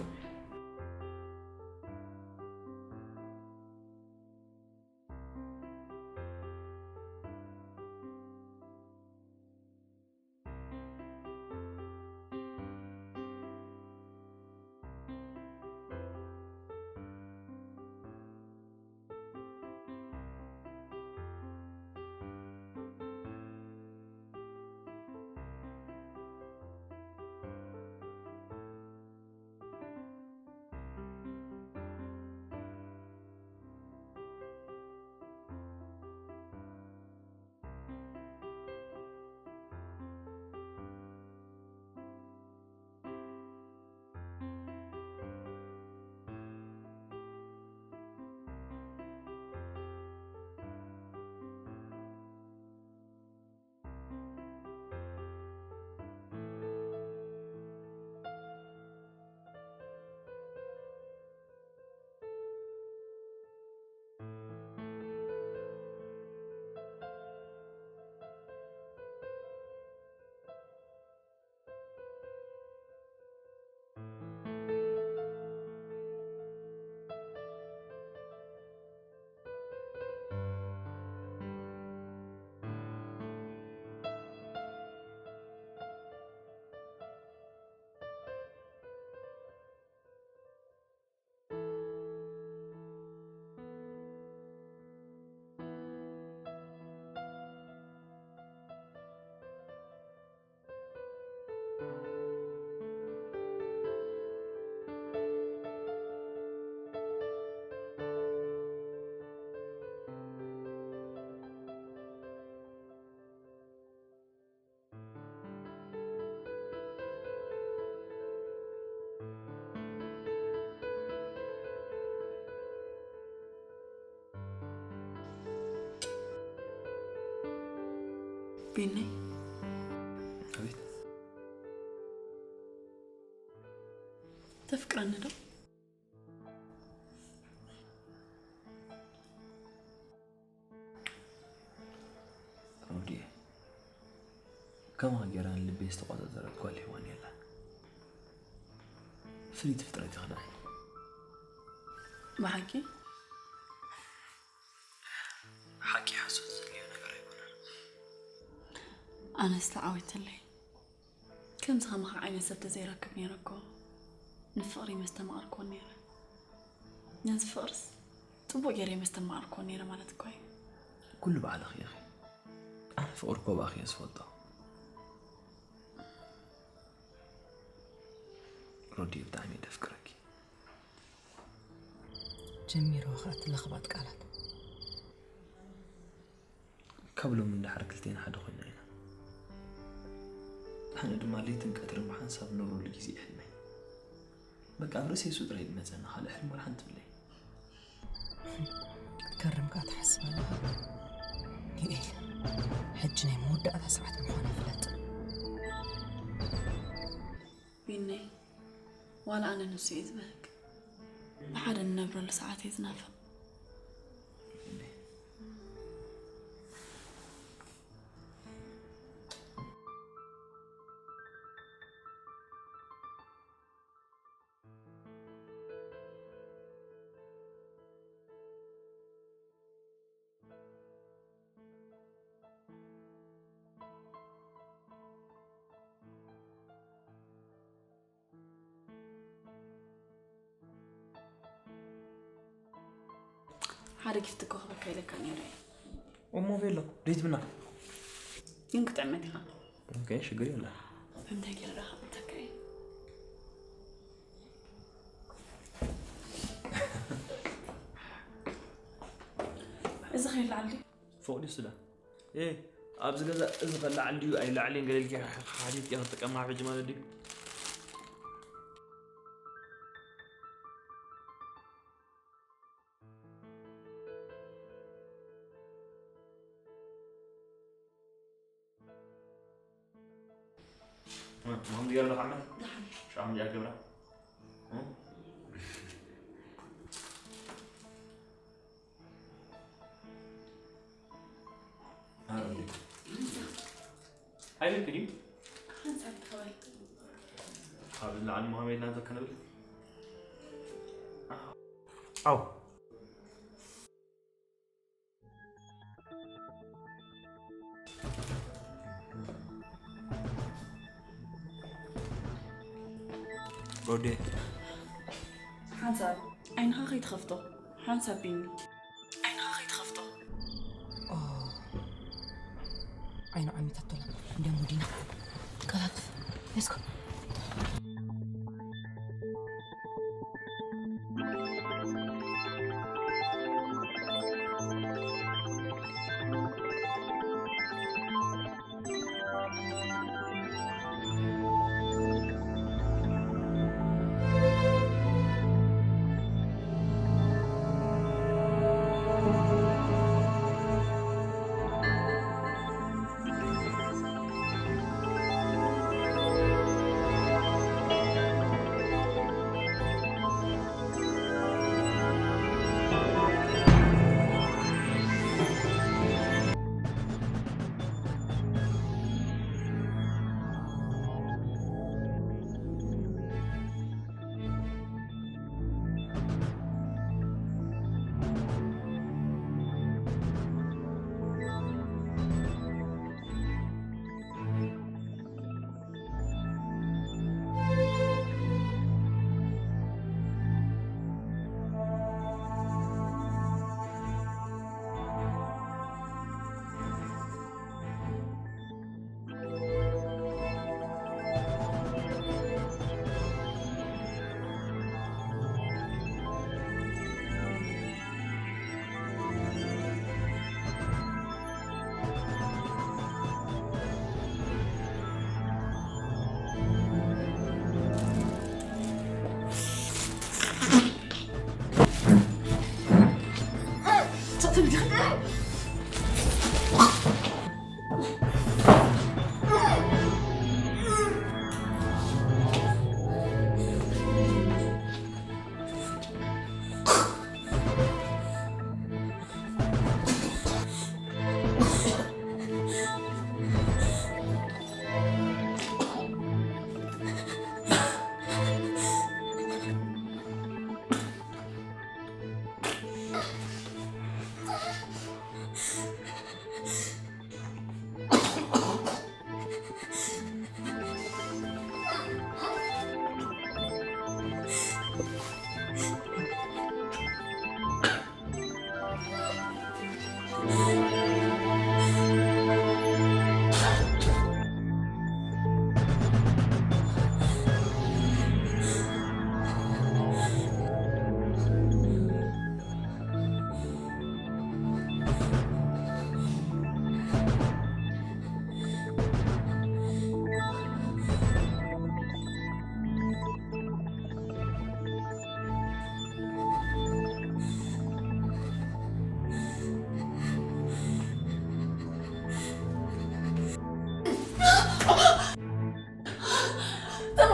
ቢኒ፣ ኣቤት። ተፍቅረኒ ዶ? ሮዲ፣ ከማኻ ጌራ ንልበይ ዝተቆጻጸረት ጓል ሄዋን የላን። ፍልይቲ ፍጥረት ኢኻ ንዓይ። ብሓቂ? ሓቂ ሓሶት ዘድልዮ ነገር ኣይኮነን። ኣነስ ተዓዊተለይ። ከምዚ ከማኻ ዓይነት ሰብ ተዘይረክብ ነይረ እኮ፣ ንፍቕሪ መስተማቐርክዎ ነይረ። ነዚ ፍቕርስ ጽቡቕ ገይረ መስተማቐርክዎ ነይረ ማለት እኮ እዩ። ኩሉ ባዕልኺ ኢኺ። ኣነ ፍቕሪ እኮ ብኣኺ እየ ዝፈልጦ። ሮዲ፣ ብጣዕሚ እየ ደፍቅረኪ። ጀሚርዋ ኸኣ እቲ ለኽባጥ ቃላት። ካብ ሎሚ ንደሓር ክልቴና ሓደ ኮይና ኢና። ኣነ ድማ ለይትን ቀትርን ብሓንሳብ ንነብረሉ ግዜ ይሕልመይ። በቃ ኣብ ርእሰይ እሱ ጥራይ ዝመጸኒ፣ ካልእ ሕልሚ ወላ ሓንቲ የብለይ። ክትገርም ከኣ ትሓስብ ኣለኻ። ዩኤል፣ ሕጂ ናይ መወዳእታ ሰዓት ምዃና ፍለጥ። ቢነይ፣ ዋላ ኣነ ንሱ እየ ዝበህግ። ብሓደ ንነብረሉ ሰዓት እየ ዝናፍቕ። ሓደ ጊፍቲ እኮ ክበካ ኢለካ ነይረ እየ። እሞ ቤሎ፣ ደይትብና። ግን ክጥዕመት ኢኻ። ኦኬ፣ ሽግር የለ። እንታይ ገይረ ዶ ክጥዕመካ እየ? እዚ ከይለዓል ድዩ? ፎቕ ድዩ ስለ? ኤ፣ ኣብዚ ገዛ እዚ ከለዓል ድዩ ኣይለዓልን ገለ ኢልኪ ሓቲትኪ ክትጥቀማ ሕጂ ማለት ድዩ? ማም ዲጋር ለኻመ? ደሓን። ሻም ዲያ ገብራ? እ? ኣረ እንዴ? ኣይልክ ድዩ? ሓንሳብ ተኸበል። ካብ ንላዕሊ መሃመ ኢልና እንተከነብል? ኣው። ሮዴ። ሓንሳብ ዓይንኻ ከይትኸፍቶ። ሓንሳብ ቢኒ። ዓይንኻ ከይትኸፍቶ። ኦ። ዓይኑ ዓሚታቶላ። እንዲያም ወዲና። ቀላጥፍ። Let's go.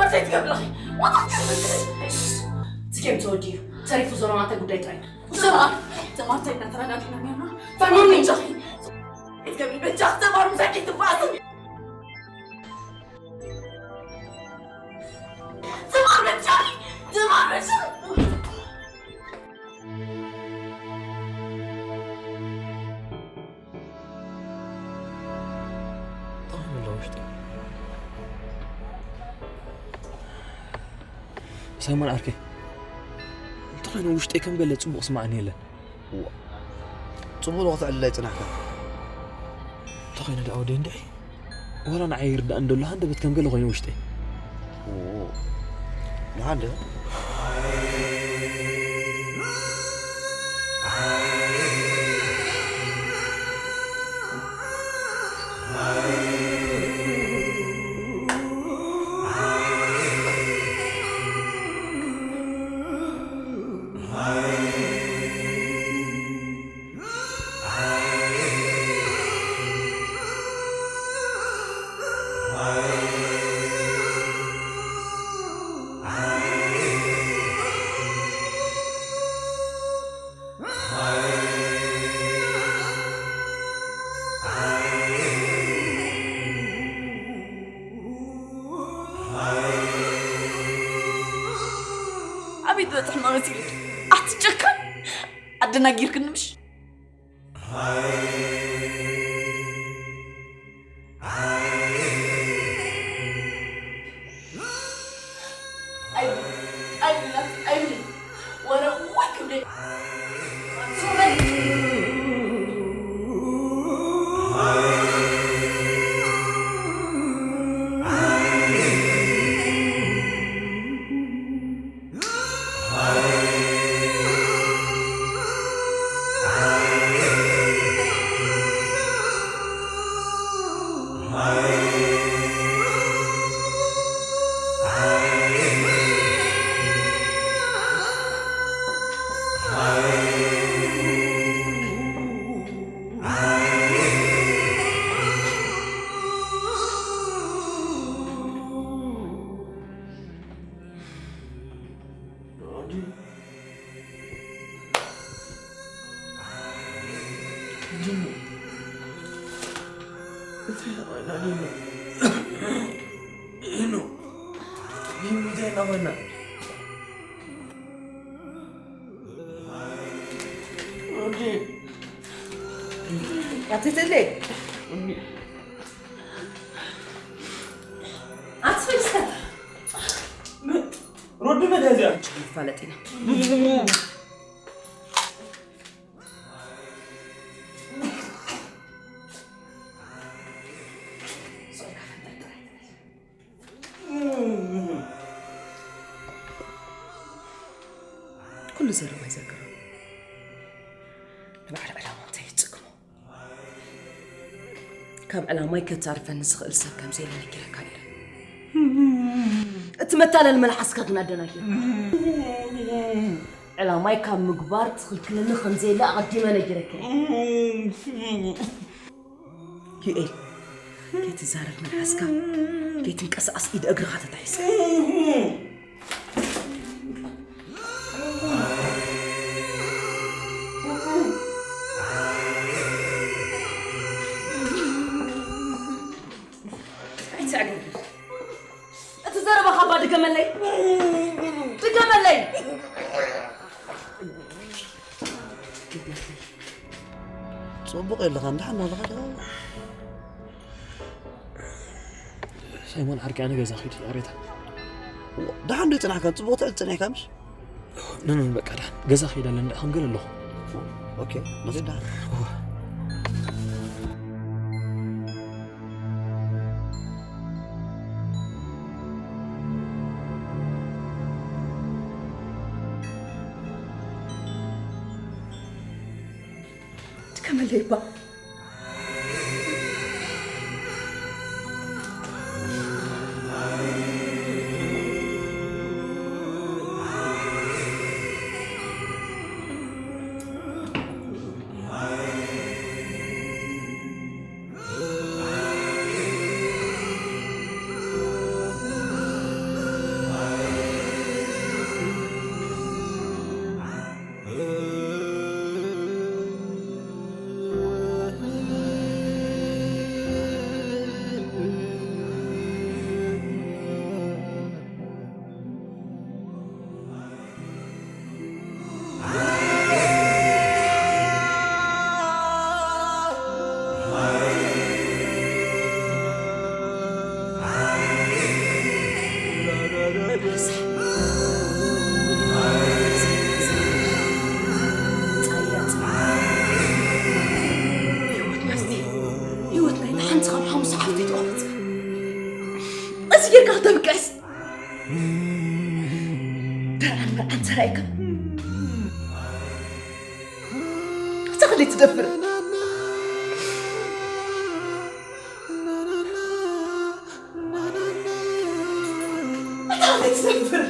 እንታይ ትገብሪ ኣለኺ? እንታይ ትገብሪ ኣለኺ? እቲ ጌም ተወዲኡ። ተሪፉ ዘሎ ናተይ ጉዳይ ጥራይ እዩ። ሰላም፣ ተማርታይ እናተረዳድእና ነርና። ፈኖኒ እንጃኺ። እንታይ ትገብሪ? በጃኺ ተማር፣ ምሳኪ ትባኣሲ። ተማር በጃኺ፣ ተማር በጃኺ። እንታይ ኣሎ ውሽጢ? ሳይሞን ዓርከይ፣ እንተኾይኑ ውሽጠይ ከም ገለ ጽቡቕ ስማዕኒ የለን። እዋ፣ ጽቡቕ ዶ ክትዕልል ኣይጽናሕካን? እንተኾይኑ ደኣ ወደይ እንድዒ፣ ዋላ ንዓይ ይርዳእ እንዶ ኣሎ ሃንደበት ከም ገለ ኮይኑ ውሽጠይ። እዎ፣ ንሓንደ ኣበይ ትበጽሕ መሲልኪ? ኣቲ ጨካን! ኣደናጊርክኒ ምሽ? ኣይብሊ፣ ኣይብሊ፣ ኣይብሊ። ወረ ወይ ክብደይ። ዞር በል። ኣትትለ ኣትፈልሰ ሮዲ መዳዚያ ንፋለጥ ኢና። ኩሉ ዘረባ ይዘክሮ። ንባዕል ዕላማ እንታይ ይጽግሞ? ካብ ዕላማይ ከታርፈኒ ዝኽእል ሰብ ከም ዘየለ ነጊረካ ነይረ። እቲ መታለሊ መልሓስካ ግን ኣደናጊርካ። ዕላማይ ካብ ምግባር ትኽልክለኒ ከም ዘየለ ኣቐዲመ ነጊረካ እየ። ዩኤል፣ ከይትዛረብ መልሓስካ፣ ከይትንቀሳቐስ ኢድ እግርኻ ተታሒዝካ። ኣይትዕገርግር። እቲ ዘረባኻ እባ ድገመለይ። ድገመለይ። ጽቡቕ የለኻን፣ ደሓን ኣለኻ ዲኻ? ሳይሞን ዓርከይ፣ ኣነ ገዛ ኪድ፣ ኣቤታ። ደሓን ዶ ይጽናሕካ? ጽቡቕ ትዕል ጸኒሕካ ምሽ? ኖ፣ ኖ፣ በቃ ደሓን። ገዛ ኪድ ኣለና፣ ከም ገለ ኣለኹ። ኦኬ፣ ንኺድ ደሓን። እወ። ትከመለይ እባ። ተኽሊ ትደፍር። ተኽሊ ትደፍር።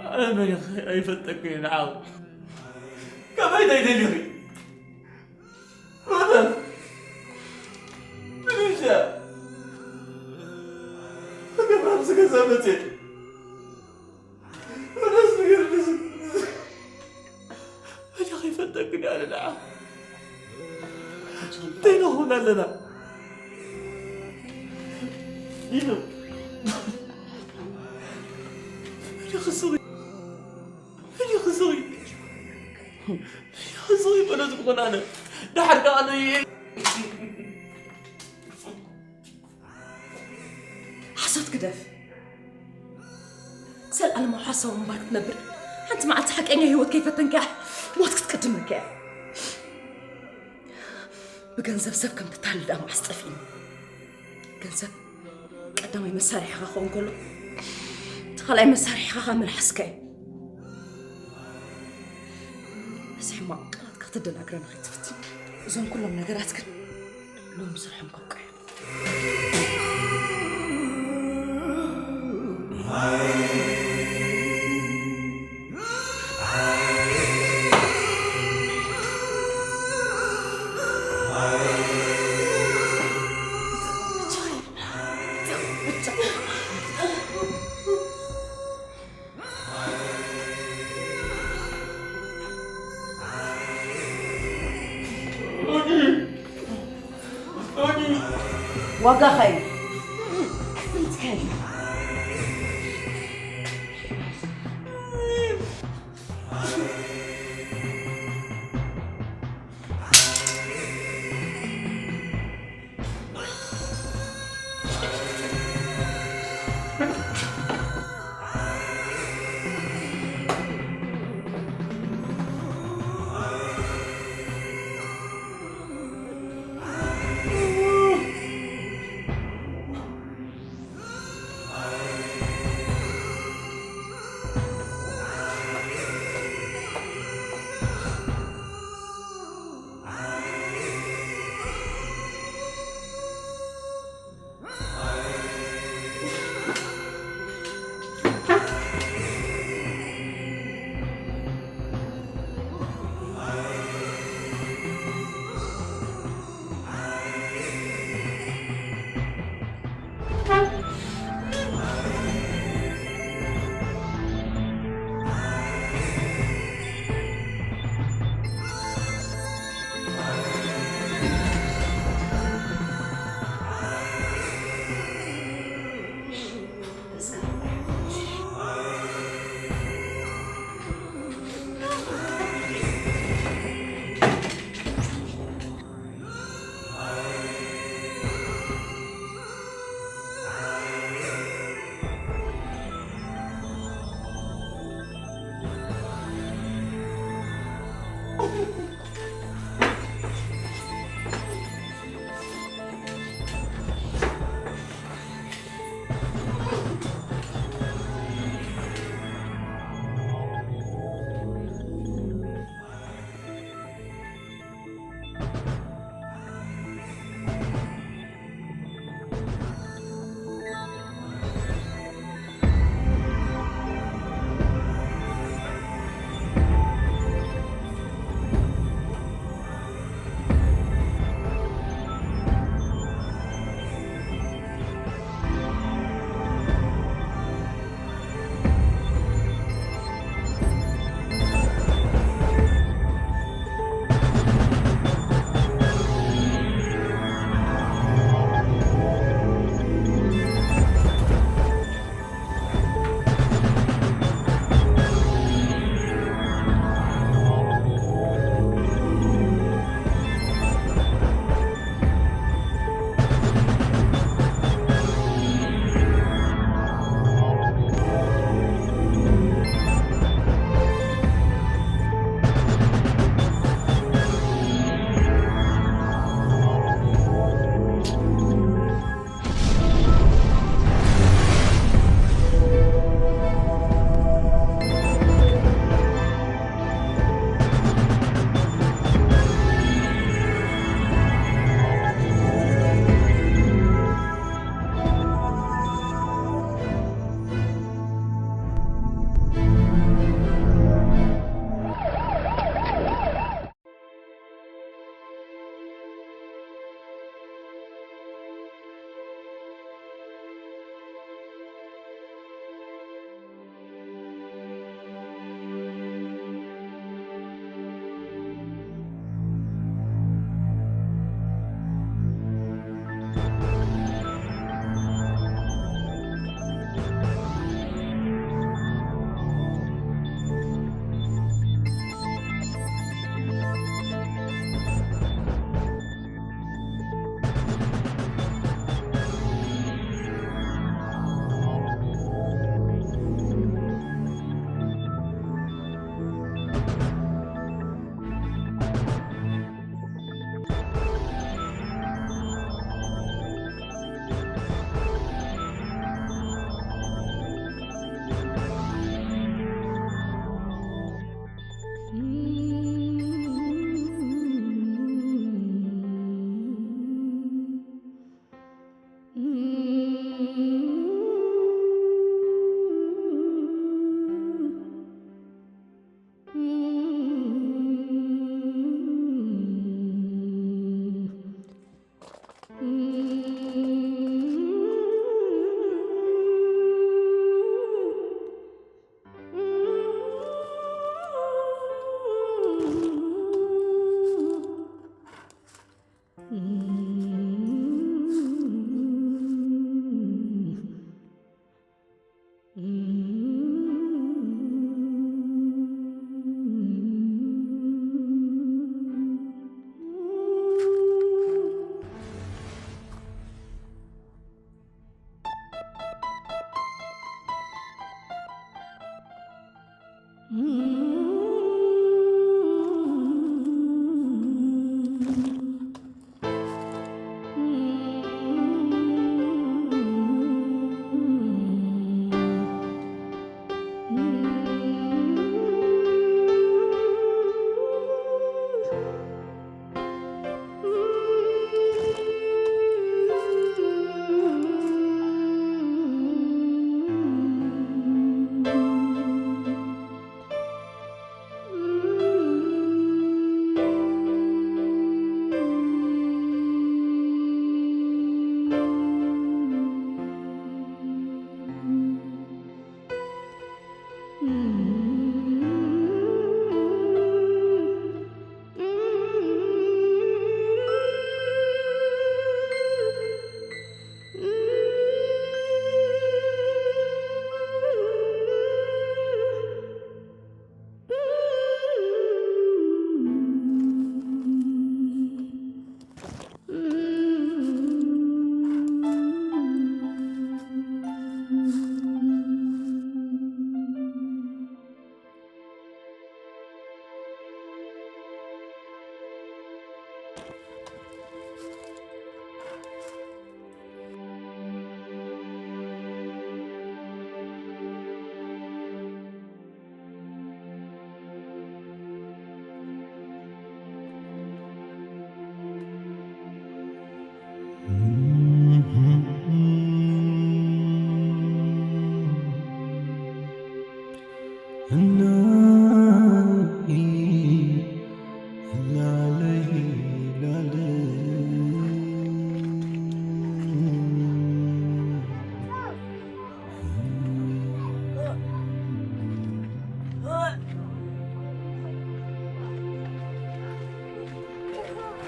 ኣነ መን ኢኺ? ኣይፈልጠኩ እየ ንዓኹ። ካባይ እንታይ ደሊኺ? መን? ምንሻ? ከገብራ ምስ ገዛ መፅእ። ወደስ ነገር ደስ መን ኢኺ? ይፈልጠኩ እየ ኣነ ንዓኹ። እንታይ ንኸውን ኣለና? ኢሉ። መን ኢኺ ስቕ? መን ኢኺ ስቕ? መን ኢኺ ስቕ? በሎ ዝብኾን ኣነ። ደሓር ከኣ ኣነ እየ። ሓሶት ግደፍ። ዘልኣለማዊ ሓሳዊ ምንባር ክትነብር፣ ሓንቲ መዓልቲ ሓቀኛ ህይወት ከይፈተንካ ሞት ክትቅድመካ እያ። ብገንዘብ ሰብ ከም ትታለል ደኣ መዓስ ጠፊእኒ። ገንዘብ ቀዳማይ መሳርሒኻ ክኸውን ከሎ፣ እቲ ካልኣይ መሳርሒኻ ኸኣ መልሓስካ እዩ። በዚ ሕማቕ ቃላትካ ክትደናግረና ከይትፍትን። እዞም ኩሎም ነገራት ግን ሎሚ ስርሖም ከብቅዑ እዮም። ዋጋኻ እዩ።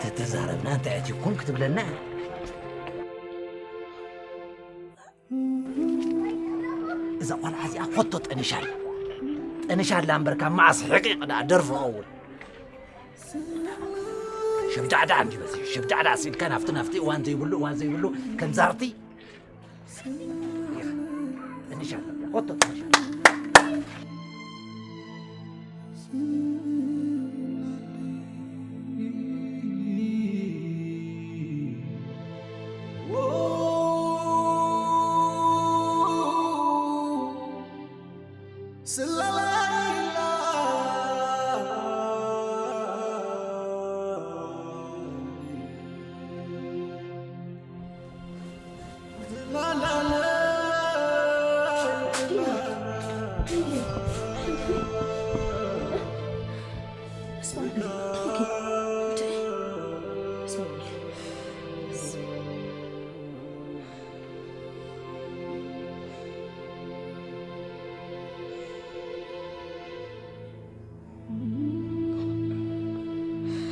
ተተዛረብና እንታይ ኣትዩኩም ክትብለና? እዛ ቆልዓ እዚኣ ኮቶ ጠኒሻ ኣላ። ጠኒሻ ኣላ እምበር ካብ መዓስ ሕቂቕ ደኣ ደርፊ ኸውን። ሸብዳዕዳዕ እንዲ በዚ ሸብዳዕዳዕ ሲልካ ናፍቲ ናፍቲ እዋን ዘይብሉ እዋን ዘይብሉ ከም ዛርቲ ጠኒሻ ኣላ። ኮቶ ጠኒሻ ኣላ።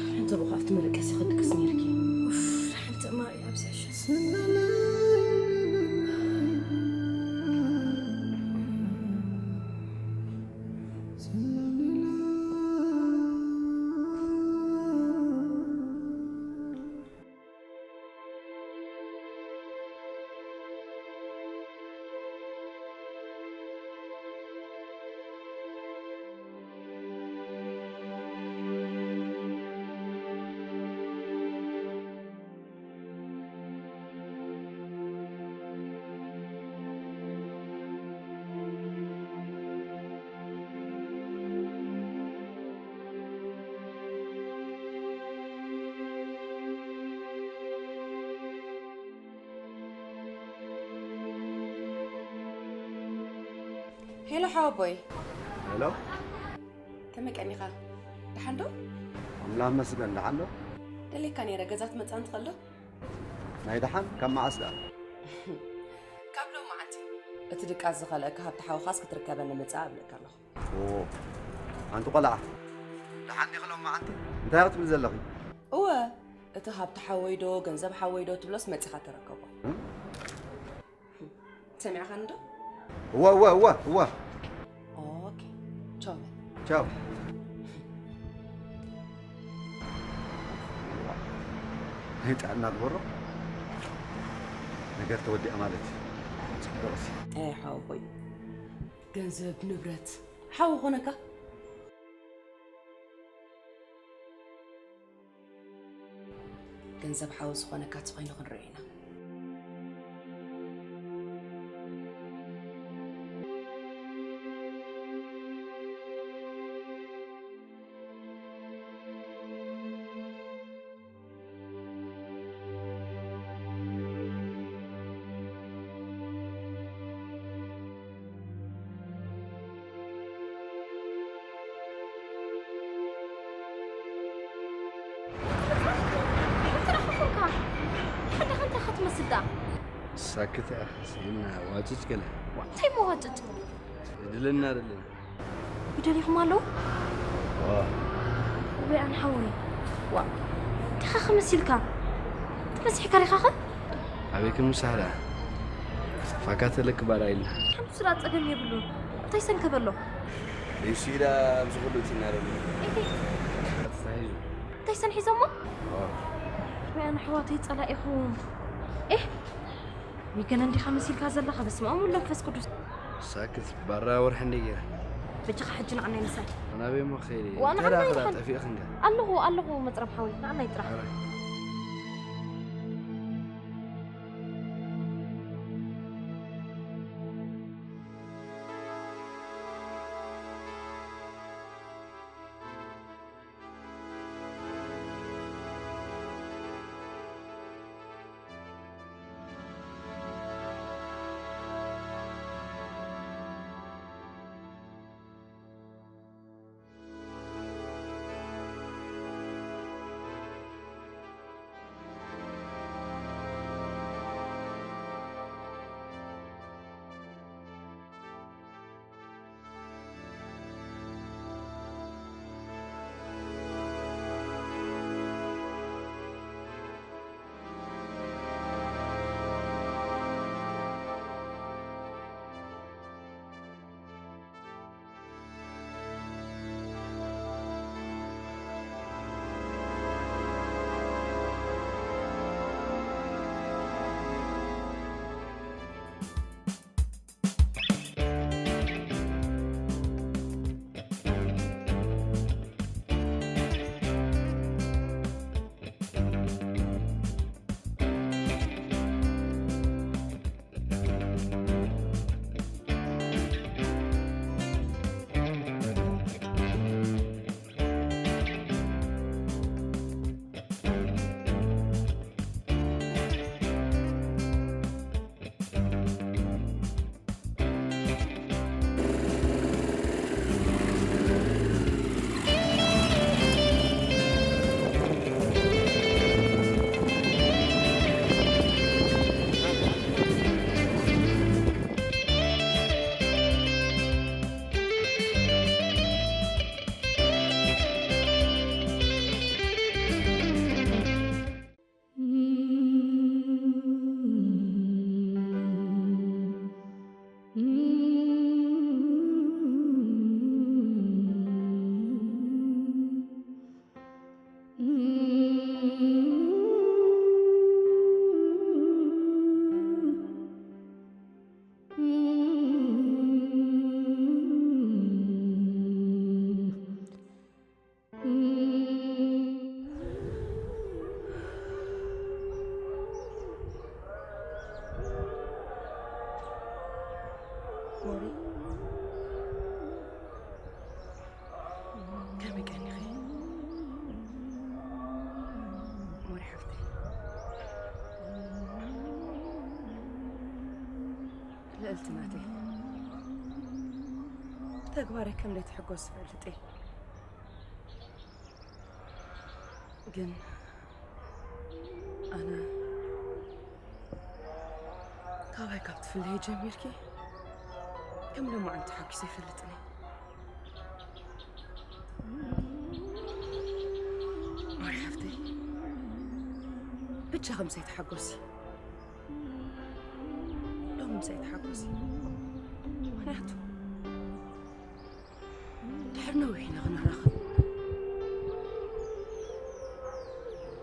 ሓንቲ ብኻ ኣብቲ መደቀሲ ክድቅስ ነይርኪ። ኡፍ፣ ሓንቲ እማ እያ ኣብዚኣ ሸስ። ሄሎ ሓወቦይ። ሄሎ። ከመይ ቀኒኻ? ደሓን ዶ? ኣምላኽ መስገን፣ ደሓን ዶ? ደሌካ ነይረ፣ ገዛ ትመጽኣን ትኽእል ዶ? ናይ ደሓን? ካብ መዓስ ደኣ? ካብ ሎማዓንቲ። እቲ ድቃስ ዝኸልአካ ሃብቲ ሓውኻስ ክትርከበኒ ምጻእ እብለካ ኣለኹ። ኦ፣ ኣንቲ ቆልዓ፣ ደሓን ዲኺ ሎማዓንቲ? እንታይ ክትብሊ ዘለኺ? እወ፣ እቲ ሃብቲ ሓወይ ዶ፣ ገንዘብ ሓወይ ዶ ትብሎስ መጺኻ ተረከቦ። እም? ሰሚዕኻኒ ዶ? እዋ እዋ እዋ እዋ። ኦኬ። ቻው በል። ቻው። ናይ ጥዕና ግበሮ። ነገር ተወዲኣ ማለት እዩ። ጽቡቕ ሲ። ኣይ ሓወቦይ፣ ገንዘብ ንብረት ሓው ኾነካ። ገንዘብ ሓው ዝኾነካ ተኾይኑ ክንሪኦ ኢና። እንታይ ረኸብኩምካ? ሓዳኻ እንታይ ኢኻ ትመስል ደኣ? ሳክት ኢኻ፣ ስኢልና ዋጭጭ ገለ። እንታይ መዋጭጭ? ይድለና ደለና። ይደልይኹም ኣለዉ? ዋ። ወይ ኣነ ሓወይ። ዋ። እንታይ ኢኻ ክምስ ኢልካ? ተበዚሕካ ዲኻኸ? ኣበይ ክንምሳሕ ደኣ? ፋካ ተለክ ባራ ኢልና። ሓንቲ ስራ ጸገም የብሉን። እንታይ ሰንከበሎ? ኢሱ ኢላ ኣብዚ ኩሉ እቲና ደለና። እሂ። ተታሒዙ። እንታይ ሰንሒዞሞ? ዋ። ወይ ኣነ ኣሕዋተይ ጸላኢኹም። ኤህ። ሚገነ እንዲኻ መሲልካ ዘለኻ፣ በስመ ኣብ ወወልድ ወመንፈስ ቅዱስ። ሳክት ባራ ወርሒ እንደ ገይረ። በጃኻ ሕጂ ንዓናይ ምሳል። ናበይ እሞ ክኸይድ እየ? ዋና እንታይ ደኣ ዓናይ ክዳ ኢኻን። ጠፊእኽን ከ? ኣለኹ፣ ኣለኹ መጽረብ ሓወይ፣ ንዓናይ ጥራሕ። ኣረ። ሞሪ፣ ከመይ ቀኒኺ? ሞሪ ሓፍተይ፣ ልዕልቲ ናተይ፣ ብተግባረይ ከም ዘይትሕጎስ ዝፈልጥ እየ። ግን ኣነ ካባይ ካብ ትፍለይ ጀሚርኪ ከም ሎማዓንቲ ተሓጒሰ ኣይፈልጥን እየ። ማሪ ሓፍተይ፣ ብቻ ከምሳይ ተሓጎሲ። ሎሚ ምሳይ ተሓጎሲ። ምኽንያቱ ድሕሪ ነዊሕ ኢና ክንራኸብ።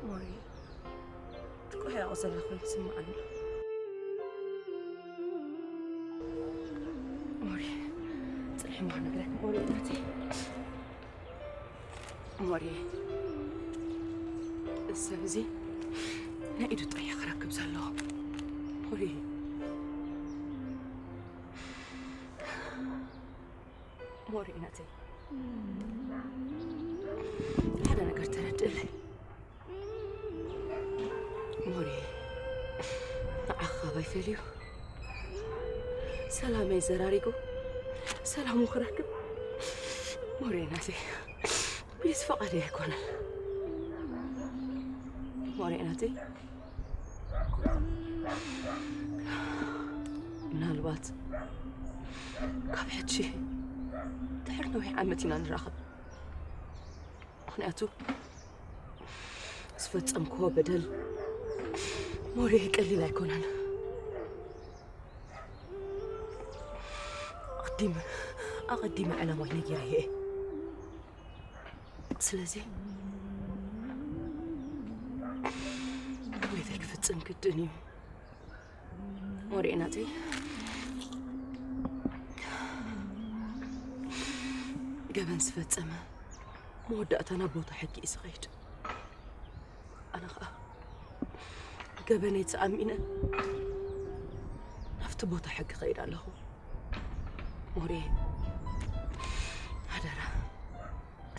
ሞሪ፣ ትቆሕያቑ ዘለኹ ይስምዓኒ። ሞሪ፣ ጽንሒ እሞ ክነግረኪ። ሞሪ፣ እናተይ። ሞሪ፣ እዚ ሰብ እዚ ናይ ኢዱ ጥራሕ ክረክብ ዘለዎ። ሞሪ። ሞሪ፣ እናተይ። ሓደ ነገር ተረድእለይ። ሞሪ፣ ንዓኻ ካባይ ፈልዩ ሰላመይ ዘራሪጉ ሰላሙ ክረክብ። ሞሪ፣ እናተይ። ፕሊስ፣ ፈቓደይ ኣይኮነን። ሞሪ፣ እናተይ። ምናልባት ካብ ሕጂ ድሕሪ ነዊሕ ዓመት ኢና ንራኸብ። ምኽንያቱ ዝፈጸምክዎ በደል ሞሪ ቀሊል ኣይኮነን። ኣቐዲመ፣ ኣቐዲመ ዕላማይ ነጊረ እየ። ስለዚ ድሌተይ ክፍጽም ግድን እዩ። ሞሪ፣ እናተይ። ገበን ዝፈጸመ መወዳእታ ናብ ቦታ ሕጊ እዩ ዝኸይድ። ኣነ ኸኣ ገበነይ ተኣሚነ ናብቲ ቦታ ሕጊ ከይድ ኣለኹ። ሞሪ፣ ሓደራ፣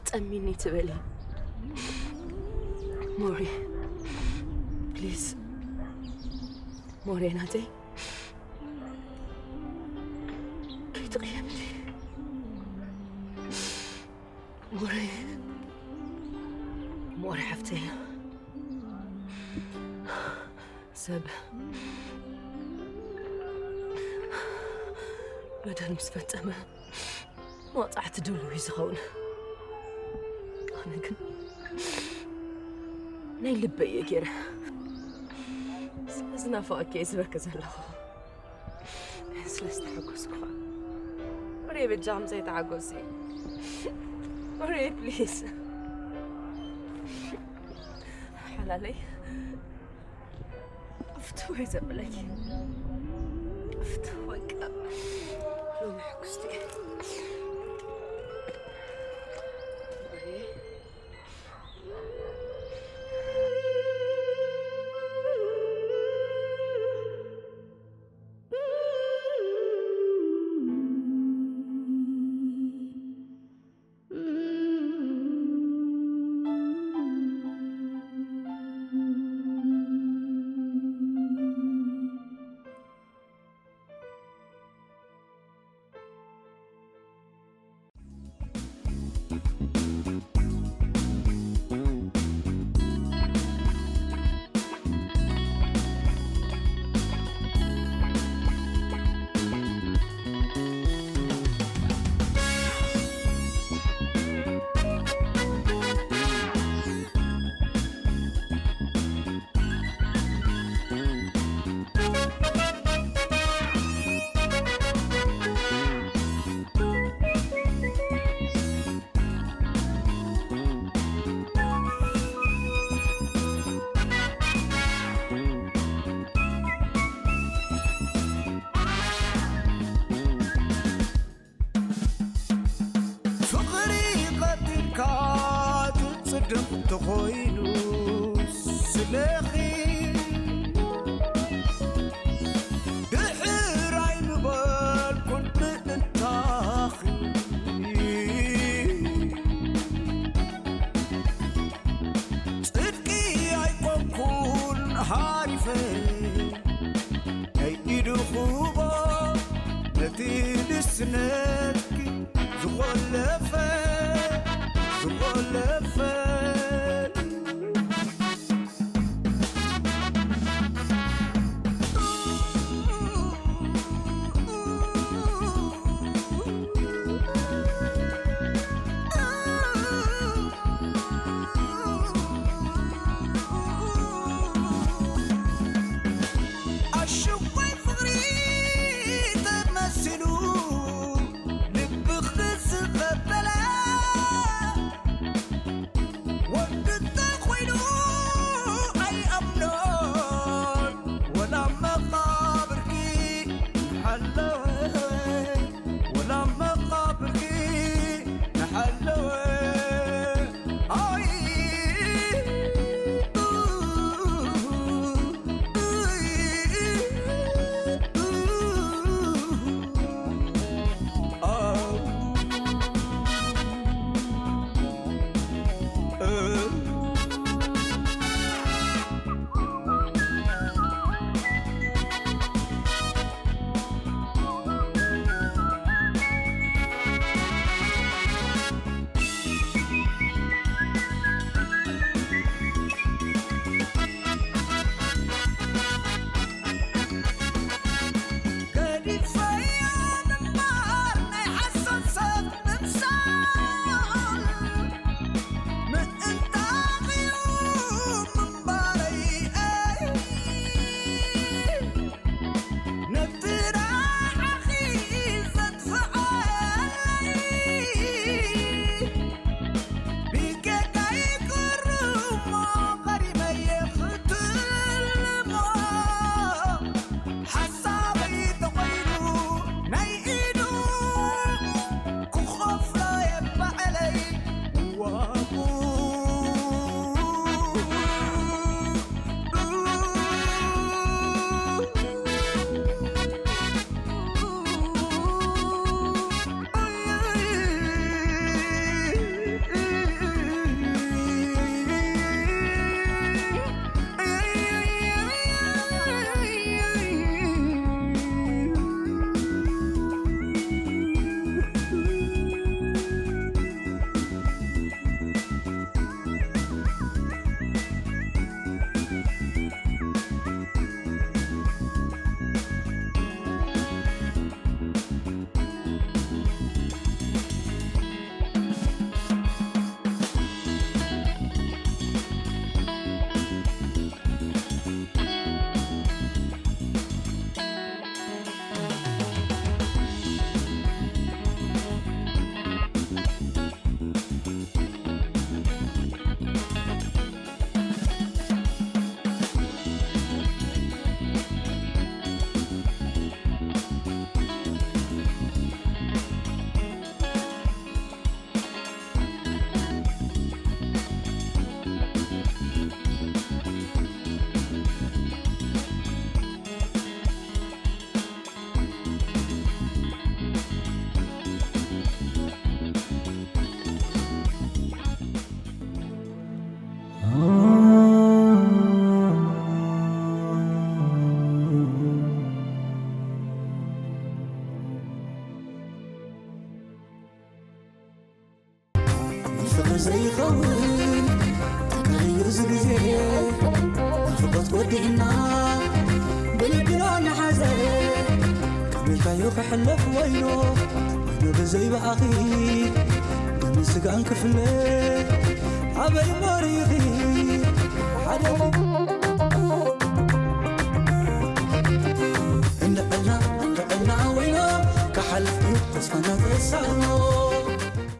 ጠሚኒ ትበሊ። ሞሪ፣ ፕሊዝ። ሞሪ፣ ናተይ። ከይትቕየምኒ። ሞሪ፣ ሞሪ ሓፍተይ። ሰብ በደል ምስ ፈጸመ መቕጻዕቲ ድልው እዩ ዝኸውን። ኣነ ግን ናይ ልበይ እየ ገይረ። ስለ ዝናፈቐኪ እየ ዝበኪ ዘለኹ። ስለ ዝተሓጎስኩ ኸኣ። ወሬ በጃኹም ዘይተሓጎሲ። ወሬ ፕሊዝ። ሓላለይ። ፍትወይ ዘብለኪ። ፍትወይ ቀ-፣ ሎሚ ሕጉስቲ። ወሬ። ፍቕሪ ቀቲልካ ትጽድቕ ተኾይኑ ስለኺ ድሕር ኣይምበልኩን ምእንታኺ። ጽድቂ ኣይኮንኩን ሃሪፈ ናይ ኢዱ ኹቦ ነቲ ንስነትኪ ዝኾለፈ፣ ዝኾለፈ። ኣሽቋይ ፍቕሪ ተመሲሉ ፍቕሪ ዘይኸውን ተጋይዩ እዚ ግዜ ናፍቖት ወዲእና ብልብና ንሓዘ ከቢርካዮ ክሕለፍ ወይኖ ወይኖ ብዘይ ብኣኺ ደምን ስጋን ክፍለ ኣበይ ሞሪኺ ሓደ እንዕልና እንዕልና ወይኖ ክሓልፍ እዩ ተስፋና ተሳኖ